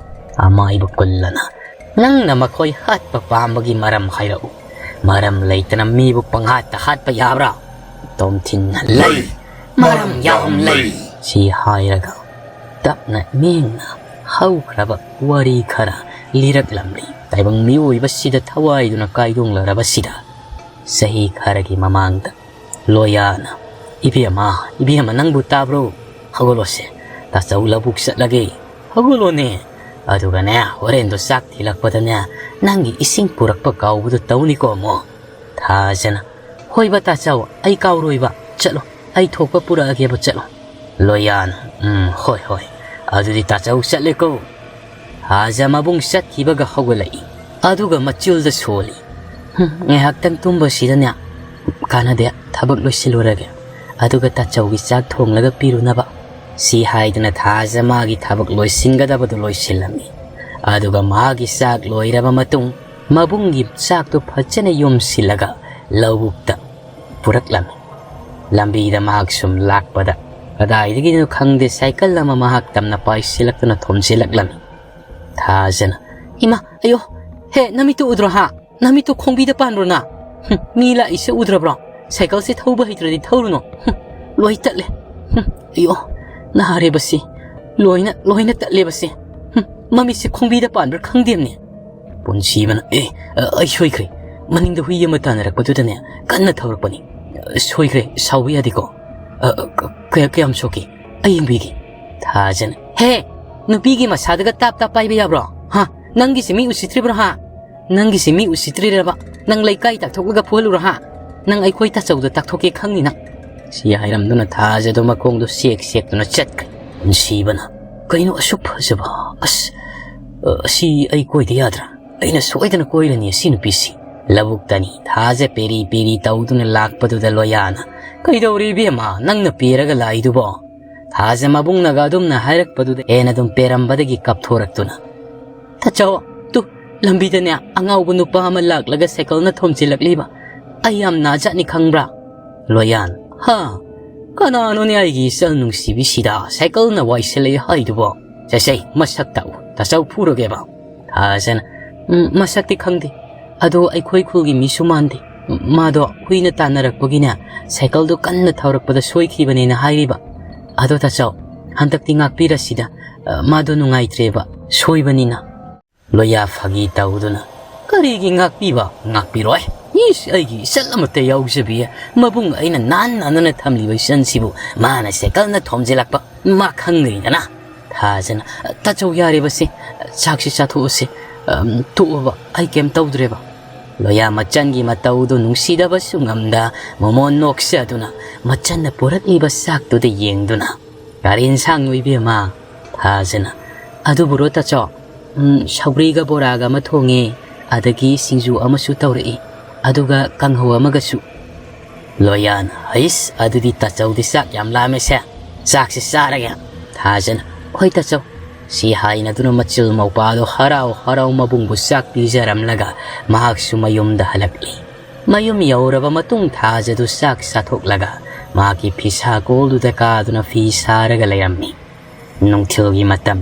ꯑꯃꯥꯏꯕ ꯀꯨꯜꯂꯅ, "ꯅꯪꯅ ꯃꯈꯣꯏ ꯍꯥꯠꯄ ꯄꯥꯝꯕꯒꯤ ꯃꯔꯝ ꯍꯥꯏꯔꯛꯎ꯫ ꯃꯔꯝ ꯂꯩꯇꯅ ꯃꯤꯕꯨ ꯄꯪꯍꯥꯠꯇ ꯍꯥꯠꯄ ꯌꯥꯕ꯭ꯔꯥ?" ꯇꯣꯝꯊꯤꯟꯅ, "ꯂꯩ, ꯃꯔꯝ ꯌꯥꯝ ꯂꯩ"꯫ ꯁꯤ ꯍꯥꯏꯔꯒ ꯇꯞꯅ ꯃꯤꯡꯅ ꯍꯧꯈ꯭ꯔꯕ ꯋꯥꯔꯤ ꯈꯔ ꯂꯤꯔꯛꯂꯝꯂꯤ꯫ ꯇꯥꯏꯕꯪ ꯃꯤꯑꯣꯏꯕꯁꯤꯗ ꯊꯋꯥꯏꯗꯨꯅ ꯀꯥꯏꯗꯣꯡꯂꯔꯕꯁꯤꯗ ꯆꯍꯤ ꯈꯔꯒꯤ ꯃꯃꯥꯡꯗ ꯂꯣꯌꯥꯅ, "ꯏꯕꯦꯝꯃ, ꯏꯕꯦꯝꯃ, ꯅꯪꯕꯨ ꯇꯥꯕ꯭ꯔꯣ? ꯍꯧꯒꯠꯂꯣꯁꯦ, ꯇꯥꯆꯧ ꯂꯧꯕꯨꯛ ꯆꯠꯂꯒꯦ꯫ ꯍꯧꯒꯠꯂꯣꯅꯦ꯫ ꯑꯗꯨꯒꯅꯦ, ꯍꯣꯔꯦꯟꯗꯣ ꯆꯥꯛ ꯊꯤꯜꯂꯛꯄꯗꯅꯦ, ꯅꯪꯒꯤ ꯏꯁꯤꯡ ꯄꯨꯔꯛꯄ ꯀꯥꯎꯕꯗꯣ ꯇꯧꯅꯤꯀꯣ ꯑꯃꯨꯛ"꯫ ꯊꯥꯖꯅ, "ꯍꯣꯏꯕ ꯇꯥꯆꯧ, ꯑꯩ ꯀꯥꯎꯔꯣꯏꯕ꯫ ꯆꯠꯂꯣ, ꯑꯩ ꯊꯣꯛꯄ ꯄꯨꯔꯛꯑꯒꯦꯕ, ꯆꯠꯂꯣ"꯫ ꯂꯣꯌꯥꯅ, "ꯎꯝ, ꯍꯣꯏ, ꯍꯣꯏ꯫ ꯑꯗꯨꯗꯤ ꯇꯥꯆꯧ ꯆꯠꯂꯦꯀꯣ"꯫ ꯊꯥꯖ ꯃꯕꯨꯡ ꯆꯠꯈꯤꯕꯒ ꯍꯧꯒꯠꯂꯛꯏ꯫ ꯑꯗꯨꯒ ꯃꯆꯨꯜꯗ ꯁꯣꯜꯂꯤ꯫ "ꯍꯨꯝ, ꯉꯥꯏꯍꯥꯛꯇꯪ ꯇꯨꯝꯕꯁꯤꯗꯅꯦ ꯀꯥꯟꯅꯗꯦ, ꯊꯕꯛ ꯂꯣꯏꯁꯤꯜꯂꯨꯔꯒꯦ, ꯑꯗꯨꯒ ꯇꯥꯆꯧꯒꯤ ꯆꯥꯛ ꯊꯣꯡꯂꯒ ꯄꯤꯔꯨꯅꯕ", ꯁꯤ ꯍꯥꯏꯗꯨꯅ ꯊꯥꯖ ꯃꯥꯒꯤ ꯊꯕꯛ ꯂꯣꯏꯁꯤꯟꯒꯗꯕꯗꯨ ꯂꯣꯏꯁꯤꯜꯂꯝꯃꯤ꯫ ꯑꯗꯨꯒ ꯃꯥꯒꯤ ꯆꯥꯛ ꯂꯣꯏꯔꯕ ꯃꯇꯨꯡ ꯃꯕꯨꯡꯒꯤ ꯆꯥꯛꯇꯨ ꯐꯖꯅ ꯌꯣꯝꯁꯤꯜꯂꯒ ꯂꯧꯕꯨꯛꯇ ꯄꯨꯔꯛꯂꯝꯃꯤ꯫ ꯂꯝꯕꯤꯗ ꯃꯍꯥꯛ ꯁꯨꯝ ꯂꯥꯛꯄꯗ ꯀꯗꯥꯏꯗꯒꯤꯅꯣ ꯈꯪꯗꯦ ꯁꯥꯏꯀꯜ ꯑꯃ ꯃꯍꯥꯛ ꯇꯝꯅ ꯄꯥꯏꯁꯤꯜꯂꯛꯇꯨꯅ ꯊꯣꯝꯖꯤꯜꯂꯛꯂꯝꯃꯤ꯫ ꯊꯥꯖꯅ, "ꯏꯃꯥ, ꯑꯌꯣ, ꯍꯦ, ꯅꯃꯤꯠꯇꯨ ꯎꯗ꯭ꯔꯣ ꯍꯥ? ꯅꯃꯤꯠꯇꯨ ꯈꯣꯡꯕꯤꯗ ꯄꯥꯟꯕ꯭ꯔꯣ ꯅ? ꯍꯨꯝ, ꯃꯤ ꯂꯥꯛꯏꯁꯦ ꯎꯗ꯭ꯔꯕ꯭ꯔꯣ? ꯁꯥꯏꯀꯜꯁꯦ ꯊꯧꯕ ꯍꯩꯇ꯭ꯔꯗꯤ ꯊꯧꯔꯨꯅꯨ꯫ ꯍꯨꯝ, ꯂꯣꯏ ꯇꯠꯂꯦ꯫ ꯍꯨꯝ, ꯑꯌꯣ, ꯅꯥꯔꯦꯕꯁꯤ꯫ ꯂꯣꯏꯅ, ꯂꯣꯏꯅ ꯇꯠꯂꯦꯕꯁꯤ꯫ ꯍꯨꯝ, ꯃꯃꯤꯠꯁꯦ ꯈꯣꯡꯕꯤꯗ ꯄꯥꯟꯕ꯭ꯔꯥ ꯈꯪꯗꯦꯕꯅꯦ꯫" ꯄꯨꯟꯁꯤꯕꯅ, "ꯑꯦ, ꯑ, ꯑꯩ ꯁꯣꯏꯈ꯭ꯔꯦ꯫ ꯃꯅꯤꯡꯗ ꯍꯨꯏ ꯑꯃ ꯇꯥꯟꯅꯔꯛꯄꯗꯨꯗꯅꯦ, ꯀꯟꯅ ꯊꯧꯔꯛꯄꯅꯤ꯫ ꯑ, ꯁꯣꯏꯈ꯭ꯔꯦ, ꯁꯥꯎꯕ ꯌꯥꯗꯦꯀꯣ꯫ ꯑ, ꯑ, ꯀ-, ꯀꯌꯥ-, ꯀꯌꯥꯝ ꯁꯣꯛꯀꯦ? ꯑꯩ ꯌꯦꯡꯕꯤꯒꯦ꯫" ꯊꯥꯖꯅ, "ꯍꯦ, ꯅꯨꯄꯤꯒꯤ ꯃꯁꯥꯗꯒ ꯇꯥꯞ ꯇꯥꯞ ꯄꯥꯏꯕ ꯌꯥꯕ꯭ꯔꯣ? ꯍꯥ? ꯅꯪꯒꯤꯁꯦ ꯃꯤ ꯎꯁꯤꯠꯇ꯭ꯔꯤꯕ꯭ꯔꯣ, ꯍꯥ? ꯅꯪꯒꯤꯁꯦ ꯃꯤ ꯎꯁꯤꯠꯇ꯭ꯔꯤꯔꯕ? ꯅꯪ ꯂꯩꯀꯥꯏ ꯇꯥꯛꯊꯣꯛꯂꯒ ꯐꯨꯍꯜꯂꯨꯔꯣ, ꯍꯥ? ꯅꯪ ꯑꯩꯈꯣꯏ ꯇꯥꯆꯧꯗ ꯇꯥꯛꯊꯣꯛꯀꯦ ꯈꯪꯅꯤ ꯅꯪ꯫" ꯁꯤ ꯍꯥꯏꯔꯝꯗꯨꯅ ꯊꯥꯖꯗꯣ ꯃꯈꯣꯡꯗꯣ ꯁꯦꯛ ꯁꯦꯛꯇꯨꯅ ꯆꯠꯈ꯭ꯔꯦ꯫ ꯄꯨꯟꯁꯤꯕꯅ, "ꯀꯩꯅꯣ ꯑꯁꯨꯛ ꯐꯖꯕ? ꯑꯁ, ꯑ, ꯑꯁꯤ ꯑꯩ ꯀꯣꯏꯗ ꯌꯥꯗ꯭ꯔꯥ? ꯑꯩꯅ ꯁꯣꯏꯗꯅ ꯀꯣꯏꯔꯅꯤ ꯑꯁꯤ ꯅꯨꯄꯤꯁꯤ꯫" ꯂꯧꯕꯨꯛꯇꯅꯤ ꯊꯥꯖ ꯄꯦꯔꯤ ꯄꯦꯔꯤ ꯇꯧꯗꯨꯅ ꯂꯥꯛꯄꯗꯨꯗ ꯂꯣꯌꯥꯅ, "ꯀꯩꯗꯧꯔꯦ ꯏꯕꯦꯝꯃ, ꯅꯪꯅ ꯄꯦꯔꯒ ꯂꯥꯛꯏꯗꯨꯕꯣ?" ꯊꯥꯖ ꯃꯕꯨꯡꯅꯒ ꯑꯗꯨꯝꯅ ꯍꯥꯏꯔꯛꯄꯗꯨꯗ ꯍꯦꯟꯅ ꯑꯗꯨꯝ ꯄꯦꯔꯝꯕꯗꯒꯤ ꯀꯞꯊꯣꯔꯛꯇꯨꯅ, "ꯇꯥꯆꯧ, ꯇꯨ, ꯂꯝꯕꯤꯗꯅꯦ ꯑꯉꯥꯎꯕ ꯅꯨꯄꯥ ꯑꯃ ꯂꯥꯛꯂꯒ ꯁꯥꯏꯀꯜꯅ ꯊꯣꯝꯖꯤꯜꯂꯛꯂꯤꯕ꯫ ꯑꯩ ꯌꯥꯝ ꯅꯥꯖꯥꯠꯅꯤ ꯈꯪꯕ꯭ꯔꯥ?" ꯂꯣꯌꯥꯟ, "ꯍꯥ? ꯀꯅꯥꯅꯣꯅꯦ ꯑꯩꯒꯤ ꯏꯆꯜ ꯅꯨꯡꯁꯤꯕꯤꯁꯤꯗ ꯁꯥꯏꯀꯜꯅ ꯋꯥꯏꯁꯤꯜꯂꯛꯑꯦ ꯍꯥꯏꯗꯨꯕꯣ? ꯁꯦ, ꯁꯦ, ꯃꯁꯛ ꯇꯥꯛꯎ, ꯇꯥꯆꯧ ꯐꯨꯔꯒꯦꯕ꯫" ꯊꯥꯖꯅ, "ꯎꯝ, ꯃꯁꯛꯇꯤ ꯈꯪꯗꯦ꯫ ꯑꯗꯣ ꯑꯩꯈꯣꯏ ꯈꯨꯜꯒꯤ ꯃꯤꯁꯨ ꯃꯥꯟꯗꯦ꯫ ꯃꯥꯗꯣ ꯍꯨꯏꯅ ꯇꯥꯟꯅꯔꯛꯄꯒꯤꯅꯦ, ꯁꯥꯏꯀꯜꯗꯣ ꯀꯟꯅ ꯊꯧꯔꯛꯄꯗ ꯁꯣꯏꯈꯤꯕꯅꯦꯅ ꯍꯥꯏꯔꯤꯕ꯫ ꯑꯗꯣ ꯇꯥꯆꯧ, ꯍꯟꯗꯛꯇꯤ ꯉꯥꯛꯄꯤꯔꯁꯤꯗ, ꯑ, ꯃꯥꯗꯣ ꯅꯨꯡꯉꯥꯏꯇ꯭ꯔꯦꯕ, ꯁꯣꯏꯕꯅꯤꯅ꯫" ꯂꯣꯌꯥ ꯐꯥꯒꯤ ꯇꯧꯗꯨꯅ, "ꯀꯔꯤꯒꯤ ꯉꯥꯛꯄꯤꯕ? ꯉꯥꯛꯄꯤꯔꯣꯏ꯫ ꯏꯁ, ꯑꯩꯒꯤ ꯏꯆꯜ ꯑꯃꯠꯇ ꯌꯥꯎꯖꯕꯤ, ꯃꯕꯨꯡ ꯑꯩꯅ ꯅꯥꯟ ꯅꯥꯟꯅ ꯊꯝꯂꯤꯕ ꯏꯆꯟꯁꯤꯕꯨ ꯃꯥꯅ ꯁꯥꯏꯀꯜꯅ ꯊꯣꯝꯖꯤꯜꯂꯛꯄ ꯃꯥ ꯈꯪꯒꯅꯤꯗꯅ꯫" ꯊꯥꯖꯅ, "ꯇꯥꯆꯧ, ꯌꯥꯔꯦꯕꯁꯦ, ꯆꯥꯛꯁꯤ ꯆꯥꯊꯣꯛꯑꯁꯤ꯫ ꯑꯝ, ꯇꯣꯛꯑꯣꯕ, ꯑꯩ ꯀꯩꯝ ꯇꯧꯗ꯭ꯔꯦꯕ꯫" ꯂꯣꯌꯥ ꯃꯆꯟꯒꯤ ꯃꯇꯧꯗꯨ ꯅꯨꯡꯁꯤꯗꯕꯁꯨ ꯉꯝꯗ ꯃꯣꯃꯣꯟ ꯅꯣꯛꯆꯗꯨꯅ ꯃꯆꯟꯅ ꯄꯨꯔꯛꯂꯤꯕ ꯆꯥꯛꯇꯨꯗ ꯌꯦꯡꯗꯨꯅ, "ꯀꯔꯤ ꯏꯟꯁꯥꯡꯅꯣ ꯏꯕꯦꯝꯃ?" ꯊꯥꯖꯅ, "ꯑꯗꯨꯕꯨꯔꯣ ꯇꯥꯆꯧ, ꯎꯝ, ꯁꯧꯒ꯭ꯔꯤꯒ ꯕꯣꯔꯥꯒ ꯑꯃ ꯊꯣꯡꯉꯦ, ꯑꯗꯒꯤ ꯁꯤꯡꯖꯨ ꯑꯃꯁꯨ ꯇꯧꯔꯛꯏ, ꯑꯗꯨꯒ ꯀꯥꯡꯍꯧ ꯑꯃꯒꯁꯨ꯫ ꯂꯣꯌꯥꯟ, "ꯍꯩꯁ, ꯑꯗꯨꯗꯤ ꯇꯥꯆꯧꯗꯤ ꯆꯥꯛ ꯌꯥꯝ ꯂꯥꯝꯃꯦꯁꯦ, ꯆꯥꯛꯁꯦ ꯆꯥꯔꯒꯦ"꯫ ꯊꯥꯖꯅ, "ꯍꯣꯏ ꯇꯥꯆꯧ"꯫ ꯁꯤ ꯍꯥꯏꯅꯗꯨꯅ ꯃꯆꯤꯜ ꯃꯧꯄꯥꯗꯣ ꯍꯔꯥꯎ ꯍꯔꯥꯎ ꯃꯕꯨꯡꯕꯨ ꯆꯥꯛ ꯄꯤꯖꯔꯝꯂꯒ ꯃꯍꯥꯛꯁꯨ ꯃꯌꯨꯝꯗ ꯍꯜꯂꯛꯂꯤ꯫ ꯃꯌꯨꯝ ꯌꯧꯔꯕ ꯃꯇꯨꯡ ꯊꯥꯖꯗꯨ ꯆꯥꯛ ꯆꯥꯊꯣꯛꯂꯒ ꯃꯍꯥꯛꯀꯤ ꯐꯤꯁꯥ ꯀꯣꯜꯗꯨꯗ ꯀꯥꯗꯨꯅ ꯐꯤ ꯁꯥꯔꯒ ꯂꯩꯔꯝꯃꯤ꯫ ꯅꯨꯡꯊꯤꯜꯒꯤ ꯃꯇꯝ꯫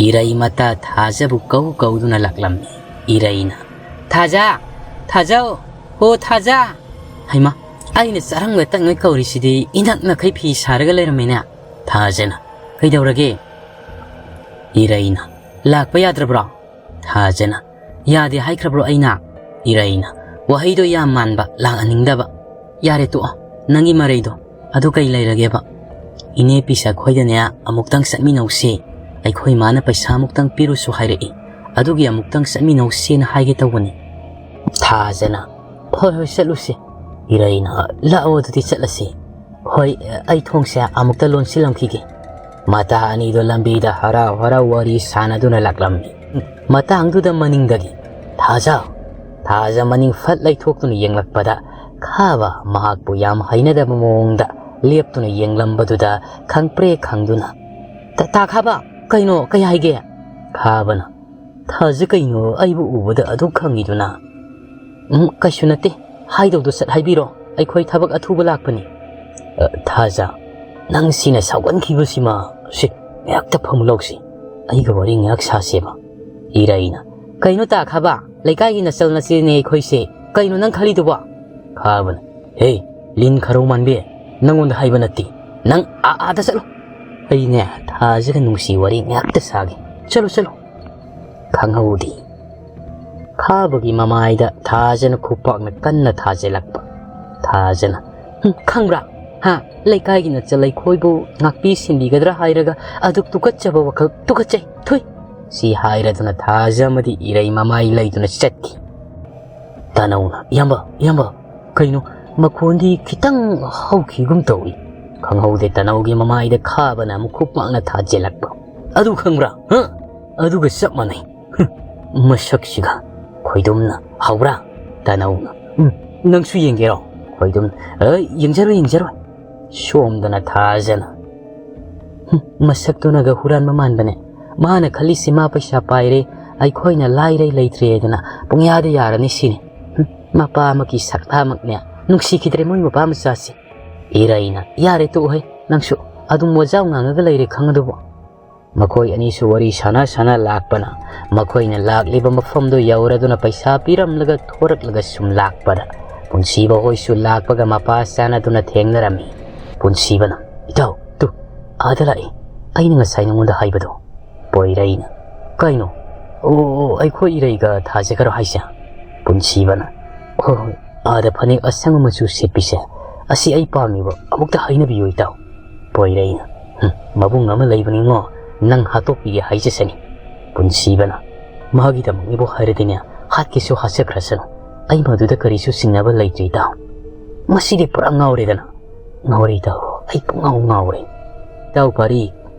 ꯏꯔꯩ ꯃꯇꯥ ꯊꯥꯖꯕꯨ ꯀꯧ ꯀꯧꯗꯨꯅ ꯂꯥꯛꯂꯝꯃꯤ꯫ ꯏꯔꯩꯅ, "ꯊꯥꯖ! ꯊꯥꯖꯧ! ꯍꯣ ꯊꯥꯖ!" ꯍꯩꯃꯥ, ꯑꯩꯅ ꯆꯥꯔꯪ ꯋꯦꯇꯪꯉꯩ ꯀꯧꯔꯤꯁꯤꯗꯤ ꯏꯅꯛ ꯅꯛꯈꯩ ꯐꯤ ꯁꯥꯔꯒ ꯂꯩꯔꯝꯃꯤꯅꯦ꯫ ꯊꯥꯖꯅ, "ꯀꯩꯗꯧꯔꯒꯦ?" ꯏꯔꯩꯅ, "ꯂꯥꯛꯄ ꯌꯥꯗ꯭ꯔꯕ꯭ꯔꯣ?" ꯊꯥꯖꯅ, "ꯌꯥꯗꯦ ꯍꯥꯏꯈ꯭ꯔꯕ꯭ꯔꯣ ꯑꯩꯅ?" ꯏꯔꯩꯅ, ꯋꯥꯍꯩꯗꯣ ꯌꯥꯝ ꯃꯥꯟꯕ, ꯂꯥꯛꯍꯟꯅꯤꯡꯗꯕ꯫ "ꯌꯥꯔꯦ ꯇꯣꯛꯑꯣ, ꯅꯪꯒꯤ ꯃꯔꯩꯗꯣ꯫ ꯑꯗꯨ ꯀꯩ ꯂꯩꯔꯒꯦꯕ?" "ꯏꯅꯦ ꯄꯤꯁꯛ ꯈꯣꯏꯗꯅꯦ ꯑꯃꯨꯛꯇꯪ ꯆꯠꯃꯤꯟꯅꯧꯁꯦ꯫ ꯑꯩꯈꯣꯏ ꯃꯥꯅ ꯄꯩꯁꯥ ꯑꯃꯨꯛꯇꯪ ꯄꯤꯔꯨꯁꯨ ꯍꯥꯏꯔꯛꯏ꯫ ꯑꯗꯨꯒꯤ ꯑꯃꯨꯛꯇꯪ ꯆꯠꯃꯤꯟꯅꯧꯁꯦꯅ ꯍꯥꯏꯒꯦ ꯇꯧꯕꯅꯤ"꯫ ꯊꯥꯖꯅ, "ꯍꯣꯏ ꯍꯣꯏ ꯆꯠꯂꯨꯁꯦ"꯫ ꯏꯔꯩꯅ, "ꯂꯥꯛꯑꯣ ꯑꯗꯨꯗꯤ ꯆꯠꯂꯁꯤ꯫ ꯍꯣꯏ, ꯑꯩ ꯊꯣꯡꯁꯦ ꯑꯃꯨꯛꯇ ꯂꯣꯟꯁꯤꯜꯂꯝꯈꯤꯒꯦ"꯫ ꯃꯇꯥ ꯑꯅꯤꯗꯣ ꯂꯝꯕꯤꯗ ꯍꯔꯥꯎ ꯍꯔꯥꯎ ꯋꯥꯔꯤ ꯁꯥꯟꯅꯗꯨꯅ ꯂꯥꯛꯂꯝꯃꯤ꯫ ꯃꯇꯥꯡꯗꯨꯗ ꯃꯅꯤꯡꯗꯒꯤ, "ꯊꯥꯖ!" ꯊꯥꯖ ꯃꯅꯤꯡ ꯐꯠ ꯂꯩꯊꯣꯛꯇꯨꯅ ꯌꯦꯡꯂꯛꯄꯗ ꯈꯥꯕ ꯃꯍꯥꯛꯄꯨ ꯌꯥꯝ ꯍꯩꯅꯗꯕ ꯃꯑꯣꯡꯗ ꯂꯦꯞꯇꯨꯅ ꯌꯦꯡꯂꯝꯕꯗꯨꯗ ꯈꯪꯄ꯭ꯔꯦ ꯈꯪꯗꯨꯅ, "ꯇ-, ꯇꯥ ꯈꯥꯕ, ꯀꯩꯅꯣ, ꯀꯩ ꯍꯥꯏꯒꯦ?" ꯈꯥꯕꯅ, "ꯊꯥꯖ ꯀꯩꯅꯣ ꯑꯩꯕꯨ ꯎꯕꯗ ꯑꯗꯨꯛ ꯈꯪꯉꯤꯗꯨꯅ?" "ꯎꯝ, ꯀꯩꯁꯨ ꯅꯠꯇꯦ꯫ ꯍꯥꯏꯗꯧꯗꯣ ꯁꯠ ꯍꯥꯏꯕꯤꯔꯣ꯫ ꯑꯩꯈꯣꯏ ꯊꯕꯛ ꯑꯊꯨꯕ ꯂꯥꯛꯄꯅꯤ"꯫ "ꯑ, ꯊꯥꯖ, ꯅꯪ ꯁꯤꯅ ꯁꯥꯎꯒꯟꯈꯤꯕꯁꯤꯃ꯫ ꯁꯦ, ꯉꯥꯏꯍꯥꯛꯇ ꯐꯝꯃꯨ ꯂꯥꯎꯁꯤ꯫ ꯑꯩꯒ ꯋꯥꯔꯤ ꯉꯥꯏꯍꯥꯛ ꯁꯥꯁꯦꯕ"꯫ ꯏꯔꯩꯅ, "ꯀꯩꯅꯣ ꯇꯥ ꯈꯥꯕ? ꯂꯩꯀꯥꯏꯒꯤ ꯅꯆꯜ ꯅꯆꯦꯅꯦ ꯑꯩꯈꯣꯏꯁꯦ꯫ ꯀꯩꯅꯣ ꯅꯪ ꯈꯜꯂꯤꯗꯨꯕꯣ?" ꯈꯥꯕꯅ, "ꯍꯦ, ꯂꯤꯟ ꯈꯔꯧ ꯃꯥꯟꯕꯤ, ꯅꯪꯉꯣꯟꯗ ꯍꯥꯏꯕ ꯅꯠꯇꯦ꯫ ꯅꯪ ꯑꯥ, ꯑꯥꯗ ꯆꯠꯂꯣ꯫ ꯑꯩꯅꯦ ꯊꯥꯖꯒ ꯅꯨꯡꯁꯤ ꯋꯥꯔꯤ ꯉꯥꯏꯍꯥꯛꯇ ꯁꯥꯒꯦ꯫ ꯆꯠꯂꯣ, ꯆꯠꯂꯣ"꯫ ꯈꯪꯍꯧꯗꯦ꯫ ꯈꯥꯕꯒꯤ ꯃꯃꯥꯏꯗ ꯊꯥꯖꯅ ꯈꯨꯄꯥꯛꯅ ꯀꯟꯅ ꯊꯥꯖꯤꯜꯂꯛꯄ꯫ ꯊꯥꯖꯅ, "ꯍꯨꯝ, ꯈꯪꯕ꯭ꯔꯥ? ꯍꯥ? ꯂꯩꯀꯥꯏꯒꯤ ꯅꯆꯜ ꯑꯩꯈꯣꯏꯕꯨ ꯉꯥꯛꯄꯤ ꯁꯦꯟꯕꯤꯒꯗ꯭ꯔꯥ ꯍꯥꯏꯔꯒ ꯑꯗꯨꯛ ꯇꯨꯀꯠꯆꯕ ꯋꯥꯈꯜ, ꯇꯨꯀꯠꯆꯩ, ꯊꯨꯏ"꯫ ꯁꯤ ꯍꯥꯏꯔꯗꯨꯅ ꯊꯥꯖ ꯑꯃꯗꯤ ꯏꯔꯩ ꯃꯃꯥꯏ ꯂꯩꯗꯨꯅ ꯆꯠꯈꯤ꯫ ꯇꯅꯧꯅ, "ꯏꯌꯥꯝꯕ, ꯏꯌꯥꯝꯕ, ꯀꯩꯅꯣ? ꯃꯈꯣꯟꯗꯤ ꯈꯤꯇꯪ ꯍꯧꯈꯤꯒꯨꯝ ꯇꯧꯏ"꯫ ꯈꯪꯍꯧꯗꯦ ꯇꯅꯧꯒꯤ ꯃꯃꯥꯏꯗ ꯈꯥꯕꯅ ꯑꯃꯨꯛ ꯈꯨꯄꯥꯛꯅ ꯊꯥꯖꯤꯜꯂꯛꯄ꯫ "ꯑꯗꯨ ꯈꯪꯕ꯭ꯔꯥ? ꯍꯥ? ꯑꯗꯨꯒ ꯆꯞ ꯃꯥꯟꯅꯩ꯫ ꯍꯨꯝ, ꯃꯁꯛꯁꯤꯒ"꯫ ꯈꯣꯏꯗꯨꯝꯅ, "ꯍꯧꯕ꯭ꯔꯥ?" ꯇꯥꯅꯧꯅ, "ꯎꯝ, ꯅꯪꯁꯨ ꯌꯦꯡꯒꯦꯔꯣ?" ꯈꯣꯏꯗꯨꯝ, "ꯑ, ꯌꯦꯡꯖꯔꯣꯏ, ꯌꯦꯡꯖꯔꯣꯏ"꯫ ꯁꯣꯝꯗꯅ ꯊꯥꯖꯅ, "ꯍꯨꯝ, ꯃꯁꯛꯇꯨꯅꯒ ꯍꯨꯔꯥꯟꯕ ꯃꯥꯟꯕꯅꯦ꯫ ꯃꯥꯅ ꯈꯜꯂꯤꯁꯤ ꯃꯥ ꯄꯩꯁꯥ ꯄꯥꯏꯔꯦ, ꯑꯩꯈꯣꯏꯅ ꯂꯥꯏꯔꯩ ꯂꯩꯇ꯭ꯔꯦꯗꯅ ꯄꯨꯡꯌꯥꯗ ꯌꯥꯔꯅꯤ ꯁꯤꯅꯤ꯫ ꯍꯨꯝ, ꯃꯄꯥ ꯑꯃꯒꯤ ꯁꯛꯇꯥꯃꯛꯅꯦ꯫ ꯅꯨꯡꯁꯤꯈꯤꯗ꯭ꯔꯦ ꯃꯣꯏ ꯃꯄꯥ ꯃꯆꯥꯁꯦ"꯫ ꯏꯔꯩꯅ, "ꯌꯥꯔꯦ ꯇꯣꯛꯎꯍꯦ, ꯅꯪꯁꯨ ꯑꯗꯨꯝ ꯋꯥꯖꯥꯎ ꯉꯥꯡꯉꯒ ꯂꯩꯔꯦ ꯈꯪꯉꯗꯨꯕꯨ"꯫ ꯃꯈꯣꯏ ꯑꯅꯤꯁꯨ ꯋꯥꯔꯤ ꯁꯥꯟꯅ ꯁꯥꯟꯅ ꯂꯥꯛꯄꯅ ꯃꯈꯣꯏꯅ ꯂꯥꯛꯂꯤꯕ ꯃꯐꯝꯗꯨ ꯌꯧꯔꯗꯨꯅ ꯄꯩꯁꯥ ꯄꯤꯔꯝꯂꯒ ꯊꯣꯔꯛꯂꯒ ꯁꯨꯝ ꯂꯥꯛꯄꯗ ꯄꯨꯟꯁꯤꯕ ꯍꯣꯏꯁꯨ ꯂꯥꯛꯄꯒ ꯃꯄꯥ ꯆꯥꯟꯅꯗꯨꯅ ꯊꯦꯡꯅꯔꯝꯃꯤ꯫ ꯄꯨꯟꯁꯤꯕꯅ, "ꯏꯇꯥꯎ, ꯇꯨ, ꯑꯥꯗ ꯂꯥꯛꯏ꯫ ꯑꯩꯅ ꯉꯁꯥꯏ ꯅꯉꯣꯟꯗ ꯍꯥꯏꯕꯗꯣ"꯫ ꯄꯣꯏꯔꯩꯅ, "ꯀꯩꯅꯣ? ꯑꯣ, ꯑꯣ, ꯑꯩꯈꯣꯏ ꯏꯔꯩꯒ ꯊꯥꯖꯒꯔꯣ ꯍꯥꯏꯁꯦ?" ꯄꯨꯟꯁꯤꯕꯅ, "ꯍꯣꯏ, ꯍꯣꯏ, ꯑꯥꯗ ꯐꯅꯦꯛ ꯑꯁꯪꯕ ꯃꯆꯨ ꯁꯦꯠꯄꯤꯁꯦ꯫ ꯑꯁꯤ ꯑꯩ ꯄꯥꯝꯃꯤꯕ, ꯑꯃꯨꯛꯇ ꯍꯥꯏꯅꯕꯤꯌꯨ ꯏꯇꯥꯎ"꯫ ꯄꯣꯏꯔꯩꯅ, "ꯍꯨꯝ, ꯃꯕꯨꯡ ꯑꯃ ꯂꯩꯕꯅꯤꯉꯣ, ꯅꯪ ꯍꯥꯠꯇꯣꯛꯄꯤꯒꯦ ꯍꯥꯏꯖꯁꯅꯤ"꯫ ꯄꯨꯟꯁꯤꯕꯅ, "ꯃꯥꯒꯤꯗꯃꯛꯅꯤꯕꯨ ꯍꯥꯏꯔꯗꯤꯅꯦ, ꯍꯥꯠꯀꯦꯁꯨ ꯍꯥꯠꯆꯈ꯭ꯔꯁꯅꯨ꯫ ꯑꯩ ꯃꯗꯨꯗ ꯀꯔꯤꯁꯨ ꯆꯤꯡꯅꯕ ꯂꯩꯇ꯭ꯔꯦ ꯏꯇꯥꯎ"꯫ ꯃꯁꯤꯗꯤ ꯄꯨꯔꯥ ꯉꯥꯎꯔꯦꯗꯅ꯫ "ꯉꯥꯎꯔꯦ ꯏꯇꯥꯎ, ꯑꯩ ꯄꯨꯡꯉꯥꯎ ꯉꯥꯎꯔꯦ꯫ ꯏꯇꯥꯎ ꯄꯥꯔꯤ,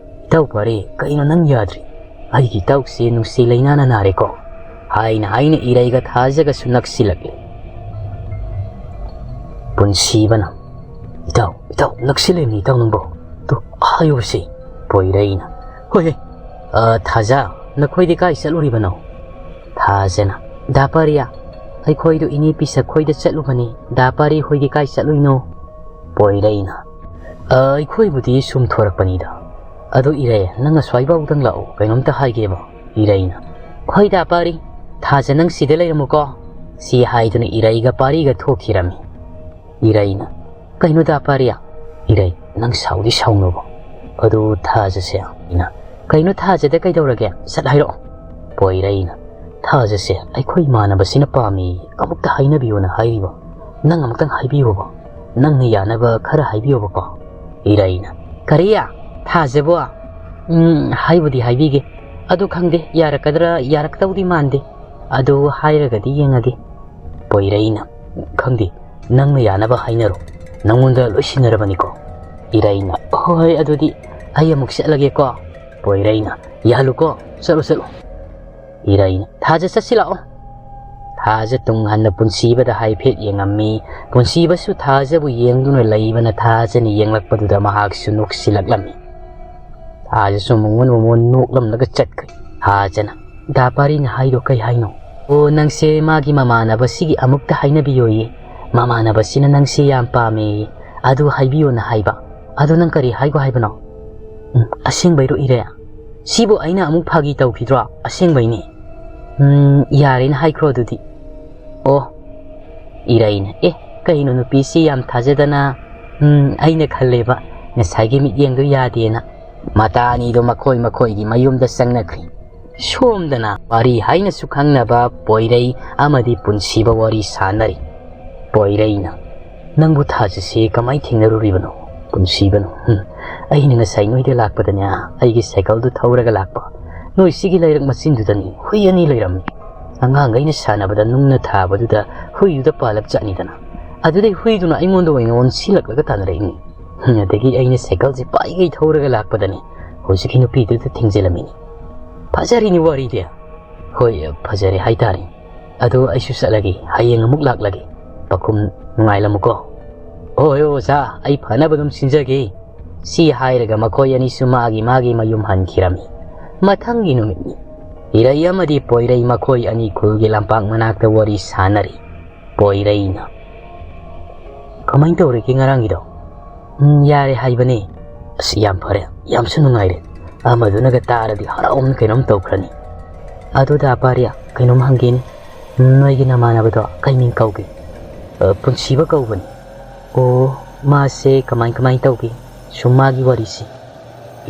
ꯏꯇꯥꯎ ꯄꯥꯔꯤ, ꯀꯩꯅꯣ ꯅꯪ ꯌꯥꯗ꯭ꯔꯤ? ꯑꯩꯒꯤ ꯏꯇꯥꯎꯁꯦ ꯅꯨꯡꯁꯤ ꯂꯩꯅꯥꯅ ꯅꯥꯔꯦꯀꯣ"꯫ ꯍꯥꯏꯅ ꯍꯥꯏꯅ ꯏꯔꯩꯒ ꯊꯥꯖꯒꯁꯨ ꯅꯛꯁꯤꯜꯂꯛꯂꯤ꯫ ꯄꯨꯟꯁꯤꯕꯅ, "ꯏꯇꯥꯎ, ꯏꯇꯥꯎ, ꯅꯛꯁꯤꯜꯂꯛꯂꯤꯕꯅꯤ ꯏꯇꯥꯎ ꯅꯪꯕꯣ꯫ ꯇꯨ, ꯍꯥꯏꯌꯨꯁꯦ"꯫ ꯄꯣꯏꯔꯩꯅ, "ꯍꯣꯏ, ꯍꯦ, ꯑ, ꯊꯥꯖ, ꯅꯈꯣꯏꯗꯤ ꯀꯥꯏ ꯆꯠꯂꯨꯔꯤꯕꯅꯣ?" ꯊꯥꯖꯅ, "ꯗꯥ ꯄꯥꯔꯤꯌꯥ, ꯑꯩꯈꯣꯏꯗꯨ ꯏꯅꯦ ꯄꯤꯁꯛ ꯈꯣꯏꯗ ꯆꯠꯂꯨꯕꯅꯤ꯫ ꯗꯥ ꯄꯥꯔꯤ ꯍꯣꯏꯗꯤ ꯀꯥꯏ ꯆꯠꯂꯨꯏꯅꯣ?" ꯄꯣꯏꯔꯩꯅ, "ꯑ, ꯑꯩꯈꯣꯏꯕꯨꯗꯤ ꯁꯨꯝ ꯊꯣꯔꯛꯄꯅꯤꯗ꯫ ꯑꯗꯣ ꯏꯔꯩ, ꯅꯪ ꯑꯁ꯭ꯋꯥꯏꯐꯥꯎꯗꯪ ꯂꯥꯛꯎ, ꯀꯩꯅꯣꯝꯇ ꯍꯥꯏꯒꯦꯕ"꯫ ꯏꯔꯩꯅ, "ꯍꯣꯏ ꯗꯥ ꯄꯥꯔꯤ, ꯊꯥꯖ ꯅꯪ ꯁꯤꯗ ꯂꯩꯔꯝꯃꯨꯀꯣ"꯫ ꯁꯤ ꯍꯥꯏꯗꯨꯅ ꯏꯔꯩꯒ ꯄꯥꯔꯤꯒ ꯊꯣꯛꯈꯤꯔꯝꯃꯤ꯫ ꯏꯔꯩꯅ, "ꯀꯩꯅꯣ ꯗꯥ ꯄꯥꯔꯤꯌꯥ?" ꯏꯔꯩ, "ꯅꯪ ꯁꯥꯎꯗꯤ ꯁꯥꯎꯅꯨꯕ꯫ ꯑꯗꯨ ꯊꯥꯖꯁꯦ"꯫ ꯏꯅ, "ꯀꯩꯅꯣ ꯊꯥꯖꯗ ꯀꯩꯗꯧꯔꯒꯦ? ꯁꯠ ꯍꯥꯏꯔꯛꯑꯣ"꯫ ꯄꯣꯏꯔꯩꯅ, "ꯊꯥꯖꯁꯦ ꯑꯩꯈꯣꯏ ꯏꯃꯥꯟꯅꯕꯁꯤꯅ ꯄꯥꯝꯃꯤ, ꯑꯃꯨꯛꯇ ꯍꯥꯏꯅꯕꯤꯌꯣꯅ ꯍꯥꯏꯔꯤꯕ꯫ ꯅꯪ ꯑꯃꯨꯛꯇꯪ ꯍꯥꯏꯕꯤꯌꯣꯕ꯫ ꯅꯪꯅ ꯌꯥꯅꯕ ꯈꯔ ꯍꯥꯏꯕꯤꯌꯣꯕꯀꯣ"꯫ ꯏꯔꯩꯅ, "ꯀꯔꯤ? ꯊꯥꯖꯕꯣ? ꯎꯝ, ꯍꯥꯏꯕꯨꯗꯤ ꯍꯥꯏꯕꯤꯒꯦ꯫ ꯑꯗꯨ ꯈꯪꯗꯦ, ꯌꯥꯔꯛꯀꯗ꯭ꯔꯥ ꯌꯥꯔꯛꯇꯧꯗꯤ ꯃꯥꯟꯗꯦ꯫ ꯑꯗꯨ ꯍꯥꯏꯔꯒꯗꯤ ꯌꯦꯡꯉꯒꯦ"꯫ ꯄꯣꯏꯔꯩꯅ, "ꯈꯪꯗꯦ, ꯅꯪꯅ ꯌꯥꯅꯕ ꯍꯥꯏꯅꯔꯣ꯫ ꯅꯪꯉꯣꯟꯗ ꯂꯣꯏ ꯁꯤꯟꯅꯔꯕꯅꯤꯀꯣ"꯫ ꯏꯔꯩꯅ, "ꯍꯣꯏ, ꯑꯗꯨꯗꯤ ꯑꯩ ꯑꯃꯨꯛ ꯆꯠꯂꯒꯦꯀꯣ"꯫ ꯄꯣꯏꯔꯩꯅ, "ꯌꯥꯍꯜꯂꯨꯀꯣ, ꯆꯠꯂꯣ, ꯆꯠꯂꯣ"꯫ ꯏꯔꯩꯅ, "ꯊꯥꯖ, ꯆꯠꯁꯤ ꯂꯥꯛꯑꯣ"꯫ ꯊꯥꯖ ꯇꯨꯡ ꯍꯟꯅ ꯄꯨꯟꯁꯤꯕꯗ ꯍꯥꯏꯐꯦꯠ ꯌꯦꯡꯉꯝꯃꯤ꯫ ꯄꯨꯟꯁꯤꯕꯁꯨ ꯊꯥꯖꯕꯨ ꯌꯦꯡꯗꯨꯅ ꯂꯩꯕꯅ ꯊꯥꯖꯅ ꯌꯦꯡꯂꯛꯄꯗꯨꯗ ꯃꯍꯥꯛꯁꯨ ꯅꯣꯛꯁꯤꯜꯂꯛꯂꯝꯃꯤ꯫ ꯊꯥꯖꯁꯨ ꯃꯉꯣꯟ ꯃꯉꯣꯟ ꯅꯣꯛꯂꯝꯂꯒ ꯆꯠꯈ꯭ꯔꯦ꯫ ꯊꯥꯖꯅ, "ꯗꯥ ꯄꯥꯔꯤꯅ ꯍꯥꯏꯗꯣ ꯀꯩ ꯍꯥꯏꯅꯣ?" "ꯑꯣ, ꯅꯪꯁꯦ ꯃꯥꯒꯤ ꯃꯃꯥꯟꯅꯕꯁꯤꯒꯤ ꯑꯃꯨꯛꯇ ꯍꯥꯏꯅꯕꯤꯌꯣꯌꯦ꯫ ꯃꯃꯥꯟꯅꯕꯁꯤꯅ ꯅꯪꯁꯦ ꯌꯥꯝ ꯄꯥꯝꯃꯦꯌꯦ꯫ ꯑꯗꯨ ꯍꯥꯏꯕꯤꯌꯣꯅ ꯍꯥꯏꯕ꯫ ꯑꯗꯨ ꯅꯪ ꯀꯔꯤ ꯍꯥꯏꯒꯣ ꯍꯥꯏꯕꯅꯣ?" "ꯎꯝ, ꯑꯁꯦꯡꯕꯩꯔꯣ ꯏꯔꯦ? ꯁꯤꯕꯨ ꯑꯩꯅ ꯑꯃꯨꯛ ꯐꯥꯒꯤ ꯇꯧꯈꯤꯗ꯭ꯔꯣ? ꯑꯁꯦꯡꯕꯩꯅꯦ꯫" "ꯎꯝ, ꯌꯥꯔꯦꯅ ꯍꯥꯏꯈ꯭ꯔꯣ ꯑꯗꯨꯗꯤ꯫" "ꯑꯣ꯫" ꯏꯔꯩꯅ, "ꯑꯦ, ꯀꯩꯅꯣ ꯅꯨꯄꯤꯁꯤ ꯌꯥꯝ ꯊꯥꯖꯗꯅ?" "ꯎꯝ, ꯑꯩꯅ ꯈꯜꯂꯦꯕ ꯉꯁꯥꯏꯒꯤ ꯃꯤꯠꯌꯦꯡꯗꯣ ꯌꯥꯗꯦꯅ꯫" ꯃꯇꯥ ꯑꯅꯤꯗꯣ ꯃꯈꯣꯏ ꯃꯈꯣꯏꯒꯤ ꯃꯌꯨꯝꯗ ꯆꯪꯅꯈ꯭ꯔꯤ꯫ ꯁꯣꯝꯗꯅ ꯋꯥꯔꯤ ꯍꯥꯏꯅꯁꯨ ꯈꯪꯅꯕ ꯄꯣꯏꯔꯩ ꯑꯃꯗꯤ ꯄꯨꯟꯁꯤꯕ ꯋꯥꯔꯤ ꯁꯥꯟꯅꯔꯤ꯫ ꯄꯣꯏꯔꯩꯅ, "ꯅꯪꯕꯨ ꯊꯥꯖꯁꯤ ꯀꯃꯥꯏ ꯊꯦꯡꯅꯔꯨꯔꯤꯕꯅꯣ?" ꯄꯨꯟꯁꯤꯕꯅ, "ꯍꯨꯝ, ꯑꯩꯅ ꯉꯁꯥꯏ ꯅꯣꯏꯗ ꯂꯥꯛꯄꯗꯅꯦ, ꯑꯩꯒꯤ ꯁꯥꯏꯀꯜꯗꯨ ꯊꯧꯔꯒ ꯂꯥꯛꯄ꯫ ꯅꯣꯏ ꯁꯤꯒꯤ ꯂꯩꯔꯛ ꯃꯆꯤꯟꯗꯨꯗꯅꯤ ꯍꯨꯏ ꯑꯅꯤ ꯂꯩꯔꯝꯃꯤ꯫ ꯑꯉꯥꯡꯈꯩꯅ ꯁꯥꯟꯅꯕꯗ ꯅꯨꯡꯅ ꯊꯥꯕꯗꯨꯗ ꯍꯨꯏꯗꯨꯗ ꯄꯥꯜꯂꯞ ꯆꯠꯅꯤꯗꯅ꯫ ꯑꯗꯨꯗꯩ ꯍꯨꯏꯗꯨꯅ ꯑꯩꯉꯣꯟꯗ ꯑꯣꯏꯅ ꯑꯣꯟꯁꯤꯜꯂꯛꯂꯒ ꯇꯥꯟꯅꯔꯛꯏꯅꯤ꯫ ꯑꯗꯒꯤ ꯑꯩꯅ ꯁꯥꯏꯀꯜꯁꯦ ꯄꯥꯏꯒꯩ ꯊꯧꯔꯒ ꯂꯥꯛꯄꯗꯅꯤ ꯍꯧꯖꯤꯛꯀꯤ ꯅꯨꯄꯤꯗꯨꯗ ꯊꯦꯡꯖꯤꯜꯂꯝꯃꯤꯅꯤ꯫" "ꯐꯖꯔꯤꯅꯤ ꯋꯥꯔꯤꯗꯤ꯫" "ꯍꯣꯏ, ꯐꯖꯔꯦ ꯍꯥꯏꯇꯥꯔꯦ꯫ ꯑꯗꯣ ꯑꯩꯁꯨ ꯆꯠꯂꯒꯦ, ꯍꯌꯦꯡ ꯑꯃꯨꯛ ꯂꯥꯛꯂꯒꯦ꯫ ꯄꯥꯈꯨꯝ ꯅꯨꯡꯉꯥꯏꯂꯝꯃꯨꯀꯣ꯫" "ꯍꯣꯏ, ꯍꯣꯏ, ꯑꯣꯖꯥ, ꯑꯩ ꯐꯅꯕ ꯑꯗꯨꯝ ꯁꯤꯟꯖꯒꯦ꯫" ꯁꯤ ꯍꯥꯏꯔꯒ ꯃꯈꯣꯏ ꯑꯅꯤꯁꯨ ꯃꯥꯒꯤ ꯃꯥꯒꯤ ꯃꯌꯨꯝ ꯍꯟꯈꯤꯔꯝꯃꯤ꯫ ꯃꯊꯪꯒꯤ ꯅꯨꯃꯤꯠꯅꯤ꯫ ꯏꯔꯩ ꯑꯃꯗꯤ ꯄꯣꯏꯔꯩ ꯃꯈꯣꯏ ꯑꯅꯤ ꯈꯨꯜꯒꯤ ꯂꯝꯄꯥꯛ ꯃꯅꯥꯛꯇ ꯋꯥꯔꯤ ꯁꯥꯟꯅꯔꯤ꯫ ꯄꯣꯏꯔꯩꯅ, "ꯀꯃꯥꯏꯅ ꯇꯧꯔꯒꯦ ꯉꯔꯥꯡꯒꯤꯗꯣ?" "ꯎꯝ, ꯌꯥꯔꯦ ꯍꯥꯏꯕꯅꯦ꯫" "ꯑꯁ, ꯌꯥꯝ ꯐꯔꯦ, ꯌꯥꯝꯁꯨ ꯅꯨꯡꯉꯥꯏꯔꯦ꯫ ꯑꯃꯗꯨꯅꯒ ꯇꯥꯔꯗꯤ ꯍꯔꯥꯎꯕꯅ ꯀꯩꯅꯣꯝ ꯇꯧꯈ꯭ꯔꯅꯤ꯫ ꯑꯗꯨꯗ ꯑꯄꯥꯔꯤꯌꯥ, ꯀꯩꯅꯣꯝ ꯍꯪꯒꯦꯅꯦ꯫ ꯎꯝ, ꯅꯣꯏꯒꯤ ꯅꯃꯥꯟꯅꯕꯗꯣ ꯀꯩ ꯃꯤꯡ ꯀꯧꯒꯦ?" "ꯑ, ꯄꯨꯟꯁꯤꯕ ꯀꯧꯕꯅꯤ꯫" "ꯑꯣ, ꯃꯥꯁꯦ ꯀꯃꯥꯏ ꯀꯃꯥꯏ ꯇꯧꯒꯦ? ꯁꯨꯝ ꯃꯥꯒꯤ ꯋꯥꯔꯤꯁꯦ꯫"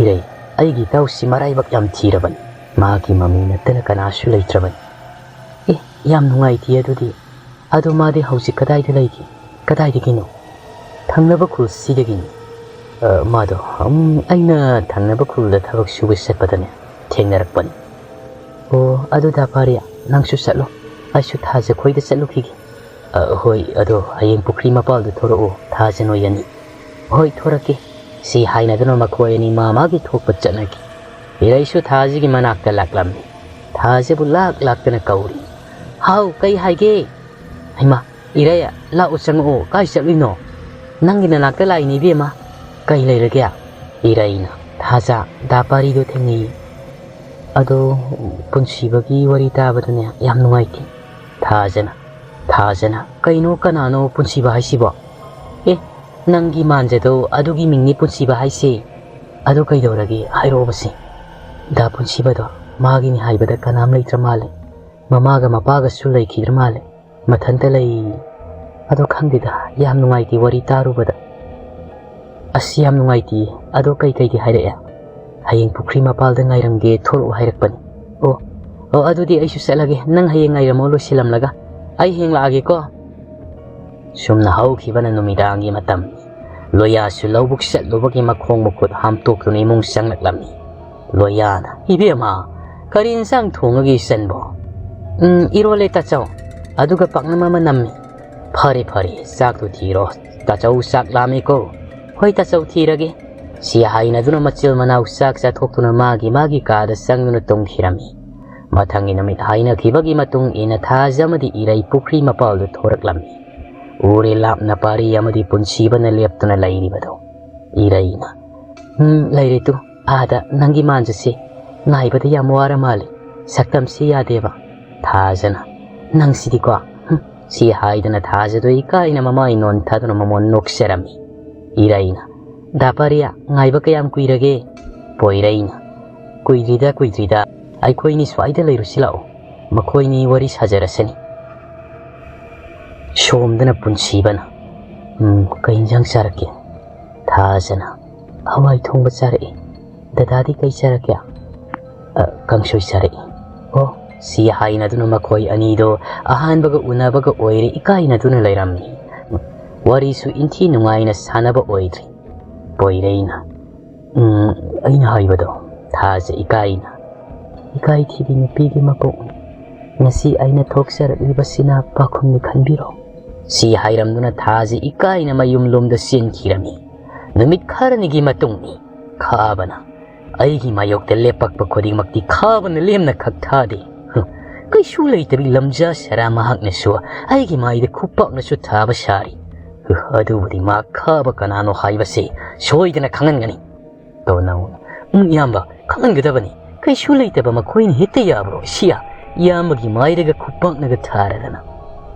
"ꯏꯔꯩ, ꯑꯩꯒꯤ ꯏꯇꯥꯎꯁꯤ ꯃꯔꯥꯏꯕꯛ ꯌꯥꯝ ꯊꯤꯔꯕꯅꯤ꯫ ꯃꯥꯒꯤ ꯃꯃꯤ ꯅꯠꯇꯅ ꯀꯅꯥꯁꯨ ꯂꯩꯇ꯭ꯔꯕꯅꯤ꯫" "ꯑꯦ, ꯌꯥꯝ ꯅꯨꯡꯉꯥꯏꯇꯦ ꯑꯗꯨꯗꯤ꯫ ꯑꯗꯣ ꯃꯥꯗꯤ ꯍꯧꯖꯤꯛ ꯀꯗꯥꯏꯗ ꯂꯩꯒꯦ? ꯀꯗꯥꯏꯗꯒꯤꯅꯣ?" "ꯊꯪꯅꯕ ꯈꯨꯜꯁꯤꯗꯒꯤꯅꯤ꯫" "ꯑ, ꯃꯥꯗꯣ, ꯎꯝ, ꯑꯩꯅ ꯊꯪꯅꯕ ꯈꯨꯜꯗ ꯊꯕꯛ ꯁꯨꯕ ꯆꯠꯄꯗꯅꯦ ꯊꯦꯡꯅꯔꯛꯄꯅꯤ꯫" "ꯑꯣ, ꯑꯗꯨꯗ ꯐꯔꯦ, ꯅꯪꯁꯨ ꯆꯠꯂꯣ꯫ ꯑꯩꯁꯨ ꯊꯥꯖꯈꯣꯏꯗ ꯆꯠꯂꯨꯈꯤꯒꯦ꯫" "ꯑ, ꯍꯣꯏ, ꯑꯗꯣ ꯍꯌꯦꯡ ꯄꯨꯈ꯭ꯔꯤ ꯃꯄꯥꯜꯗ ꯊꯣꯔꯛꯑꯣ, ꯊꯥꯖ ꯅꯣꯏ ꯑꯅꯤ꯫" "ꯍꯣꯏ, ꯊꯣꯔꯛꯀꯦ꯫" ꯁꯤ ꯍꯥꯏꯅꯗꯨꯅ ꯃꯈꯣꯏ ꯑꯅꯤ ꯃꯥ ꯃꯥꯒꯤ ꯊꯣꯛꯄ ꯆꯠꯅꯈꯤ꯫ ꯏꯔꯩꯁꯨ ꯊꯥꯖꯒꯤ ꯃꯅꯥꯛꯇ ꯂꯥꯛꯂꯝꯃꯤ꯫ ꯊꯥꯖꯕꯨ ꯂꯥꯛ ꯂꯥꯛꯇꯅ ꯀꯧꯔꯤ꯫ "ꯍꯥꯎ, ꯀꯩ ꯍꯥꯏꯒꯦ?" "ꯍꯩꯃꯥ, ꯏꯔꯩ, ꯂꯥꯛꯑꯣ, ꯆꯪꯉꯛꯑꯣ꯫ ꯀꯥꯏ ꯆꯠꯂꯨꯏꯅꯣ?" "ꯅꯪꯒꯤ ꯅꯅꯥꯛꯇ ꯂꯥꯛꯏꯅꯦ, ꯏꯕꯦꯝꯃ꯫ ꯀꯩ ꯂꯩꯔꯒꯦ?" ꯏꯔꯩꯅ, "ꯊꯥꯖ, ꯗꯥ ꯄꯥꯔꯤꯗꯣ ꯊꯦꯡꯅꯩꯌꯦ꯫ ꯑꯗꯣ ꯄꯨꯟꯁꯤꯕꯒꯤ ꯋꯥꯔꯤ ꯇꯥꯕꯗꯅꯦ ꯌꯥꯝ ꯅꯨꯡꯉꯥꯏꯇꯦ꯫" ꯊꯥꯖꯅ, ꯊꯥꯖꯅ, "ꯀꯩꯅꯣ, ꯀꯅꯥꯅꯣ ꯄꯨꯟꯁꯤꯕ ꯍꯥꯏꯁꯤꯕꯣ?" "ꯑꯦ, ꯅꯪꯒꯤ ꯃꯥꯟꯖꯗꯣ ꯑꯗꯨꯒꯤ ꯃꯤꯡꯅꯤ ꯄꯨꯟꯁꯤꯕ ꯍꯥꯏꯁꯦ꯫ ꯑꯗꯨ ꯀꯩꯗꯧꯔꯒꯦ, ꯍꯥꯏꯔꯛꯑꯣꯕꯁꯦ꯫" "ꯗꯥ ꯄꯨꯟꯁꯤꯕꯗꯣ ꯃꯥꯒꯤꯅꯤ ꯍꯥꯏꯕꯗ ꯀꯅꯥꯝ ꯂꯩꯇ꯭ꯔ ꯃꯥꯜꯂꯦ꯫ ꯃꯃꯥꯒ ꯃꯄꯥꯒꯁꯨ ꯂꯩꯈꯤꯗ꯭ꯔ ꯃꯥꯜꯂꯦ꯫ ꯃꯊꯟꯇ ꯂꯩ꯫ ꯑꯗꯣ ꯈꯪꯗꯦꯗ, ꯌꯥꯝ ꯅꯨꯡꯉꯥꯏꯇꯦ ꯋꯥꯔꯤ ꯇꯥꯔꯨꯕꯗ꯫" "ꯑꯁ, ꯌꯥꯝ ꯅꯨꯡꯉꯥꯏꯇꯦ꯫ ꯑꯗꯣ ꯀꯩꯀꯩꯗꯤ ꯍꯥꯏꯔꯛꯑꯦ?" "ꯍꯌꯦꯡ ꯄꯨꯈ꯭ꯔꯤ ꯃꯄꯥꯜꯗ ꯉꯥꯏꯔꯝꯒꯦ, ꯊꯣꯛꯂꯛꯑꯣ ꯍꯥꯏꯔꯛꯄꯅꯤ꯫" "ꯑꯣ, ꯑꯣ, ꯑꯗꯨꯗꯤ ꯑꯩꯁꯨ ꯆꯠꯂꯒꯦ꯫ ꯅꯪ ꯍꯌꯦꯡ ꯉꯥꯏꯔꯝꯃꯣ, ꯂꯣꯏꯁꯤꯜꯂꯝꯂꯒ꯫ ꯑꯩ ꯍꯌꯦꯡ ꯂꯥꯛꯑꯒꯦꯀꯣ꯫" ꯁꯨꯝꯅ ꯍꯧꯈꯤꯕꯅ ꯅꯨꯃꯤꯗꯥꯡꯒꯤ ꯃꯇꯝ꯫ ꯂꯣꯌꯥꯁꯨ ꯂꯧꯕꯨꯛ ꯆꯠꯂꯨꯕꯒꯤ ꯃꯈꯣꯡ ꯃꯈꯨꯠ ꯍꯥꯝꯇꯣꯛꯇꯨꯅ ꯏꯃꯨꯡ ꯆꯪꯂꯛꯂꯝꯃꯤ꯫ ꯂꯣꯌꯥꯅ, "ꯏꯕꯦꯝꯃ, ꯀꯔꯤ ꯏꯟꯁꯥꯡ ꯊꯣꯡꯉꯒꯦ ꯏꯆꯟꯕꯣ?" "ꯎꯝ, ꯏꯔꯣꯜꯂꯦ ꯇꯥꯆꯧ꯫ ꯑꯗꯨꯒ ꯄꯥꯛꯅꯝ ꯑꯃ ꯅꯝꯃꯤ꯫" "ꯐꯔꯦ, ꯐꯔꯦ, ꯆꯥꯛꯇꯨ ꯊꯤꯔꯣ꯫ ꯇꯥꯆꯧ ꯆꯥꯛ ꯂꯥꯝꯃꯤꯀꯣ꯫" "ꯍꯣꯏ ꯇꯥꯆꯧ, ꯊꯤꯔꯒꯦ꯫" ꯁꯤ ꯍꯥꯏꯅꯗꯨꯅ ꯃꯆꯤꯜ ꯃꯅꯥꯎ ꯆꯥꯛ ꯆꯥꯊꯣꯛꯇꯨꯅ ꯃꯥꯒꯤ ꯃꯥꯒꯤ ꯀꯥꯗ ꯆꯪꯗꯨꯅ ꯇꯨꯝꯈꯤꯔꯝꯃꯤ꯫ ꯃꯊꯪꯒꯤ ꯅꯨꯃꯤꯠ ꯍꯥꯏꯅꯈꯤꯕꯒꯤ ꯃꯇꯨꯡ ꯏꯟꯅ ꯊꯥꯖ ꯑꯃꯗꯤ ꯏꯔꯩ ꯄꯨꯈ꯭ꯔꯤ ꯃꯄꯥꯜꯗꯨ ꯊꯣꯔꯛꯂꯝꯃꯤ꯫ ꯎꯔꯦ ꯂꯥꯞꯅ ꯄꯥꯔꯤ ꯑꯃꯗꯤ ꯄꯨꯟꯁꯤꯕꯅ ꯂꯦꯞꯇꯨꯅ ꯂꯩꯔꯤꯕꯗꯨ꯫ ꯏꯔꯩꯅ, "ꯎꯝ, ꯂꯩꯔꯦ ꯇꯨ, ꯑꯥꯗ ꯅꯪꯒꯤ ꯃꯥꯟꯖꯁꯦ꯫ ꯉꯥꯏꯕꯗ ꯌꯥꯝ ꯋꯥꯔ ꯃꯥꯜꯂꯦ꯫ ꯁꯛꯇꯝꯁꯤ ꯌꯥꯗꯦꯕ꯫" ꯊꯥꯖꯅ, "ꯅꯪꯁꯤꯗꯤꯀꯣ, ꯍꯨꯝ꯫" ꯁꯤ ꯍꯥꯏꯗꯅ ꯊꯥꯖꯗꯣ ꯏꯀꯥꯏꯅ ꯃꯃꯥꯏ ꯅꯣꯟꯊꯗꯨꯅ ꯃꯃꯣꯟ ꯅꯣꯛꯆꯔꯝꯃꯤ꯫ ꯏꯔꯩꯅ, "ꯗꯥ ꯄꯥꯔꯤꯌꯥ, ꯉꯥꯏꯕ ꯀꯌꯥꯝ ꯀꯨꯏꯔꯒꯦ?" ꯄꯣꯏꯔꯩꯅ, "ꯀꯨꯏꯗ꯭ꯔꯤꯗ, ꯀꯨꯏꯗ꯭ꯔꯤꯗ꯫ ꯑꯩꯈꯣꯏꯅꯤ ꯁ꯭ꯋꯥꯏꯗ ꯂꯩꯔꯨꯁꯤ ꯂꯥꯛꯑꯣ꯫ ꯃꯈꯣꯏꯅꯤ ꯋꯥꯔꯤ ꯁꯥꯖꯔꯁꯅꯤ꯫" ꯁꯣꯝꯗꯅ ꯄꯨꯟꯁꯤꯕꯅ, "ꯎꯝ, ꯀꯩ ꯏꯟꯖꯥꯡ ꯆꯥꯔꯛꯀꯦ?" ꯊꯥꯖꯅ, "ꯍꯋꯥꯏ ꯊꯣꯡꯕ ꯆꯥꯔꯛꯏ꯫ ꯗꯗꯥꯗꯤ ꯀꯩ ꯆꯥꯔꯛꯀꯦ?" "ꯑ, ꯀꯥꯡꯁꯣꯏ ꯆꯥꯔꯛꯏ꯫" "ꯑꯣ꯫" ꯁꯤ ꯍꯥꯏꯅꯗꯨꯅ ꯃꯈꯣꯏ ꯑꯅꯤꯗꯣ ꯑꯍꯥꯟꯕꯒ ꯎꯅꯕꯒ ꯑꯣꯏꯔꯦ ꯏꯀꯥꯏꯅꯗꯨꯅ ꯂꯩꯔꯝꯃꯤ꯫ ꯋꯥꯔꯤꯁꯨ ꯏꯟꯊꯤ ꯅꯨꯡꯉꯥꯏꯅ ꯁꯥꯟꯅꯕ ꯑꯣꯏꯗ꯭ꯔꯤ꯫ ꯄꯣꯏꯔꯩꯅ, "ꯎꯝ, ꯑꯩꯅ ꯍꯥꯏꯕꯗꯣ, ꯊꯥꯖ ꯏꯀꯥꯏꯅ, ꯏꯀꯥꯏ ꯊꯤꯕꯤ ꯅꯨꯄꯤꯒꯤ ꯃꯀꯣꯛꯅꯤ꯫ ꯉꯁꯤ ꯑꯩꯅ ꯊꯣꯛꯆꯔꯛꯂꯤꯕꯁꯤꯅ ꯄꯥꯈꯨꯝꯅꯤ ꯈꯟꯕꯤꯔꯣ꯫" ꯁꯤ ꯍꯥꯏꯔꯝꯗꯨꯅ ꯊꯥꯖ ꯏꯀꯥꯏꯅ ꯃꯌꯨꯝ ꯂꯣꯝꯗ ꯆꯦꯟꯈꯤꯔꯝꯃꯤ꯫ ꯅꯨꯃꯤꯠ ꯈꯔꯅꯤꯒꯤ ꯃꯇꯨꯡꯅꯤ꯫ ꯈꯥꯕꯅ ꯑꯩꯒꯤ ꯃꯥꯌꯣꯛꯇ ꯂꯦꯞꯄꯛꯄ ꯈꯨꯗꯤꯡꯃꯛꯇꯤ ꯈꯥꯕꯅ ꯂꯦꯝꯅ ꯈꯛ ꯊꯥꯗꯦ꯫ ꯍꯨꯝ, ꯀꯩꯁꯨ ꯂꯩꯇꯕꯤ ꯂꯝꯖꯥ ꯁꯔꯥ ꯃꯍꯥꯛꯅꯁꯨ ꯑꯩꯒꯤ ꯃꯥꯏꯗ ꯈꯨꯄꯥꯛꯅꯁꯨ ꯊꯥꯕ ꯁꯥꯔꯤ꯫ ꯑꯗꯨꯕꯨꯗꯤ ꯃꯥ ꯈꯥꯕ ꯀꯅꯥꯅꯣ ꯍꯥꯏꯕꯁꯤ ꯁꯣꯏꯗꯅ ꯈꯪꯍꯟꯒꯅꯤ꯫ ꯇꯣꯅꯧꯅ, "ꯎꯝ, ꯏꯌꯥꯝꯕ, ꯈꯪꯍꯟꯒꯗꯕꯅꯤ꯫ ꯀꯩꯁꯨ ꯂꯩꯇꯕ ꯃꯈꯣꯏꯅ ꯍꯦꯛꯇ ꯌꯥꯕ꯭ꯔꯣ? ꯁꯤꯌꯥ, ꯏꯌꯥꯝꯕꯒꯤ ꯃꯥꯏꯗꯒ ꯈꯨꯄꯥꯛꯅꯒ ꯊꯥꯔꯗꯅ?"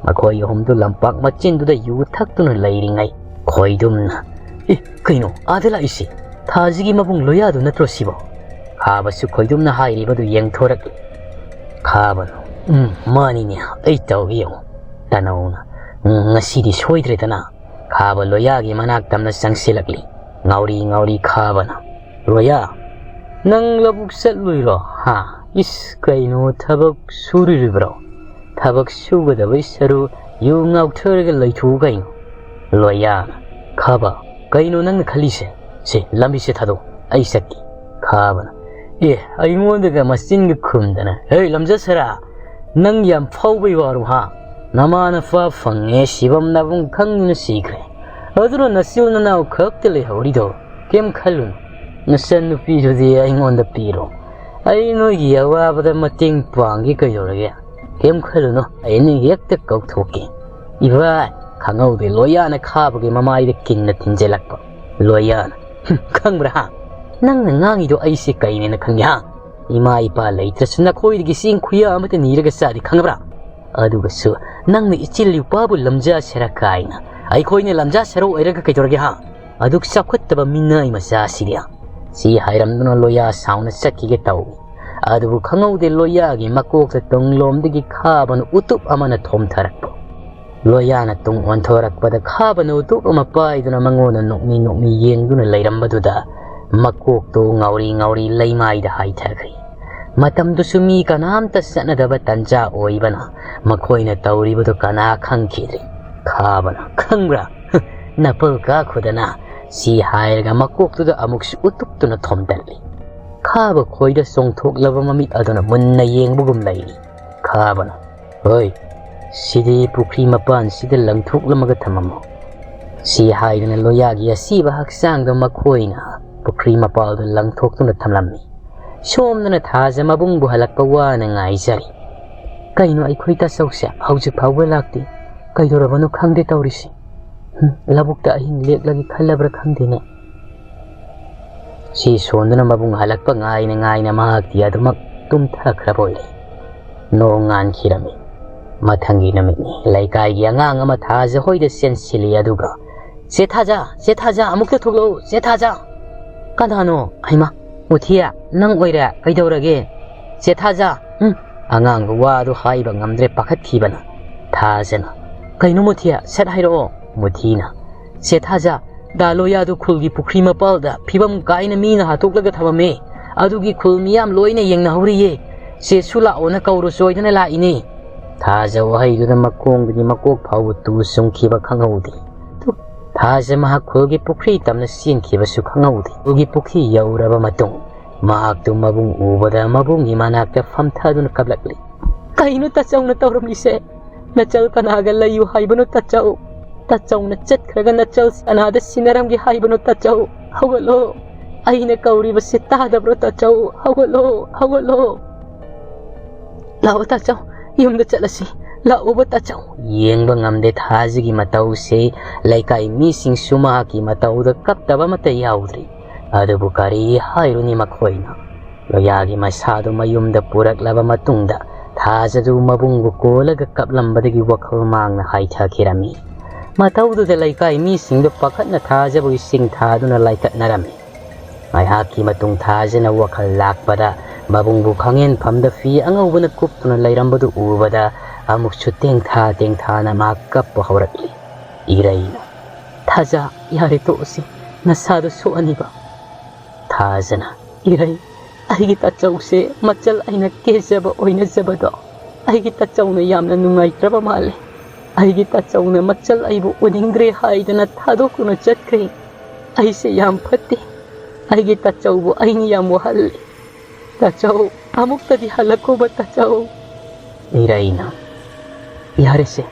ꯃꯈꯣꯏ ꯑꯍꯨꯝꯗꯨ ꯂꯝꯄꯥꯛ ꯃꯆꯤꯟꯗꯨꯗ ꯌꯨ ꯊꯛꯇꯨꯅ ꯂꯩꯔꯤꯉꯩ, ꯈꯣꯏꯗꯨꯝꯅ, "ꯑꯦ, ꯀꯩꯅꯣ ꯑꯥꯗ ꯂꯥꯛꯏꯁꯤ? ꯊꯥꯁꯤꯒꯤ ꯃꯕꯨꯡ ꯂꯣꯌꯥꯗꯨ ꯅꯠꯇ꯭ꯔꯣ ꯁꯤꯕꯣ?" ꯈꯥꯕꯁꯨ ꯈꯣꯏꯗꯨꯝꯅ ꯍꯥꯏꯔꯤꯕꯗꯨ ꯌꯦꯡꯊꯣꯔꯛꯂꯤ꯫ ꯈꯥꯕꯅ, "ꯎꯝ, ꯃꯥꯅꯤꯅꯦ, ꯑꯩ ꯇꯧꯒꯦ ꯌꯦꯡꯉꯨ꯫" ꯇꯅꯧꯅ, "ꯎꯝ, ꯉꯁꯤꯗꯤ ꯁꯣꯏꯗ꯭ꯔꯦꯗꯅ꯫" ꯈꯥꯕ ꯂꯣꯌꯥꯒꯤ ꯃꯅꯥꯛ ꯇꯝꯅ ꯆꯪꯁꯤꯜꯂꯛꯂꯤ꯫ ꯉꯥꯎꯔꯤ ꯉꯥꯎꯔꯤ ꯈꯥꯕꯅ, "ꯂꯣꯌꯥ, ꯅꯪ ꯂꯧꯕꯨꯛ ꯆꯠꯂꯨꯏꯔꯣ? ꯍꯥ? ꯏꯁ, ꯀꯩꯅꯣ ꯊꯕꯛ ꯁꯨꯔꯨꯔꯤꯕ꯭ꯔꯣ? ꯊꯕꯛ ꯁꯨꯒꯗꯕꯩ ꯁꯔꯨ ꯌꯨ ꯉꯥꯎꯊꯔꯒ ꯂꯩꯊꯣꯛꯎ ꯀꯩꯅꯣ꯫" ꯂꯣꯌꯥꯅ, "ꯈꯥꯕ, ꯀꯩꯅꯣ ꯅꯪꯅ ꯈꯜꯂꯤꯁꯦ? ꯁꯦ, ꯂꯝꯕꯤꯁꯦ ꯊꯥꯗꯣꯛ, ꯑꯩ ꯆꯠꯀꯦ꯫" ꯈꯥꯕꯅ, "ꯑꯦ, ꯑꯩꯉꯣꯟꯗꯒ ꯃꯆꯤꯟꯒ ꯈꯨꯝꯗꯅ, ꯍꯦ, ꯂꯝꯖꯁꯔꯥ, ꯅꯪ ꯌꯥꯝ ꯐꯥꯎꯕꯩ ꯋꯥꯔꯣ, ꯍꯥ? ꯅꯃꯥ ꯅꯄꯥ ꯐꯪꯉꯦ, ꯁꯤꯕꯝ ꯅꯥꯕꯨꯡ ꯈꯪꯗꯅ ꯁꯤꯈ꯭ꯔꯦ꯫ ꯑꯗꯨꯅ ꯅꯆꯤꯜ ꯅꯅꯥꯎ ꯈꯛꯇ ꯂꯩꯍꯧꯔꯤꯗꯣ, ꯀꯩꯝ ꯈꯜꯂꯨꯅꯨ꯫ ꯅꯆꯟ ꯅꯨꯄꯤꯗꯨꯗꯤ ꯑꯩꯉꯣꯟꯗ ꯄꯤꯔꯣ꯫ ꯑꯩ ꯅꯣꯏꯒꯤ ꯑꯋꯥꯕꯗ ꯃꯇꯦꯡ ꯄꯥꯡꯒꯦ ꯀꯩꯗꯧꯔꯒꯦ? ꯀꯩꯝ ꯈꯜꯂꯨꯅꯨ, ꯑꯩ ꯅꯣꯏ ꯍꯦꯛꯇ ꯀꯧꯊꯣꯛꯀꯦ꯫" ꯏꯚꯥꯏ, ꯈꯪꯍꯧꯗꯦ ꯂꯣꯌꯥꯅ ꯈꯥꯕꯒꯤ ꯃꯃꯥꯏꯗ ꯀꯤꯟꯅ ꯊꯤꯟꯖꯤꯜꯂꯛꯄ꯫ ꯂꯣꯌꯥꯅ, "ꯍꯨꯝ, ꯈꯪꯕ꯭ꯔꯥ, ꯍꯥ? ꯅꯪꯅ ꯉꯥꯡꯉꯤꯗꯣ ꯑꯩꯁꯦ ꯀꯩꯅꯦꯅ ꯈꯪꯉꯦ, ꯍꯥ? ꯏꯃꯥ ꯏꯄꯥ ꯂꯩꯇ꯭ꯔꯁꯨ ꯅꯈꯣꯏꯗꯒꯤ ꯆꯦꯡ ꯈꯨꯌꯥ ꯑꯃꯠꯇ ꯅꯤꯔꯒ ꯆꯥꯗꯦ, ꯈꯪꯉꯕ꯭ꯔꯥ? ꯑꯗꯨꯒꯁꯨ ꯅꯪꯅ ꯏꯆꯤꯜ ꯏꯄꯥꯕꯨ ꯂꯝꯖꯥ ꯁꯦꯔꯥ ꯀꯥꯏꯅ, ꯑꯩꯈꯣꯏꯅ ꯂꯝꯖꯥ ꯁꯦꯔꯥ ꯑꯣꯏꯔꯒ ꯀꯩꯗꯧꯔꯒꯦ, ꯍꯥ? ꯑꯗꯨꯛ ꯆꯥꯎꯈꯠꯇꯕ ꯃꯤꯅꯥꯏ ꯃꯆꯥꯁꯤꯗꯤ꯫" ꯁꯤ ꯍꯥꯏꯔꯝꯗꯨꯅ ꯂꯣꯌꯥ ꯁꯥꯎꯅ ꯆꯠꯈꯤꯒꯦ ꯇꯧꯏ꯫ ꯑꯗꯨꯕꯨ ꯈꯪꯍꯧꯗꯦ ꯂꯣꯌꯥꯒꯤ ꯃꯀꯣꯛꯇ ꯇꯨꯡꯂꯣꯝꯗꯒꯤ ꯈꯥꯕꯅ ꯎꯇꯨꯞ ꯑꯃꯅ ꯊꯣꯝꯊꯔꯛꯄ꯫ ꯂꯣꯌꯥꯅ ꯇꯨꯡ ꯑꯣꯟꯊꯣꯔꯛꯄꯗ ꯈꯥꯕꯅ ꯎꯇꯨꯞ ꯑꯃ ꯄꯥꯏꯗꯨꯅ ꯃꯉꯣꯟꯗ ꯅꯣꯛꯃꯤ ꯅꯣꯛꯃꯤ ꯌꯦꯡꯗꯨꯅ ꯂꯩꯔꯝꯕꯗꯨꯗ ꯃꯀꯣꯛꯇꯨ ꯉꯥꯎꯔꯤ ꯉꯥꯎꯔꯤ ꯂꯩꯃꯥꯏꯗ ꯍꯥꯏꯊꯈ꯭ꯔꯦ꯫ ꯃꯇꯝꯗꯨꯁꯨ ꯃꯤ ꯀꯅꯥꯝꯇ ꯆꯠꯅꯗꯕ ꯇꯟꯖꯥ ꯑꯣꯏꯕꯅ ꯃꯈꯣꯏꯅ ꯇꯧꯔꯤꯕꯗꯨ ꯀꯅꯥ ꯈꯪꯈꯤꯗ꯭ꯔꯦ꯫ ꯈꯥꯕꯅ, "ꯈꯪꯕ꯭ꯔꯥ? ꯅꯄꯜ ꯀꯥꯈꯨꯗꯅ꯫" ꯁꯤ ꯍꯥꯏꯔꯒ ꯃꯀꯣꯛꯇꯨꯗ ꯑꯃꯨꯛꯁꯨ ꯎꯇꯨꯞꯇꯨꯅ ꯊꯣꯝꯗꯠꯂꯤ꯫ ꯈꯥꯕ ꯈꯣꯏꯗ ꯆꯣꯡꯊꯣꯛꯂꯕ ꯃꯃꯤꯠ ꯑꯗꯨꯅ ꯃꯨꯟꯅ ꯌꯦꯡꯕꯒꯨꯝ ꯂꯩꯔꯤ꯫ ꯈꯥꯕꯅ, "ꯍꯣꯏ, ꯁꯤꯗꯤ ꯄꯨꯈ꯭ꯔꯤ ꯃꯄꯥꯟꯁꯤꯗ ꯂꯪꯊꯣꯛꯂꯝꯃꯒ ꯊꯝꯃꯝꯃꯣ꯫" ꯁꯤ ꯍꯥꯏꯗꯨꯅ ꯂꯣꯌꯥꯒꯤ ꯑꯁꯤꯕ ꯍꯛꯆꯥꯡꯗꯣ ꯃꯈꯣꯏꯅ ꯄꯨꯈ꯭ꯔꯤ ꯃꯄꯥꯜꯗ ꯂꯪꯊꯣꯛꯇꯨꯅ ꯊꯝꯂꯝꯃꯤ꯫ ꯁꯣꯝꯗꯅ ꯊꯥꯖ ꯃꯕꯨꯡꯕꯨ ꯍꯜꯂꯛꯄ ꯋꯥꯅ ꯉꯥꯏꯖꯔꯤ꯫ "ꯀꯩꯅꯣ, ꯑꯩꯈꯣꯏ ꯇꯥꯆꯧꯁꯦ ꯍꯧꯖꯤꯛ ꯐꯥꯎꯕ ꯂꯥꯛꯇꯦ? ꯀꯩꯗꯧꯔꯕꯅꯣ ꯈꯪꯗꯦ ꯇꯧꯔꯤꯁꯦ꯫ ꯍꯨꯝ, ꯂꯧꯕꯨꯛꯇ ꯑꯍꯤꯡ ꯂꯦꯛꯂꯒꯦ ꯈꯜꯂꯕ꯭ꯔꯥ ꯈꯪꯗꯦꯅꯦ"꯫ ꯁꯤ ꯁꯣꯟꯗꯨꯅ ꯃꯕꯨꯡ ꯍꯜꯂꯛꯄ ꯉꯥꯏꯅ ꯉꯥꯏꯅ ꯃꯍꯥꯛꯇꯤ ꯑꯗꯨꯃꯛ ꯇꯨꯝꯊꯈ꯭ꯔꯕ ꯑꯣꯏꯔꯦ꯫ ꯅꯣꯡ ꯉꯥꯟꯈꯤꯔꯝꯃꯤ꯫ ꯃꯊꯪꯒꯤ ꯅꯨꯃꯤꯠꯅꯤ꯫ ꯂꯩꯀꯥꯏꯒꯤ ꯑꯉꯥꯡ ꯑꯃ ꯊꯥꯖ ꯍꯣꯏꯗ ꯆꯦꯟꯁꯤꯜꯂꯤ, ꯑꯗꯨꯒ, "ꯆꯦ ꯊꯥꯖ, ꯆꯦ ꯊꯥꯖ, ꯑꯃꯨꯛꯇ ꯊꯣꯛꯂꯛꯎ, ꯆꯦ ꯊꯥꯖ!" "ꯀꯅꯥꯅꯣ? ꯍꯩꯃꯥ, ꯃꯨꯊꯤꯌꯥ, ꯅꯪ ꯑꯣꯏꯔꯦ? ꯀꯩꯗꯧꯔꯒꯦ? ꯆꯦ ꯊꯥꯖ!" ꯎꯝ, ꯑꯉꯥꯡꯗꯨ ꯋꯥꯗꯨ ꯍꯥꯏꯕ ꯉꯝꯗ꯭ꯔꯦ, ꯄꯥꯈꯠꯈꯤꯕꯅ꯫ ꯊꯥꯖꯅ, "ꯀꯩꯅꯣ ꯃꯨꯊꯤꯌꯥ, ꯁꯠ ꯍꯥꯏꯔꯛꯑꯣ"꯫ ꯃꯨꯊꯤꯅ, "ꯆꯦ ꯊꯥꯖ, ꯗꯥ ꯂꯣꯌꯥꯗꯨ ꯈꯨꯜꯒꯤ ꯄꯨꯈ꯭ꯔꯤ ꯃꯄꯥꯜꯗ ꯐꯤꯕꯝ ꯀꯥꯏꯅ ꯃꯤꯅ ꯍꯥꯠꯇꯣꯛꯂꯒ ꯊꯝꯃꯝꯃꯦ꯫ ꯑꯗꯨꯒꯤ ꯈꯨꯜ ꯃꯤꯌꯥꯝ ꯂꯣꯏꯅ ꯌꯦꯡꯅꯍꯧꯔꯤꯌꯦ꯫ ꯆꯦꯁꯨ ꯂꯥꯛꯑꯣꯅ ꯀꯧꯔꯨ ꯆꯣꯏꯗꯅ ꯂꯥꯛꯏꯅꯦ"꯫ ꯊꯥꯖ ꯋꯥꯍꯩꯗꯨꯗ ꯃꯈꯣꯡꯗꯒꯤ ꯃꯀꯣꯛ ꯐꯥꯎꯕ ꯇꯨ ꯆꯨꯡꯈꯤꯕ ꯈꯪꯍꯧꯗꯦ꯫ ꯊꯥꯖ ꯃꯍꯥꯛ ꯈꯨꯜꯒꯤ ꯄꯨꯈ꯭ꯔꯤ ꯇꯝꯅ ꯆꯦꯟꯈꯤꯕꯁꯨ ꯈꯪꯍꯧꯗꯦ꯫ ꯈꯨꯜꯒꯤ ꯄꯨꯈ꯭ꯔꯤ ꯌꯧꯔꯕ ꯃꯇꯨꯡ ꯃꯍꯥꯛꯇꯨ ꯃꯕꯨꯡ ꯎꯕꯗ ꯃꯕꯨꯡꯒꯤ ꯃꯅꯥꯛꯇ ꯐꯝꯊꯗꯨꯅ ꯀꯞꯂꯛꯂꯤ꯫ "ꯀꯩꯅꯣ ꯇꯥꯆꯧꯅ ꯇꯧꯔꯝꯃꯤꯁꯦ? ꯅꯆꯜ ꯀꯅꯥꯒ ꯂꯩꯌꯨ ꯍꯥꯏꯕꯅꯣ ꯇꯥꯆꯧ? ꯇꯥꯆꯧꯅ ꯆꯠꯈ꯭ꯔꯒ ꯅꯆꯜ ꯀꯅꯥꯗ ꯁꯤꯟꯅꯔꯝꯒꯦ ꯍꯥꯏꯕꯅꯣ ꯇꯥꯆꯧ? ꯍꯧꯒꯠꯂꯣ, ꯑꯩꯅ ꯀꯧꯔꯤꯕꯁꯤ ꯇꯥꯗꯕ꯭ꯔꯣ ꯇꯥꯆꯧ? ꯍꯧꯒꯠꯂꯣ, ꯍꯧꯒꯠꯂꯣ꯫ ꯂꯥꯛꯑꯣ ꯇꯥꯆꯧ, ꯌꯨꯝꯗ ꯆꯠꯂꯁꯤ꯫ ꯂꯥꯛꯑꯣꯕ ꯇꯥꯆꯧ"꯫ ꯌꯦꯡꯕ ꯉꯝꯗꯦ ꯊꯥꯖꯒꯤ ꯃꯇꯧꯁꯦ꯫ ꯂꯩꯀꯥꯏ ꯃꯤꯁꯤꯡꯁꯨ ꯃꯍꯥꯛꯀꯤ ꯃꯇꯧꯗ ꯀꯞꯇꯕ ꯑꯃꯠꯇ ꯌꯥꯎꯗ꯭ꯔꯤ꯫ ꯑꯗꯨꯕꯨ ꯀꯔꯤ ꯍꯥꯏꯔꯨꯅꯤ ꯃꯈꯣꯏꯅ? ꯂꯣꯌꯥꯒꯤ ꯃꯁꯥꯗꯨ ꯃꯌꯨꯝꯗ ꯄꯨꯔꯛꯂꯕ ꯃꯇꯨꯡꯗ ꯊꯥꯖꯗꯨ ꯃꯕꯨꯡꯕꯨ ꯀꯣꯜꯂꯒ ꯀꯞꯂꯝꯕꯗꯒꯤ ꯋꯥꯈꯜ ꯃꯥꯡꯅ ꯍꯥꯏꯊꯈꯤꯔꯝꯃꯤ꯫ ꯃꯇꯧꯗꯨꯗ ꯂꯩꯀꯥꯏ ꯃꯤꯁꯤꯡꯗꯨ ꯄꯥꯈꯠꯅ ꯊꯥꯖꯕꯒꯤ ꯆꯤꯡ ꯊꯥꯗꯨꯅ ꯂꯥꯏꯀꯠꯅꯔꯝꯃꯤ꯫ ꯉꯥꯏꯍꯥꯛꯀꯤ ꯃꯇꯨꯡ ꯊꯥꯖꯅ ꯋꯥꯈꯜ ꯂꯥꯛꯄꯗ ꯃꯕꯨꯡꯕꯨ ꯈꯥꯡꯉꯦꯟꯐꯝꯗ ꯐꯤ ꯑꯉꯧꯕꯅ ꯀꯨꯞꯇꯨꯅ ꯂꯩꯔꯝꯕꯗꯨ ꯎꯕꯗ ꯑꯃꯨꯛꯁꯨ ꯇꯦꯡꯊꯥ ꯇꯦꯡꯊꯥꯅ ꯃꯍꯥꯛ ꯀꯞꯄ ꯍꯧꯔꯛꯂꯤ꯫ ꯏꯔꯩꯅ, "ꯊꯥꯖ, ꯌꯥꯔꯦ ꯇꯣꯛꯑꯁꯤ, ꯅꯁꯥꯗꯣ ꯁꯣꯛꯑꯅꯤꯕ"꯫ ꯊꯥꯖꯅ, "ꯏꯔꯩ, ꯑꯩꯒꯤ ꯇꯥꯆꯧꯁꯦ ꯃꯆꯜ ꯑꯩꯅ ꯀꯦꯖꯕ ꯑꯣꯏꯅꯖꯕꯗꯣ ꯑꯩꯒꯤ ꯇꯥꯆꯧꯅ ꯌꯥꯝꯅ ꯅꯨꯡꯉꯥꯏꯇ꯭ꯔꯕ ꯃꯥꯜꯂꯦ꯫ ꯑꯩꯒꯤ ꯇꯥꯆꯧꯅ ꯃꯆꯜ ꯑꯩꯕꯨ ꯎꯅꯤꯡꯗ꯭ꯔꯦ ꯍꯥꯏꯗꯨꯅ ꯊꯥꯗꯣꯛꯇꯨꯅ ꯆꯠꯈ꯭ꯔꯦ꯫ ꯑꯩꯁꯦ ꯌꯥꯝ ꯐꯠꯇꯦ꯫ ꯑꯩꯒꯤ ꯇꯥꯆꯧꯕꯨ ꯑꯩꯅ ꯌꯥꯝ ꯋꯥꯍꯜꯂꯦ꯫ ꯇꯥꯆꯧ, ꯑꯃꯨꯛꯇꯗꯤ ꯍꯜꯂꯛꯈꯣꯕ ꯇꯥꯆꯧ"꯫ ꯏꯔꯩꯅ, "ꯌꯥꯔꯦꯁꯦ,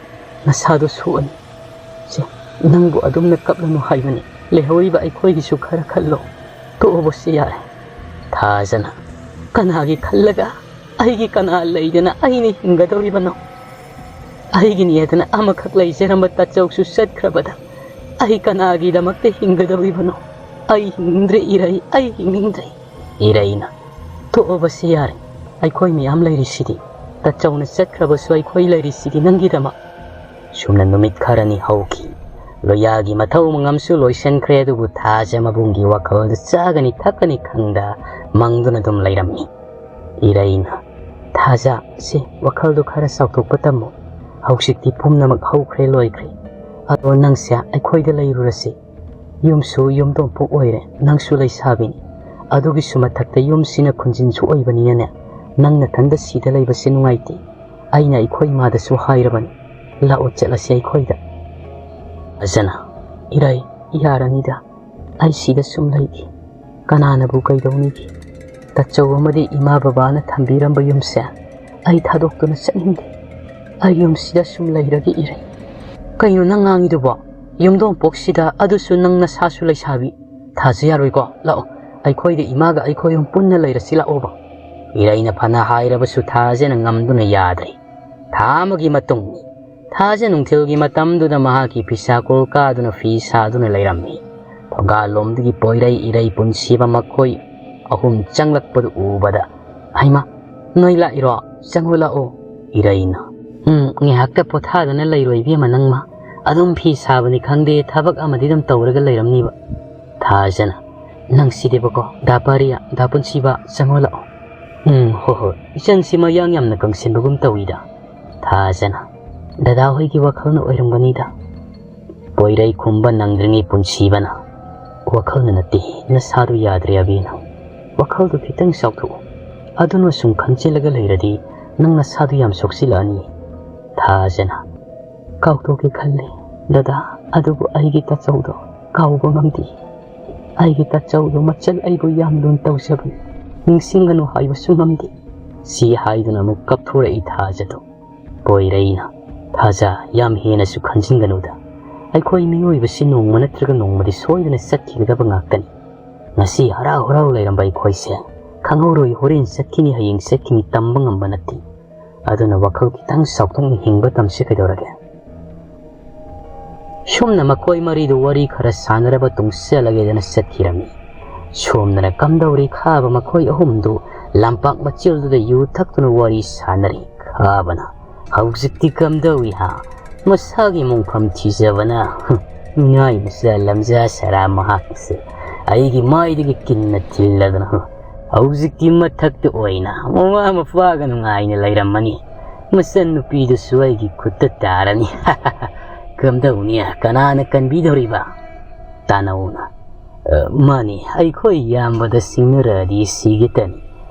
ꯅꯁꯥꯗꯣ ꯁꯣꯛꯑꯅꯤ꯫ ꯁꯦ, ꯅꯪꯕꯨ ꯑꯗꯨꯝꯅ ꯀꯞꯂꯅꯨ ꯍꯥꯏꯕꯅꯤ꯫ ꯂꯩꯍꯧꯔꯤꯕ ꯑꯩꯈꯣꯏꯒꯤꯁꯨ ꯈꯔ ꯈꯜꯂꯣ꯫ ꯇꯣꯛꯑꯣꯕꯁꯦ ꯌꯥꯔꯦ"꯫ ꯊꯥꯖꯅ, "ꯀꯅꯥꯒꯤ ꯈꯜꯂꯒ? ꯑꯩꯒꯤ ꯀꯅꯥ ꯂꯩꯗꯅ ꯑꯩꯅ ꯍꯤꯡꯒꯗꯧꯔꯤꯕꯅꯣ? ꯑꯩꯒꯤꯅꯤ ꯍꯥꯏꯗꯅ ꯑꯃꯈꯛ ꯂꯩꯖꯔꯝꯕ ꯇꯥꯆꯧꯁꯨ ꯆꯠꯈ꯭ꯔꯕꯗ ꯑꯩ ꯀꯅꯥꯒꯤꯗꯃꯛꯇ ꯍꯤꯡꯒꯗꯧꯔꯤꯕꯅꯣ? ꯑꯩ ꯍꯤꯡꯅꯤꯡꯗ꯭ꯔꯦ ꯏꯔꯩ, ꯑꯩ ꯍꯤꯡꯅꯤꯡꯗ꯭ꯔꯦ꯫ ꯏꯔꯩꯅ, ꯇꯣꯛꯑꯕꯁꯦ ꯌꯥꯔꯦ, ꯑꯩꯈꯣꯏ ꯃꯌꯥꯝ ꯂꯩꯔꯤꯁꯤꯗꯤ꯫ ꯇꯥꯆꯧꯅ ꯆꯠꯈ꯭ꯔꯕꯁꯨ ꯑꯩꯈꯣꯏ ꯂꯩꯔꯤꯁꯤꯗꯤ ꯅꯪꯒꯤꯗꯃꯛ꯫ ꯁꯨꯝꯅ ꯅꯨꯃꯤꯠ ꯈꯔꯅꯤ ꯍꯧꯈꯤ꯫ ꯂꯣꯌꯥꯒꯤ ꯃꯊꯧ ꯃꯉꯝꯁꯨ ꯂꯣꯏꯁꯤꯟꯈ꯭ꯔꯦ, ꯑꯗꯨꯕꯨ ꯊꯥꯖ ꯃꯕꯨꯡꯒꯤ ꯋꯥꯈꯜꯗ ꯆꯥꯒꯅꯤ ꯊꯛꯀꯅꯤ ꯈꯪꯗ ꯃꯪꯗꯨꯅ ꯑꯗꯨꯝ ꯂꯩꯔꯝꯃꯤ꯫ ꯏꯔꯩꯅ, ꯊꯥꯖ, ꯁꯤ ꯋꯥꯈꯜꯗꯣ ꯈꯔ ꯆꯥꯎꯊꯣꯛꯄ ꯇꯝꯃꯨ꯫ ꯍꯧꯖꯤꯛꯇꯤ ꯄꯨꯝꯅꯃꯛ ꯍꯧꯈ꯭ꯔꯦ ꯂꯣꯏꯈ꯭ꯔꯦ꯫ ꯑꯗꯣ ꯅꯪꯁꯦ ꯑꯩꯈꯣꯏꯗ ꯂꯩꯔꯨꯔꯁꯤ꯫ ꯌꯨꯝꯁꯨ ꯌꯨꯝꯗꯣꯡꯄꯣꯛ ꯑꯣꯏꯔꯦ, ꯅꯪꯁꯨ ꯂꯩꯁꯥꯕꯤꯅꯤ꯫ ꯑꯗꯨꯒꯤꯁꯨ ꯃꯊꯛꯇ ꯌꯨꯝꯁꯤꯅ ꯈꯨꯟꯖꯤꯟꯁꯨ ꯑꯣꯏꯕꯅꯤꯅꯅꯦ, ꯅꯪ ꯅꯊꯟꯗ ꯁꯤꯗ ꯂꯩꯕꯁꯦ ꯅꯨꯡꯉꯥꯏꯇꯦ꯫ ꯑꯩꯅ ꯑꯩꯈꯣꯏ ꯏꯃꯥꯗꯁꯨ ꯍꯥꯏꯔꯕꯅꯤ, ꯂꯥꯛꯑꯣ ꯆꯠꯂꯁꯤ ꯑꯩꯈꯣꯏꯗ꯫ ꯐꯖꯅ, ꯏꯔꯩ, ꯌꯥꯔꯅꯤꯗ, ꯑꯩ ꯁꯤꯗ ꯁꯨꯝ ꯂꯩꯒꯦ꯫ ꯀꯅꯥꯅꯕꯨ ꯀꯩꯗꯧꯅꯤꯒꯦ? ꯇꯥꯆꯧ ꯑꯃꯗꯤ ꯏꯃꯥ ꯕꯕꯥꯅ ꯊꯝꯕꯤꯔꯝꯕ ꯌꯨꯝꯁꯦ ꯑꯩ ꯊꯥꯗꯣꯛꯇꯨꯅ ꯆꯠꯅꯤꯡꯗꯦ꯫ ꯑꯩ ꯌꯨꯝꯁꯤꯗ ꯁꯨꯝ ꯂꯩꯔꯒꯦ ꯏꯔꯩ꯫ ꯀꯩꯅꯣ ꯅꯪ ꯉꯥꯡꯉꯤꯗꯨꯕꯣ? ꯌꯨꯝꯗꯣꯡꯄꯣꯛꯁꯤꯗ, ꯑꯗꯨꯁꯨ ꯅꯪ ꯅꯁꯥꯁꯨ ꯂꯩꯁꯥꯕꯤ꯫ ꯊꯥꯖ ꯌꯥꯔꯣꯏꯀꯣ, ꯂꯥꯛꯑꯣ꯫ ꯑꯩꯈꯣꯏꯗ ꯏꯃꯥꯒ ꯑꯩꯈꯣꯏ ꯑꯍꯨꯝ ꯄꯨꯟꯅ ꯂꯩꯔꯁꯤ, ꯂꯥꯛꯑꯣꯕ꯫ ꯏꯔꯩꯅ ꯐꯅ ꯍꯥꯏꯔꯕꯁꯨ ꯊꯥꯖꯅ ꯉꯝꯗꯨꯅ ꯌꯥꯗ꯭ꯔꯦ꯫ ꯊꯥ ꯑꯃꯒꯤ ꯃꯇꯨꯡ ꯊꯥꯖ ꯅꯨꯡꯊꯤꯜꯒꯤ ꯃꯇꯝꯗꯨꯗ ꯃꯍꯥꯛꯀꯤ ꯐꯤꯁꯥꯀꯣꯜ ꯀꯥꯗꯨꯅ ꯐꯤ ꯁꯥꯗꯨꯅ ꯂꯩꯔꯝꯃꯤ꯫ ꯊꯣꯡꯒꯥꯜꯂꯣꯝꯗꯒꯤ ꯄꯣꯏꯔꯩ ꯏꯔꯩ ꯄꯨꯟꯁꯤꯕ ꯃꯈꯣꯏ ꯑꯍꯨꯝ ꯆꯪꯂꯛꯄꯗꯨ ꯎꯕꯗ, "ꯍꯩꯃꯥ, ꯅꯣꯏ ꯂꯥꯛꯏꯔꯣ? ꯆꯪꯉꯣ ꯂꯥꯛꯑꯣ꯫" ꯏꯔꯩꯅ, "ꯎꯝ, ꯉꯥꯏꯍꯥꯛꯇ ꯄꯣꯊꯥꯗꯅ ꯂꯩꯔꯣ ꯏꯕꯦꯝꯃ ꯅꯪꯃ꯫ ꯑꯗꯨꯝ ꯐꯤ ꯁꯥꯕꯅꯤ ꯈꯪꯗꯦ, ꯊꯕꯛ ꯑꯃꯗꯤ ꯑꯗꯨꯝ ꯇꯧꯔꯒ ꯂꯩꯔꯝꯅꯤꯕ꯫" ꯊꯥꯖꯅ, "ꯅꯪꯁꯤꯗꯤꯕꯀꯣ, ꯗꯥ ꯄꯥꯔꯤꯌꯥ, ꯗꯥ ꯄꯨꯟꯁꯤꯕ, ꯆꯪꯉꯣ ꯂꯥꯛꯑꯣ꯫" "ꯎꯝ, ꯍꯣ ꯍꯣꯏ, ꯏꯆꯟꯁꯤ ꯃꯌꯥꯡ ꯌꯥꯝꯅ ꯀꯪꯁꯤꯟꯕꯒꯨꯝ ꯇꯧꯏꯗ꯫" ꯊꯥꯖꯅ, "ꯗꯗꯥ ꯍꯣꯏꯒꯤ ꯋꯥꯈꯜꯅ ꯑꯣꯏꯔꯝꯒꯅꯤꯗ꯫" ꯄꯣꯏꯔꯩ ꯈꯨꯝꯕ ꯅꯪꯗ꯭ꯔꯤꯉꯩ ꯄꯨꯟꯁꯤꯕꯅ, "ꯋꯥꯈꯜꯅ ꯅꯠꯇꯦ, ꯅꯁꯥꯗꯨ ꯌꯥꯗ꯭ꯔꯦ ꯑꯕꯦꯅ꯫ ꯋꯥꯈꯜꯗꯨ ꯈꯤꯇꯪ ꯆꯥꯎꯊꯣꯛꯎ꯫ ꯑꯗꯨꯅ ꯁꯨꯝ ꯈꯟꯖꯤꯜꯂꯒ ꯂꯩꯔꯗꯤ ꯅꯪ ꯅꯁꯥꯗꯨ ꯌꯥꯝ ꯁꯣꯛꯆꯤꯜꯂꯛꯑꯅꯤ꯫" ꯊꯥꯖꯅ, "ꯀꯥꯎꯊꯣꯛꯀꯦ ꯈꯜꯂꯦ ꯗꯗꯥ, ꯑꯗꯨꯕꯨ ꯑꯩꯒꯤ ꯇꯥꯆꯧꯗꯣ ꯀꯥꯎꯕ ꯉꯝꯗꯦ꯫ ꯑꯩꯒꯤ ꯇꯥꯆꯧꯗꯣ ꯃꯆꯜ ꯑꯩꯕꯨ ꯌꯥꯝ ꯂꯨꯅ ꯇꯧꯖꯕꯅꯤ꯫ ꯅꯤꯡꯁꯤꯡꯒꯅꯨ ꯍꯥꯏꯕꯁꯨ ꯉꯝꯗꯦ꯫" ꯁꯤ ꯍꯥꯏꯗꯨꯅ ꯑꯃꯨꯛ ꯀꯞꯊꯣꯔꯛꯏ ꯊꯥꯖꯗꯣ꯫ ꯄꯣꯏꯔꯩꯅ, "ꯊꯥꯖ, ꯌꯥꯝ ꯍꯦꯟꯅꯁꯨ ꯈꯟꯖꯤꯟꯒꯅꯨꯗ꯫ ꯑꯩꯈꯣꯏ ꯃꯤꯑꯣꯏꯕꯁꯤ ꯅꯣꯡꯃ ꯅꯠꯇ꯭ꯔꯒ ꯅꯣꯡꯃꯗꯤ ꯁꯣꯏꯗꯅ ꯆꯠꯈꯤꯒꯗꯕ ꯉꯥꯛꯇꯅꯤ꯫ ꯉꯁꯤ ꯍꯔꯥꯎ ꯍꯔꯥꯎ ꯂꯩꯔꯝꯕ ꯑꯩꯈꯣꯏꯁꯦ ꯈꯪꯍꯧꯔꯣꯏ, ꯍꯣꯔꯦꯟ ꯆꯠꯈꯤꯅꯤ, ꯍꯌꯦꯡ ꯆꯠꯈꯤꯅꯤ, ꯇꯝꯕ ꯉꯝꯕ ꯅꯠꯇꯦ꯫ ꯑꯗꯨꯅ ꯋꯥꯈꯜ ꯈꯤꯇꯪ ꯆꯥꯎꯊꯣꯛꯅ ꯍꯤꯡꯕ ꯇꯝꯁꯤ ꯀꯩꯗꯧꯔꯒꯦ?" ꯁꯨꯝꯅ ꯃꯈꯣꯏ ꯃꯔꯤꯗꯨ ꯋꯥꯔꯤ ꯈꯔ ꯁꯥꯟꯅꯔꯕ ꯇꯨꯡꯁꯤꯜꯂꯒꯦꯗꯅ ꯆꯠꯈꯤꯔꯝꯃꯤ꯫ ꯁꯣꯝꯗꯅ ꯀꯝꯗꯧꯔꯤ ꯈꯥꯕ ꯃꯈꯣꯏ ꯑꯍꯨꯝꯗꯨ ꯂꯝꯄꯥꯛ ꯃꯆꯦꯜꯗꯨꯗ ꯌꯨ ꯊꯛꯇꯨꯅ ꯋꯥꯔꯤ ꯁꯥꯟꯅꯔꯤ꯫ ꯈꯥꯕꯅ, "ꯍꯧꯖꯤꯛꯇꯤ ꯀꯝꯗꯧꯏ ꯍꯥ? ꯃꯁꯥꯒꯤ ꯃꯣꯡꯐꯝ ꯊꯤꯖꯕꯅ, ꯍꯨꯝ, ꯃꯤꯅꯥꯏ ꯃꯆꯥ ꯂꯝꯖꯥ ꯁꯔꯥ ꯃꯍꯥꯛꯁꯦ ꯑꯩꯒꯤ ꯃꯥꯏꯗꯒꯤ ꯀꯤꯟꯅ ꯊꯤꯜꯂꯗꯅ, ꯍꯨꯝ, ꯍꯧꯖꯤꯛꯇꯤ ꯃꯊꯛꯇ ꯑꯣꯏꯅ ꯃꯃꯥ ꯃꯄꯥꯒ ꯅꯨꯡꯉꯥꯏꯅ ꯂꯩꯔꯝꯃꯅꯤ꯫ ꯃꯆꯟꯅꯨꯄꯤꯗꯨꯁꯨ ꯑꯩꯒꯤ ꯈꯨꯠꯇ ꯇꯥꯔꯅꯤ꯫ ꯀꯝꯗꯧꯅꯤ? ꯀꯅꯥꯅ ꯀꯟꯕꯤꯗꯧꯔꯤꯕ? ꯇꯥꯅꯧꯅ, ꯑ, ꯃꯥꯅꯤ, ꯑꯩꯈꯣꯏ ꯏꯌꯥꯝꯕꯗ ꯁꯤꯡꯅꯔꯛꯑꯗꯤ ꯁꯤꯒꯦ ꯇꯅꯤ꯫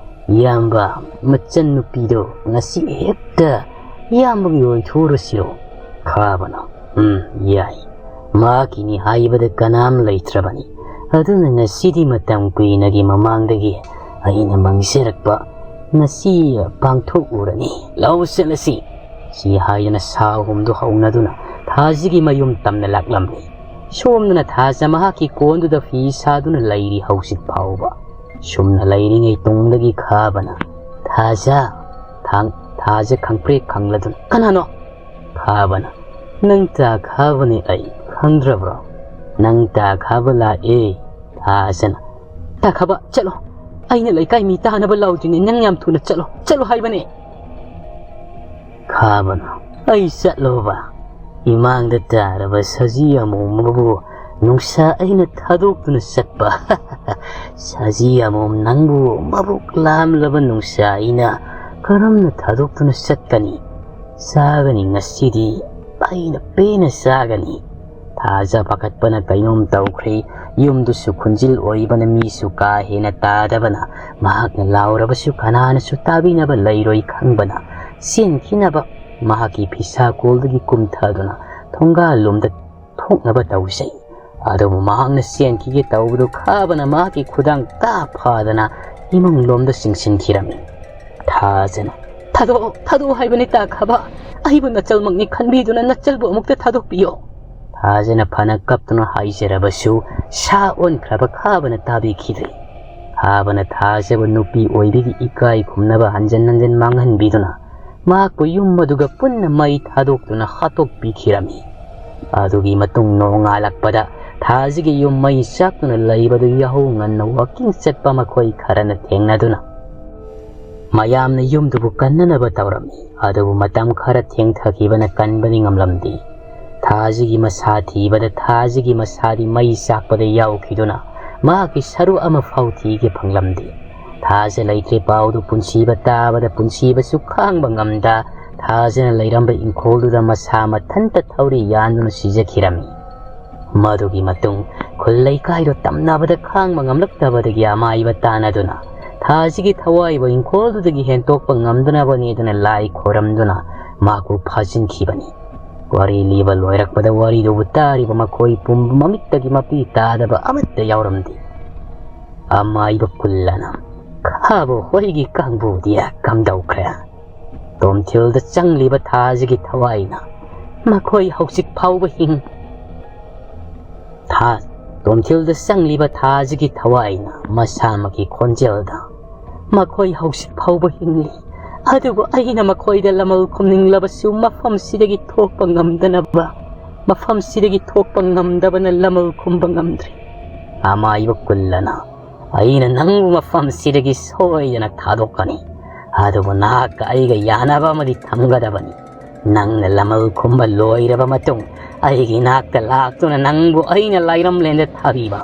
ꯏꯌꯥꯝꯕ, ꯃꯆꯟꯅꯨꯄꯤꯗꯣ ꯉꯁꯤ ꯍꯦꯛꯇ ꯏꯌꯥꯝꯕꯒꯤ ꯑꯣꯏꯊꯣꯛꯎꯔꯁꯤꯔꯣ?" ꯈꯥꯕꯅ, "ꯎꯝ, ꯌꯥꯏ꯫ ꯃꯍꯥꯛꯀꯤꯅꯤ ꯍꯥꯏꯕꯗ ꯀꯅꯥꯝ ꯂꯩꯇ꯭ꯔꯕꯅꯤ꯫ ꯑꯗꯨꯅ ꯉꯁꯤꯗꯤ ꯃꯇꯝ ꯀꯨꯏꯅꯒꯤ ꯃꯃꯥꯡꯗꯒꯤ ꯑꯩꯅ ꯃꯪꯖꯔꯛꯄ ꯉꯁꯤ ꯄꯥꯡꯊꯣꯛꯎꯔꯅꯤ꯫ ꯂꯥꯛꯑꯣ ꯆꯠꯂꯁꯤ꯫" ꯁꯤ ꯍꯥꯏꯗꯨꯅ ꯁꯥ ꯑꯍꯨꯝꯗꯨ ꯍꯧꯅꯗꯨꯅ ꯊꯥꯖꯒꯤ ꯃꯌꯨꯝ ꯇꯝꯅ ꯂꯥꯛꯂꯝꯃꯤ꯫ ꯁꯣꯝꯗꯅ ꯊꯥꯖ ꯃꯍꯥꯛꯀꯤ ꯀꯣꯟꯗꯨꯗ ꯐꯤ ꯁꯥꯗꯨꯅ ꯂꯩꯔꯤ ꯍꯧꯖꯤꯛ ꯐꯥꯎꯕ꯫ ꯁꯨꯝꯅ ꯂꯩꯔꯤꯉꯩ ꯇꯨꯡꯗꯒꯤ ꯈꯥꯕꯅ, "ꯊꯥꯖ!" ꯊꯥꯡ-, ꯊꯥꯖ ꯈꯪꯄ꯭ꯔꯦꯛ ꯈꯪꯂꯗꯨꯅ, "ꯀꯅꯥꯅꯣ?" ꯈꯥꯕꯅ, "ꯅꯪ ꯇꯥ ꯈꯥꯕꯅꯤ ꯑꯩ, ꯈꯪꯗ꯭ꯔꯕ꯭ꯔꯣ? ꯅꯪ ꯇꯥ ꯈꯥꯕ ꯂꯥꯛꯑꯦ꯫" ꯊꯥꯖꯅ, "ꯇꯥ ꯈꯥꯕ, ꯆꯠꯂꯣ꯫ ꯑꯩꯅ ꯂꯩꯀꯥꯏ ꯃꯤ ꯇꯥꯅꯕ ꯂꯥꯎꯗ꯭ꯔꯤꯉꯩ ꯅꯪ ꯌꯥꯝ ꯊꯨꯅ ꯆꯠꯂꯣ, ꯆꯠꯂꯣ ꯍꯥꯏꯕꯅꯦ꯫" ꯈꯥꯕꯅ, "ꯑꯩ ꯆꯠꯂꯣꯕ? ꯏꯃꯥꯡꯗ ꯇꯥꯔꯕ ꯁꯖꯤ ꯑꯃꯣꯝ ꯑꯃꯕꯨ ꯅꯨꯡꯁꯥ ꯑꯩꯅ ꯊꯥꯗꯣꯛꯇꯨꯅ ꯆꯠꯄ? ꯁꯖꯤ ꯑꯃꯣꯝ ꯅꯪꯕꯨ ꯃꯕꯨꯛ ꯂꯥꯝꯂꯕ ꯅꯨꯡꯁꯥ ꯑꯩꯅ ꯀꯔꯝꯅ ꯊꯥꯗꯣꯛꯇꯨꯅ ꯆꯠꯀꯅꯤ? ꯆꯥꯒꯅꯤ ꯉꯁꯤꯗꯤ, ꯑꯩꯅ ꯄꯦꯟꯅ ꯆꯥꯒꯅꯤ꯫" ꯊꯥꯖ ꯄꯥꯈꯠꯄꯅ ꯀꯩꯅꯣꯝ ꯇꯧꯈ꯭ꯔꯦ꯫ ꯌꯨꯝꯗꯨꯁꯨ ꯈꯨꯟꯖꯤꯜ ꯑꯣꯏꯕꯅ ꯃꯤꯁꯨ ꯀꯥ ꯍꯦꯟꯅ ꯇꯥꯗꯕꯅ ꯃꯍꯥꯛꯅ ꯂꯥꯎꯔꯕꯁꯨ ꯀꯅꯥꯅꯁꯨ ꯇꯥꯕꯤꯅꯕ ꯂꯩꯔꯣꯏ ꯈꯪꯕꯅ ꯆꯦꯟꯈꯤꯅꯕ ꯃꯍꯥꯛꯀꯤ ꯐꯤꯁꯥꯀꯣꯜꯗꯒꯤ ꯀꯨꯝꯊꯗꯨꯅ ꯊꯣꯡꯒꯥꯜꯂꯣꯝꯗ ꯊꯣꯛꯅꯕ ꯇꯧꯖꯩ꯫ ꯑꯗꯨꯕꯨ ꯃꯍꯥꯛꯅ ꯆꯦꯟꯈꯤꯒꯦ ꯇꯧꯕꯗꯨ ꯈꯥꯕꯅ ꯃꯍꯥꯛꯀꯤ ꯈꯨꯗꯥꯡ ꯇꯥ ꯐꯥꯗꯅ ꯏꯃꯨꯡꯂꯣꯝꯗ ꯆꯤꯡꯁꯤꯟꯈꯤꯔꯝꯃꯤ꯫ ꯊꯥꯖꯅ, "ꯊꯥꯗꯣꯛꯑꯣ, ꯊꯥꯗꯣꯛꯑꯣ ꯍꯥꯏꯕꯅꯤ ꯇꯥ ꯈꯥꯕ꯫ ꯑꯩꯕꯨ ꯅꯆꯜꯃꯛꯅꯤ ꯈꯟꯕꯤꯗꯨꯅ ꯅꯆꯜꯕꯨ ꯑꯃꯨꯛꯇ ꯊꯥꯗꯣꯛꯄꯤꯌꯣ꯫" ꯊꯥꯖꯅ ꯐꯅ ꯀꯞꯇꯨꯅ ꯍꯥꯏꯖꯔꯕꯁꯨ ꯁꯥ ꯑꯣꯟꯈ꯭ꯔꯕ ꯈꯥꯕꯅ ꯇꯥꯕꯤꯈꯤꯗ꯭ꯔꯦ꯫ ꯊꯥꯕꯅ ꯊꯥꯖꯕ ꯅꯨꯄꯤ ꯑꯣꯏꯕꯤꯒꯤ ꯏꯀꯥꯏ ꯈꯨꯝꯅꯕ ꯍꯟꯖꯟ ꯍꯟꯖꯟ ꯃꯥꯡꯍꯟꯕꯤꯗꯨꯅ ꯃꯍꯥꯛꯄꯨ ꯌꯨꯝ ꯑꯗꯨꯒ ꯄꯨꯟꯅ ꯃꯩ ꯊꯥꯗꯣꯛꯇꯨꯅ ꯍꯥꯠꯇꯣꯛꯄꯤꯈꯤꯔꯝꯃꯤ꯫ ꯑꯗꯨꯒꯤ ꯃꯇꯨꯡ ꯅꯣꯡꯉꯥꯜꯂꯛꯄꯗ ꯊꯥꯁꯤꯒꯤ ꯌꯨꯝ ꯃꯩ ꯆꯥꯛꯇꯨꯅ ꯂꯩꯕꯗꯨ ꯌꯥꯍꯧ ꯉꯟꯅ ꯋꯥꯀꯤꯡ ꯆꯠꯄ ꯃꯈꯣꯏ ꯈꯔꯅ ꯊꯦꯡꯅꯗꯨꯅ ꯃꯌꯥꯝꯅ ꯌꯨꯝꯗꯨꯕꯨ ꯀꯟꯅꯅꯕ ꯇꯧꯔꯝꯃꯤ꯫ ꯑꯗꯨꯕꯨ ꯃꯇꯝ ꯈꯔ ꯊꯦꯡꯊꯈꯤꯕꯅ ꯀꯟꯕꯗꯤ ꯉꯝꯂꯝꯗꯦ꯫ ꯊꯥꯁꯤꯒꯤ ꯃꯁꯥ ꯊꯤꯕꯗ ꯊꯥꯁꯤꯒꯤ ꯃꯁꯥꯗꯤ ꯃꯩ ꯆꯥꯛꯄꯗ ꯌꯥꯎꯈꯤꯗꯨꯅ ꯃꯍꯥꯛꯀꯤ ꯁꯔꯨ ꯑꯃꯐꯥꯎ ꯊꯤꯒꯦ ꯐꯪꯂꯝꯗꯦ꯫ ꯊꯥꯁꯦ ꯂꯩꯇ꯭ꯔꯦ ꯄꯥꯎꯗꯨ ꯄꯨꯟꯁꯤꯕ ꯇꯥꯕꯗ ꯄꯨꯟꯁꯤꯕꯁꯨ ꯈꯥꯡꯕ ꯉꯝꯗ ꯊꯥꯁꯤꯅ ꯂꯩꯔꯝꯕ ꯏꯪꯈꯣꯜꯗꯨꯗ ꯃꯁꯥ ꯃꯊꯟꯇ ꯊꯧꯔꯤ ꯌꯥꯟꯗꯨꯅ ꯁꯤꯖꯈꯤꯔꯝꯃꯤ꯫ ꯃꯗꯨꯒꯤ ꯃꯇꯨꯡ ꯈꯨꯜ ꯂꯩꯀꯥꯏꯗꯣ ꯇꯝꯅꯕꯗ ꯈꯥꯡꯕ ꯉꯝꯂꯛꯇꯕꯗꯒꯤ ꯑꯃꯥꯏꯕ ꯇꯥꯟꯅꯗꯨꯅ ꯊꯥꯁꯤꯒꯤ ꯊꯋꯥꯏꯕꯨ ꯏꯪꯈꯣꯜꯗꯨꯗꯒꯤ ꯍꯦꯟꯇꯣꯛꯄ ꯉꯝꯗꯅꯕꯅꯦꯗꯅ ꯂꯥꯏ ꯈꯣꯏꯔꯝꯗꯨꯅ ꯃꯍꯥꯛꯄꯨ ꯐꯥꯖꯤꯟꯈꯤꯕꯅꯤ꯫ ꯋꯥꯔꯤ ꯂꯤꯕ ꯂꯣꯏꯔꯛꯄꯗ ꯋꯥꯔꯤꯗꯨꯕꯨ ꯇꯥꯔꯤꯕ ꯃꯈꯣꯏ ꯄꯨꯝꯕ ꯃꯃꯤꯠꯇꯒꯤ ꯃꯄꯤ ꯇꯥꯗꯕ ꯑꯃꯠꯇ ꯌꯥꯎꯔꯝꯗꯦ꯫ ꯑꯃꯥꯏꯕ ꯀꯨꯜꯂꯅ ꯈꯥꯕ ꯍꯣꯏꯒꯤ ꯀꯥꯡꯕꯨꯗꯤ ꯀꯝꯗꯧꯈ꯭ꯔꯦ? ꯇꯣꯝꯊꯤꯜꯗ ꯆꯪꯂꯤꯕ ꯊꯥꯁꯤꯒꯤ ꯊꯋꯥꯏꯅ ꯃꯈꯣꯏ ꯍꯧꯖꯤꯛ ꯐꯥꯎꯕ ꯍꯤꯡ ꯊꯥ ꯇꯣꯝꯊꯤꯜꯗ ꯆꯪꯂꯤꯕ ꯊꯥꯁꯤꯒꯤ ꯊꯋꯥꯏꯅ ꯃꯁꯥꯃꯛꯀꯤ ꯈꯣꯟꯖꯦꯜꯗ ꯃꯈꯣꯏ ꯍꯧꯖꯤꯛ ꯐꯥꯎꯕ ꯍꯤꯡꯂꯤ꯫ ꯑꯗꯨꯕꯨ ꯑꯩꯅ ꯃꯈꯣꯏꯗ ꯂꯃꯜ ꯈꯨꯝꯅꯤꯡꯂꯕꯁꯨ ꯃꯐꯝꯁꯤꯗꯒꯤ ꯊꯣꯛꯄ ꯉꯝꯗꯅꯕ ꯃꯐꯝꯁꯤꯗꯒꯤ ꯊꯣꯛꯄ ꯉꯝꯗꯕꯅ ꯂꯃꯜ ꯈꯨꯝꯕ ꯉꯝꯗ꯭ꯔꯤ꯫ ꯑꯃꯥꯏꯕ ꯀꯨꯜꯂꯅ ꯑꯩꯅ ꯅꯪꯕꯨ ꯃꯐꯝꯁꯤꯗꯒꯤ ꯁꯣꯏꯗꯅ ꯊꯥꯗꯣꯛꯀꯅꯤ꯫ ꯑꯗꯨꯕꯨ ꯅꯍꯥꯛꯀ ꯑꯩꯒ ꯌꯥꯅꯕ ꯑꯃꯗꯤ ꯊꯝꯒꯗꯕꯅꯤ꯫ ꯅꯪꯅ ꯂꯃꯜ ꯈꯨꯝꯕ ꯂꯣꯏꯔꯕ ꯃꯇꯨꯡ ꯑꯩꯒꯤ ꯅꯥꯛꯇ ꯂꯥꯛꯇꯨꯅ ꯅꯪꯕꯨ ꯑꯩꯅ ꯂꯥꯏꯔꯝꯂꯦꯟꯗ ꯊꯥꯕꯤꯕ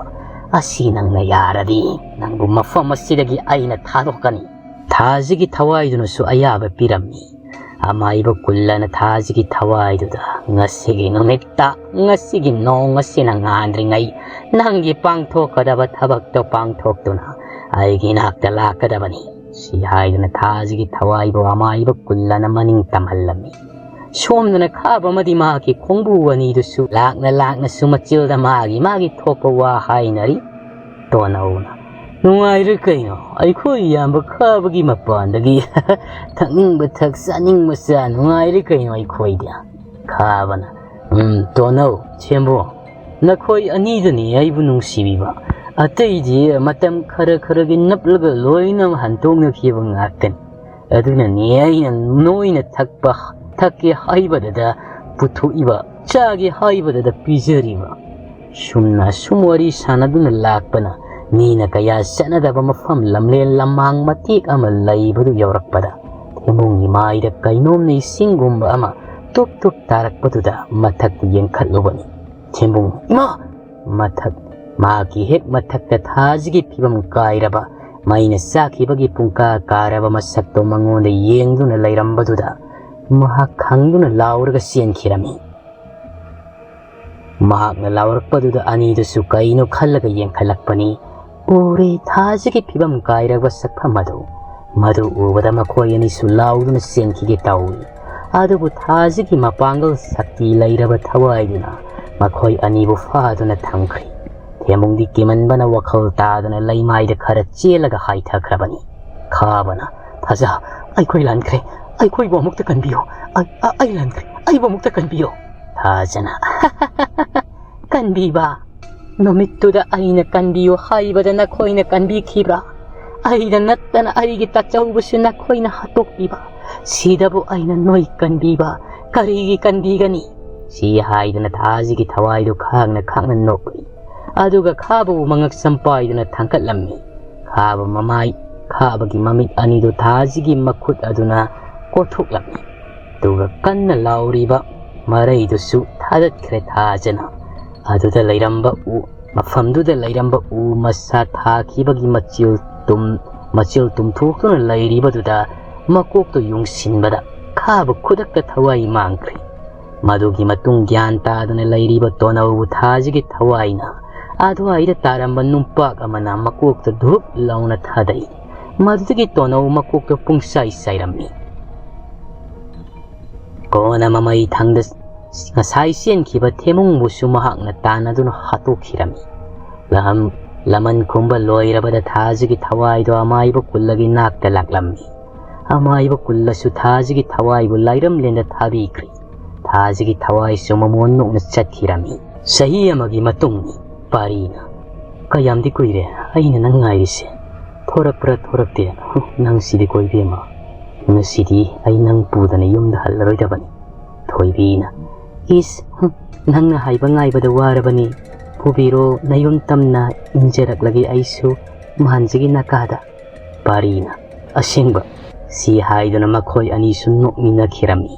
ꯑꯁꯤ ꯅꯪꯅ ꯌꯥꯔꯗꯤ ꯅꯪꯕꯨ ꯃꯐꯝ ꯑꯁꯤꯗꯒꯤ ꯑꯩꯅ ꯊꯥꯗꯣꯛꯀꯅꯤ꯫ ꯊꯥꯁꯤꯒꯤ ꯊꯋꯥꯏꯗꯨꯅꯁꯨ ꯑꯌꯥꯕ ꯄꯤꯔꯝꯃꯤ꯫ ꯑꯃꯥꯏꯕ ꯀꯨꯜꯂꯅ ꯊꯥꯁꯤꯒꯤ ꯊꯋꯥꯏꯗꯨꯗ ꯉꯁꯤꯒꯤ ꯅꯨꯃꯤꯠꯇ ꯉꯁꯤꯒꯤ ꯅꯣꯡ ꯑꯁꯤꯅ ꯉꯥꯟꯗ꯭ꯔꯤꯉꯩ ꯅꯪꯒꯤ ꯄꯥꯡꯊꯣꯛꯀꯗꯕ ꯊꯕꯛꯇꯣ ꯄꯥꯡꯊꯣꯛꯇꯨꯅ ꯑꯩꯒꯤ ꯏꯅꯥꯛꯇ ꯂꯥꯛꯀꯗꯕꯅꯤ꯫ ꯁꯤ ꯍꯥꯏꯗꯨꯅ ꯊꯥꯁꯤꯒꯤ ꯊꯋꯥꯏꯕꯨ ꯑꯃꯥꯏꯕ ꯀꯨꯜꯂꯅ ꯃꯅꯤꯡ ꯇꯝꯍꯜꯂꯝꯃꯤ꯫ ꯁꯣꯝꯗꯅ ꯈꯥꯕ ꯑꯃꯗꯤ ꯃꯍꯥꯛꯀꯤ ꯈꯣꯡꯕꯨ ꯑꯅꯤꯗꯨꯁꯨ ꯂꯥꯛꯅ ꯂꯥꯛꯅꯁꯨ ꯃꯆꯤꯜꯗ ꯃꯥꯒꯤ ꯃꯥꯒꯤ ꯊꯣꯛꯄ ꯋꯥ ꯍꯥꯏꯅꯔꯤ꯫ ꯇꯣꯅꯧꯅ ꯅꯨꯡꯉꯥꯏꯔꯦ ꯀꯩꯅꯣ, ꯑꯩꯈꯣꯏ ꯏꯌꯥꯝꯕ ꯈꯥꯕꯒꯤ ꯃꯄꯥꯟꯗꯒꯤ ꯊꯛꯅꯤꯡꯕ ꯊꯛ ꯆꯥꯅꯤꯡꯕ ꯆꯥ ꯅꯨꯡꯉꯥꯏꯔꯦ ꯀꯩꯅꯣ ꯑꯩꯈꯣꯏꯗꯤ꯫ ꯈꯥꯕꯅ ꯎꯝ ꯇꯣꯅꯧ ꯁꯦꯝꯕꯣ, ꯅꯈꯣꯏ ꯑꯅꯤꯗꯅꯤ ꯑꯩꯕꯨ ꯅꯨꯡꯁꯤꯕꯤꯕ꯫ ꯑꯇꯩꯗꯤ ꯃꯇꯝ ꯈꯔ ꯈꯔꯒꯤ ꯅꯞꯂꯒ ꯂꯣꯏꯅ ꯍꯟꯗꯣꯛꯅꯈꯤꯕ ꯉꯥꯛꯇꯅꯤ꯫ ꯑꯗꯨꯅꯅꯤ ꯑꯩꯅ ꯅꯣꯏꯅ ꯊꯛꯄ, ꯊꯛꯀꯦ ꯍꯥꯏꯕꯗꯨꯗ ꯄꯨꯊꯣꯛꯏꯕ, ꯆꯥꯒꯦ ꯍꯥꯏꯕꯗꯨꯗ ꯄꯤꯖꯔꯤꯕ꯫ ꯁꯨꯝꯅ ꯁꯨꯝ ꯋꯥꯔꯤ ꯁꯥꯟꯅꯗꯨꯅ ꯂꯥꯛꯄꯅ ꯃꯤꯅ ꯀꯌꯥ ꯆꯠꯅꯗꯕ ꯃꯐꯝ, ꯂꯝꯂꯦꯟ ꯂꯝꯍꯥꯡ ꯃꯇꯦꯛ ꯑꯃ ꯂꯩꯕꯗꯨ ꯌꯧꯔꯛꯄꯗ, ꯊꯦꯝꯕꯨꯡꯒꯤ ꯃꯥꯏꯗ ꯀꯩꯅꯣꯝꯅ ꯏꯁꯤꯡꯒꯨꯝꯕ ꯑꯃ ꯇꯨꯞ ꯇꯨꯞ ꯇꯥꯔꯛꯄꯗꯨꯗ ꯃꯊꯛꯇ ꯌꯦꯡꯈꯠꯂꯨꯕꯅꯤ꯫ ꯊꯦꯝꯕꯨꯡ, "ꯏꯃꯥ!" ꯃꯊꯛ, ꯃꯍꯥꯛꯀꯤ ꯍꯦꯛ ꯃꯊꯛꯇ ꯊꯥꯁꯤꯒꯤ ꯐꯤꯕꯝ ꯀꯥꯏꯔꯕ, ꯃꯩꯅ ꯆꯥꯛꯈꯤꯕꯒꯤ ꯄꯨꯡꯀꯥ ꯀꯥꯔꯕ ꯃꯁꯛꯇꯣ ꯃꯉꯣꯟꯗ ꯌꯦꯡꯗꯨꯅ ꯂꯩꯔꯝꯕꯗꯨꯗ ꯃꯍꯥꯛ ꯈꯪꯗꯨꯅ ꯂꯥꯎꯔꯒ ꯆꯦꯟꯈꯤꯔꯝꯃꯤ꯫ ꯃꯍꯥꯛꯅ ꯂꯥꯎꯔꯛꯄꯗꯨꯗ ꯑꯅꯤꯗꯨꯁꯨ ꯀꯩꯅꯣ ꯈꯜꯂꯒ ꯌꯦꯡꯈꯠꯂꯛꯄꯅꯤ꯫ ꯎꯔꯦ ꯊꯥꯁꯤꯒꯤ ꯐꯤꯕꯝ ꯀꯥꯏꯔꯕ ꯁꯛꯐꯝ ꯑꯗꯨ꯫ ꯃꯗꯨ ꯎꯕꯗ ꯃꯈꯣꯏ ꯑꯅꯤꯁꯨ ꯂꯥꯎꯗꯨꯅ ꯆꯦꯟꯈꯤꯒꯦ ꯇꯧꯏ꯫ ꯑꯗꯨꯕꯨ ꯊꯥꯁꯤꯒꯤ ꯃꯄꯥꯡꯒꯜ ꯁꯛꯇꯤ ꯂꯩꯔꯕ ꯊꯋꯥꯏꯗꯨꯅ ꯃꯈꯣꯏ ꯑꯅꯤꯕꯨ ꯐꯥꯗꯨꯅ ꯊꯝꯈ꯭ꯔꯤ꯫ ꯊꯦꯝꯕꯨꯡꯗꯤ ꯀꯤꯃꯟꯕꯅ ꯋꯥꯈꯜ ꯇꯥꯗꯅ ꯂꯩꯃꯥꯏꯗ ꯈꯔ ꯆꯦꯜꯂꯒ ꯍꯥꯏꯊꯈ꯭ꯔꯕꯅꯤ꯫ ꯈꯥꯕꯅ, "ꯊꯥꯖ, ꯑꯩꯈꯣꯏ ꯂꯥꯟꯈ꯭ꯔꯦ꯫ ꯑꯩꯈꯣꯏꯕꯨ ꯑꯃꯨꯛꯇ ꯀꯟꯕꯤꯌꯨ꯫ ꯑꯩ, ꯑ-, ꯑꯩ ꯂꯥꯟꯈ꯭ꯔꯦ꯫ ꯑꯩꯕꯨ ꯑꯃꯨꯛꯇ ꯀꯟꯕꯤꯌꯨ꯫" ꯊꯥꯖꯅ, "ꯀꯟꯕꯤꯕ? ꯅꯨꯃꯤꯠꯇꯨꯗ ꯑꯩꯅ ꯀꯟꯕꯤꯌꯨ ꯍꯥꯏꯕꯗ ꯅꯈꯣꯏꯅ ꯀꯟꯕꯤꯈꯤꯕ꯭ꯔꯥ? ꯑꯩꯗ ꯅꯠꯇꯅ ꯑꯩꯒꯤ ꯇꯥꯆꯧꯕꯁꯨ ꯅꯈꯣꯏꯅ ꯍꯥꯠꯇꯣꯛꯄꯤꯕ꯫ ꯁꯤꯗꯕꯨ ꯑꯩꯅ ꯅꯣꯏ ꯀꯟꯕꯤꯕ? ꯀꯔꯤꯒꯤ ꯀꯟꯕꯤꯒꯅꯤ?" ꯁꯤ ꯍꯥꯏꯗꯨꯅ ꯊꯥꯖꯤꯒꯤ ꯊꯋꯥꯏꯗꯨ ꯈꯥꯡꯅ ꯈꯥꯡꯅ ꯅꯣꯛꯂꯤ꯫ ꯑꯗꯨꯒ ꯈꯥꯕꯕꯨ ꯃꯉꯛ ꯁꯝ ꯄꯥꯏꯗꯨꯅ ꯊꯥꯡꯒꯠꯂꯝꯃꯤ꯫ ꯈꯥꯕ ꯃꯃꯥꯏ, ꯈꯥꯕꯒꯤ ꯃꯃꯤꯠ ꯑꯅꯤꯗꯨ ꯊꯥꯖꯤꯒꯤ ꯃꯈꯨꯠ ꯑꯗꯨꯅ ꯀꯣꯊꯣꯛꯂꯝꯃꯤ꯫ ꯑꯗꯨꯒ ꯀꯟꯅ ꯂꯥꯎꯔꯤꯕ ꯃꯔꯩꯗꯨꯁꯨ ꯊꯥꯗꯠꯈ꯭ꯔꯦ ꯊꯥꯖꯅ꯫ ꯑꯗꯨꯗ ꯂꯩꯔꯝꯕ ꯎ, ꯃꯐꯝꯗꯨꯗ ꯂꯩꯔꯝꯕ ꯎ ꯃꯁꯥ ꯊꯥꯈꯤꯕꯒꯤ ꯃꯆꯤꯜ ꯇꯨꯝ, ꯃꯆꯤꯜ ꯇꯨꯝꯊꯣꯛꯇꯨꯅ ꯂꯩꯔꯤꯕꯗꯨꯗ ꯃꯀꯣꯛꯇꯨ ꯌꯨꯡꯁꯤꯟꯕꯗ ꯈꯥꯕ ꯈꯨꯗꯛꯇ ꯊꯋꯥꯏ ꯃꯥꯡꯈ꯭ꯔꯦ꯫ ꯃꯗꯨꯒꯤ ꯃꯇꯨꯡ ꯒ꯭ꯌꯥꯟ ꯇꯥꯗꯅ ꯂꯩꯔꯤꯕ ꯇꯣꯅꯧꯕꯨ ꯊꯥꯖꯤꯒꯤ ꯊꯋꯥꯏꯅ ꯑꯗꯨꯋꯥꯏꯗ ꯇꯥꯔꯝꯕ ꯅꯨꯡꯄꯥꯛ ꯑꯃꯅ ꯃꯀꯣꯛꯇ ꯙꯨꯞ ꯂꯥꯎꯅ ꯊꯥꯗꯩ꯫ ꯃꯗꯨꯗꯒꯤ ꯇꯣꯅꯧ ꯃꯀꯣꯛꯇ ꯄꯨꯡꯆꯥꯏ ꯆꯥꯏꯔꯝꯃꯤ꯫ ꯀꯣꯟꯅ ꯃꯃꯩ ꯊꯪꯗ ꯉꯁꯥꯏ ꯆꯦꯟꯈꯤꯕ ꯊꯦꯃꯨꯡꯕꯨꯁꯨ ꯃꯍꯥꯛꯅ ꯇꯥꯟꯅꯗꯨꯅ ꯍꯥꯠꯇꯣꯛꯈꯤꯔꯝꯃꯤ꯫ ꯂꯍꯝ-, ꯂꯃꯟ ꯈꯨꯝꯕ ꯂꯣꯏꯔꯕꯗ ꯊꯥꯖꯤꯒꯤ ꯊꯋꯥꯏꯗꯣ ꯑꯃꯥꯏꯕ ꯀꯨꯜꯂꯒꯤ ꯅꯥꯛꯇ ꯂꯥꯛꯂꯝꯃꯤ꯫ ꯑꯃꯥꯏꯕ ꯀꯨꯜꯂꯁꯨ ꯊꯥꯖꯤꯒꯤ ꯊꯋꯥꯏꯕꯨ ꯂꯥꯏꯔꯝꯂꯦꯟꯗ ꯊꯥꯕꯤꯈ꯭ꯔꯦ꯫ ꯊꯥꯖꯤꯒꯤ ꯊꯋꯥꯏꯁꯨ ꯃꯃꯣꯟ ꯅꯣꯛꯅ ꯆꯠꯈꯤꯔꯝꯃꯤ꯫ ꯆꯍꯤ ꯑꯃꯒꯤ ꯃꯇꯨꯡꯅꯤ꯫ ꯄꯥꯔꯤꯅ "ꯀꯌꯥꯝꯗꯤ ꯀꯨꯏꯔꯦ ꯑꯩꯅ ꯅꯪ ꯉꯥꯏꯔꯤꯁꯦ꯫ ꯊꯣꯔꯛꯄ꯭ꯔꯥ ꯊꯣꯔꯛꯇꯦ? ꯍꯨꯝ, ꯅꯪꯁꯤꯗꯤꯀꯣ ꯏꯕꯦꯝꯃ꯫ ꯉꯁꯤꯗꯤ ꯑꯩ ꯅꯪ ꯄꯨꯗꯅ ꯌꯨꯝꯗ ꯍꯜꯂꯔꯣꯏꯗꯕꯅꯤ꯫" ꯊꯣꯏꯕꯤꯅ, "ꯏꯁ, ꯍꯨꯝ, ꯅꯪꯅ ꯍꯥꯏꯕ ꯉꯥꯏꯕꯗ ꯋꯥꯔꯕꯅꯤ꯫ ꯄꯨꯕꯤꯔꯣ, ꯅꯌꯨꯝ ꯇꯝꯅ ꯏꯟꯖꯔꯛꯂꯒꯦ ꯑꯩꯁꯨ ꯃꯥꯟꯖꯒꯤ ꯅꯀꯥꯗ꯫" ꯄꯥꯔꯤꯅ, "ꯑꯁꯦꯡꯕ?" ꯁꯤ ꯍꯥꯏꯗꯨꯅ ꯃꯈꯣꯏ ꯑꯅꯤꯁꯨ ꯅꯣꯛꯃꯤꯟꯅꯈꯤꯔꯝꯃꯤ꯫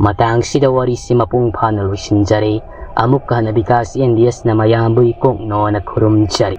ꯃꯇꯥꯡꯁꯤꯗ ꯋꯥꯔꯤꯁꯤ ꯃꯄꯨꯡ ꯐꯥꯅ ꯂꯣꯏꯁꯤꯟꯖꯔꯦ꯫ ꯑꯃꯨꯛꯀ ꯍꯟꯅ ꯕꯤꯀꯥꯁ ꯑꯦꯟ ꯗꯤ ꯑꯦꯁꯅ ꯃꯌꯥꯝꯕꯨ ꯏꯀꯣꯛꯅꯣꯅ ꯈꯨꯔꯨꯝꯖꯔꯤ꯫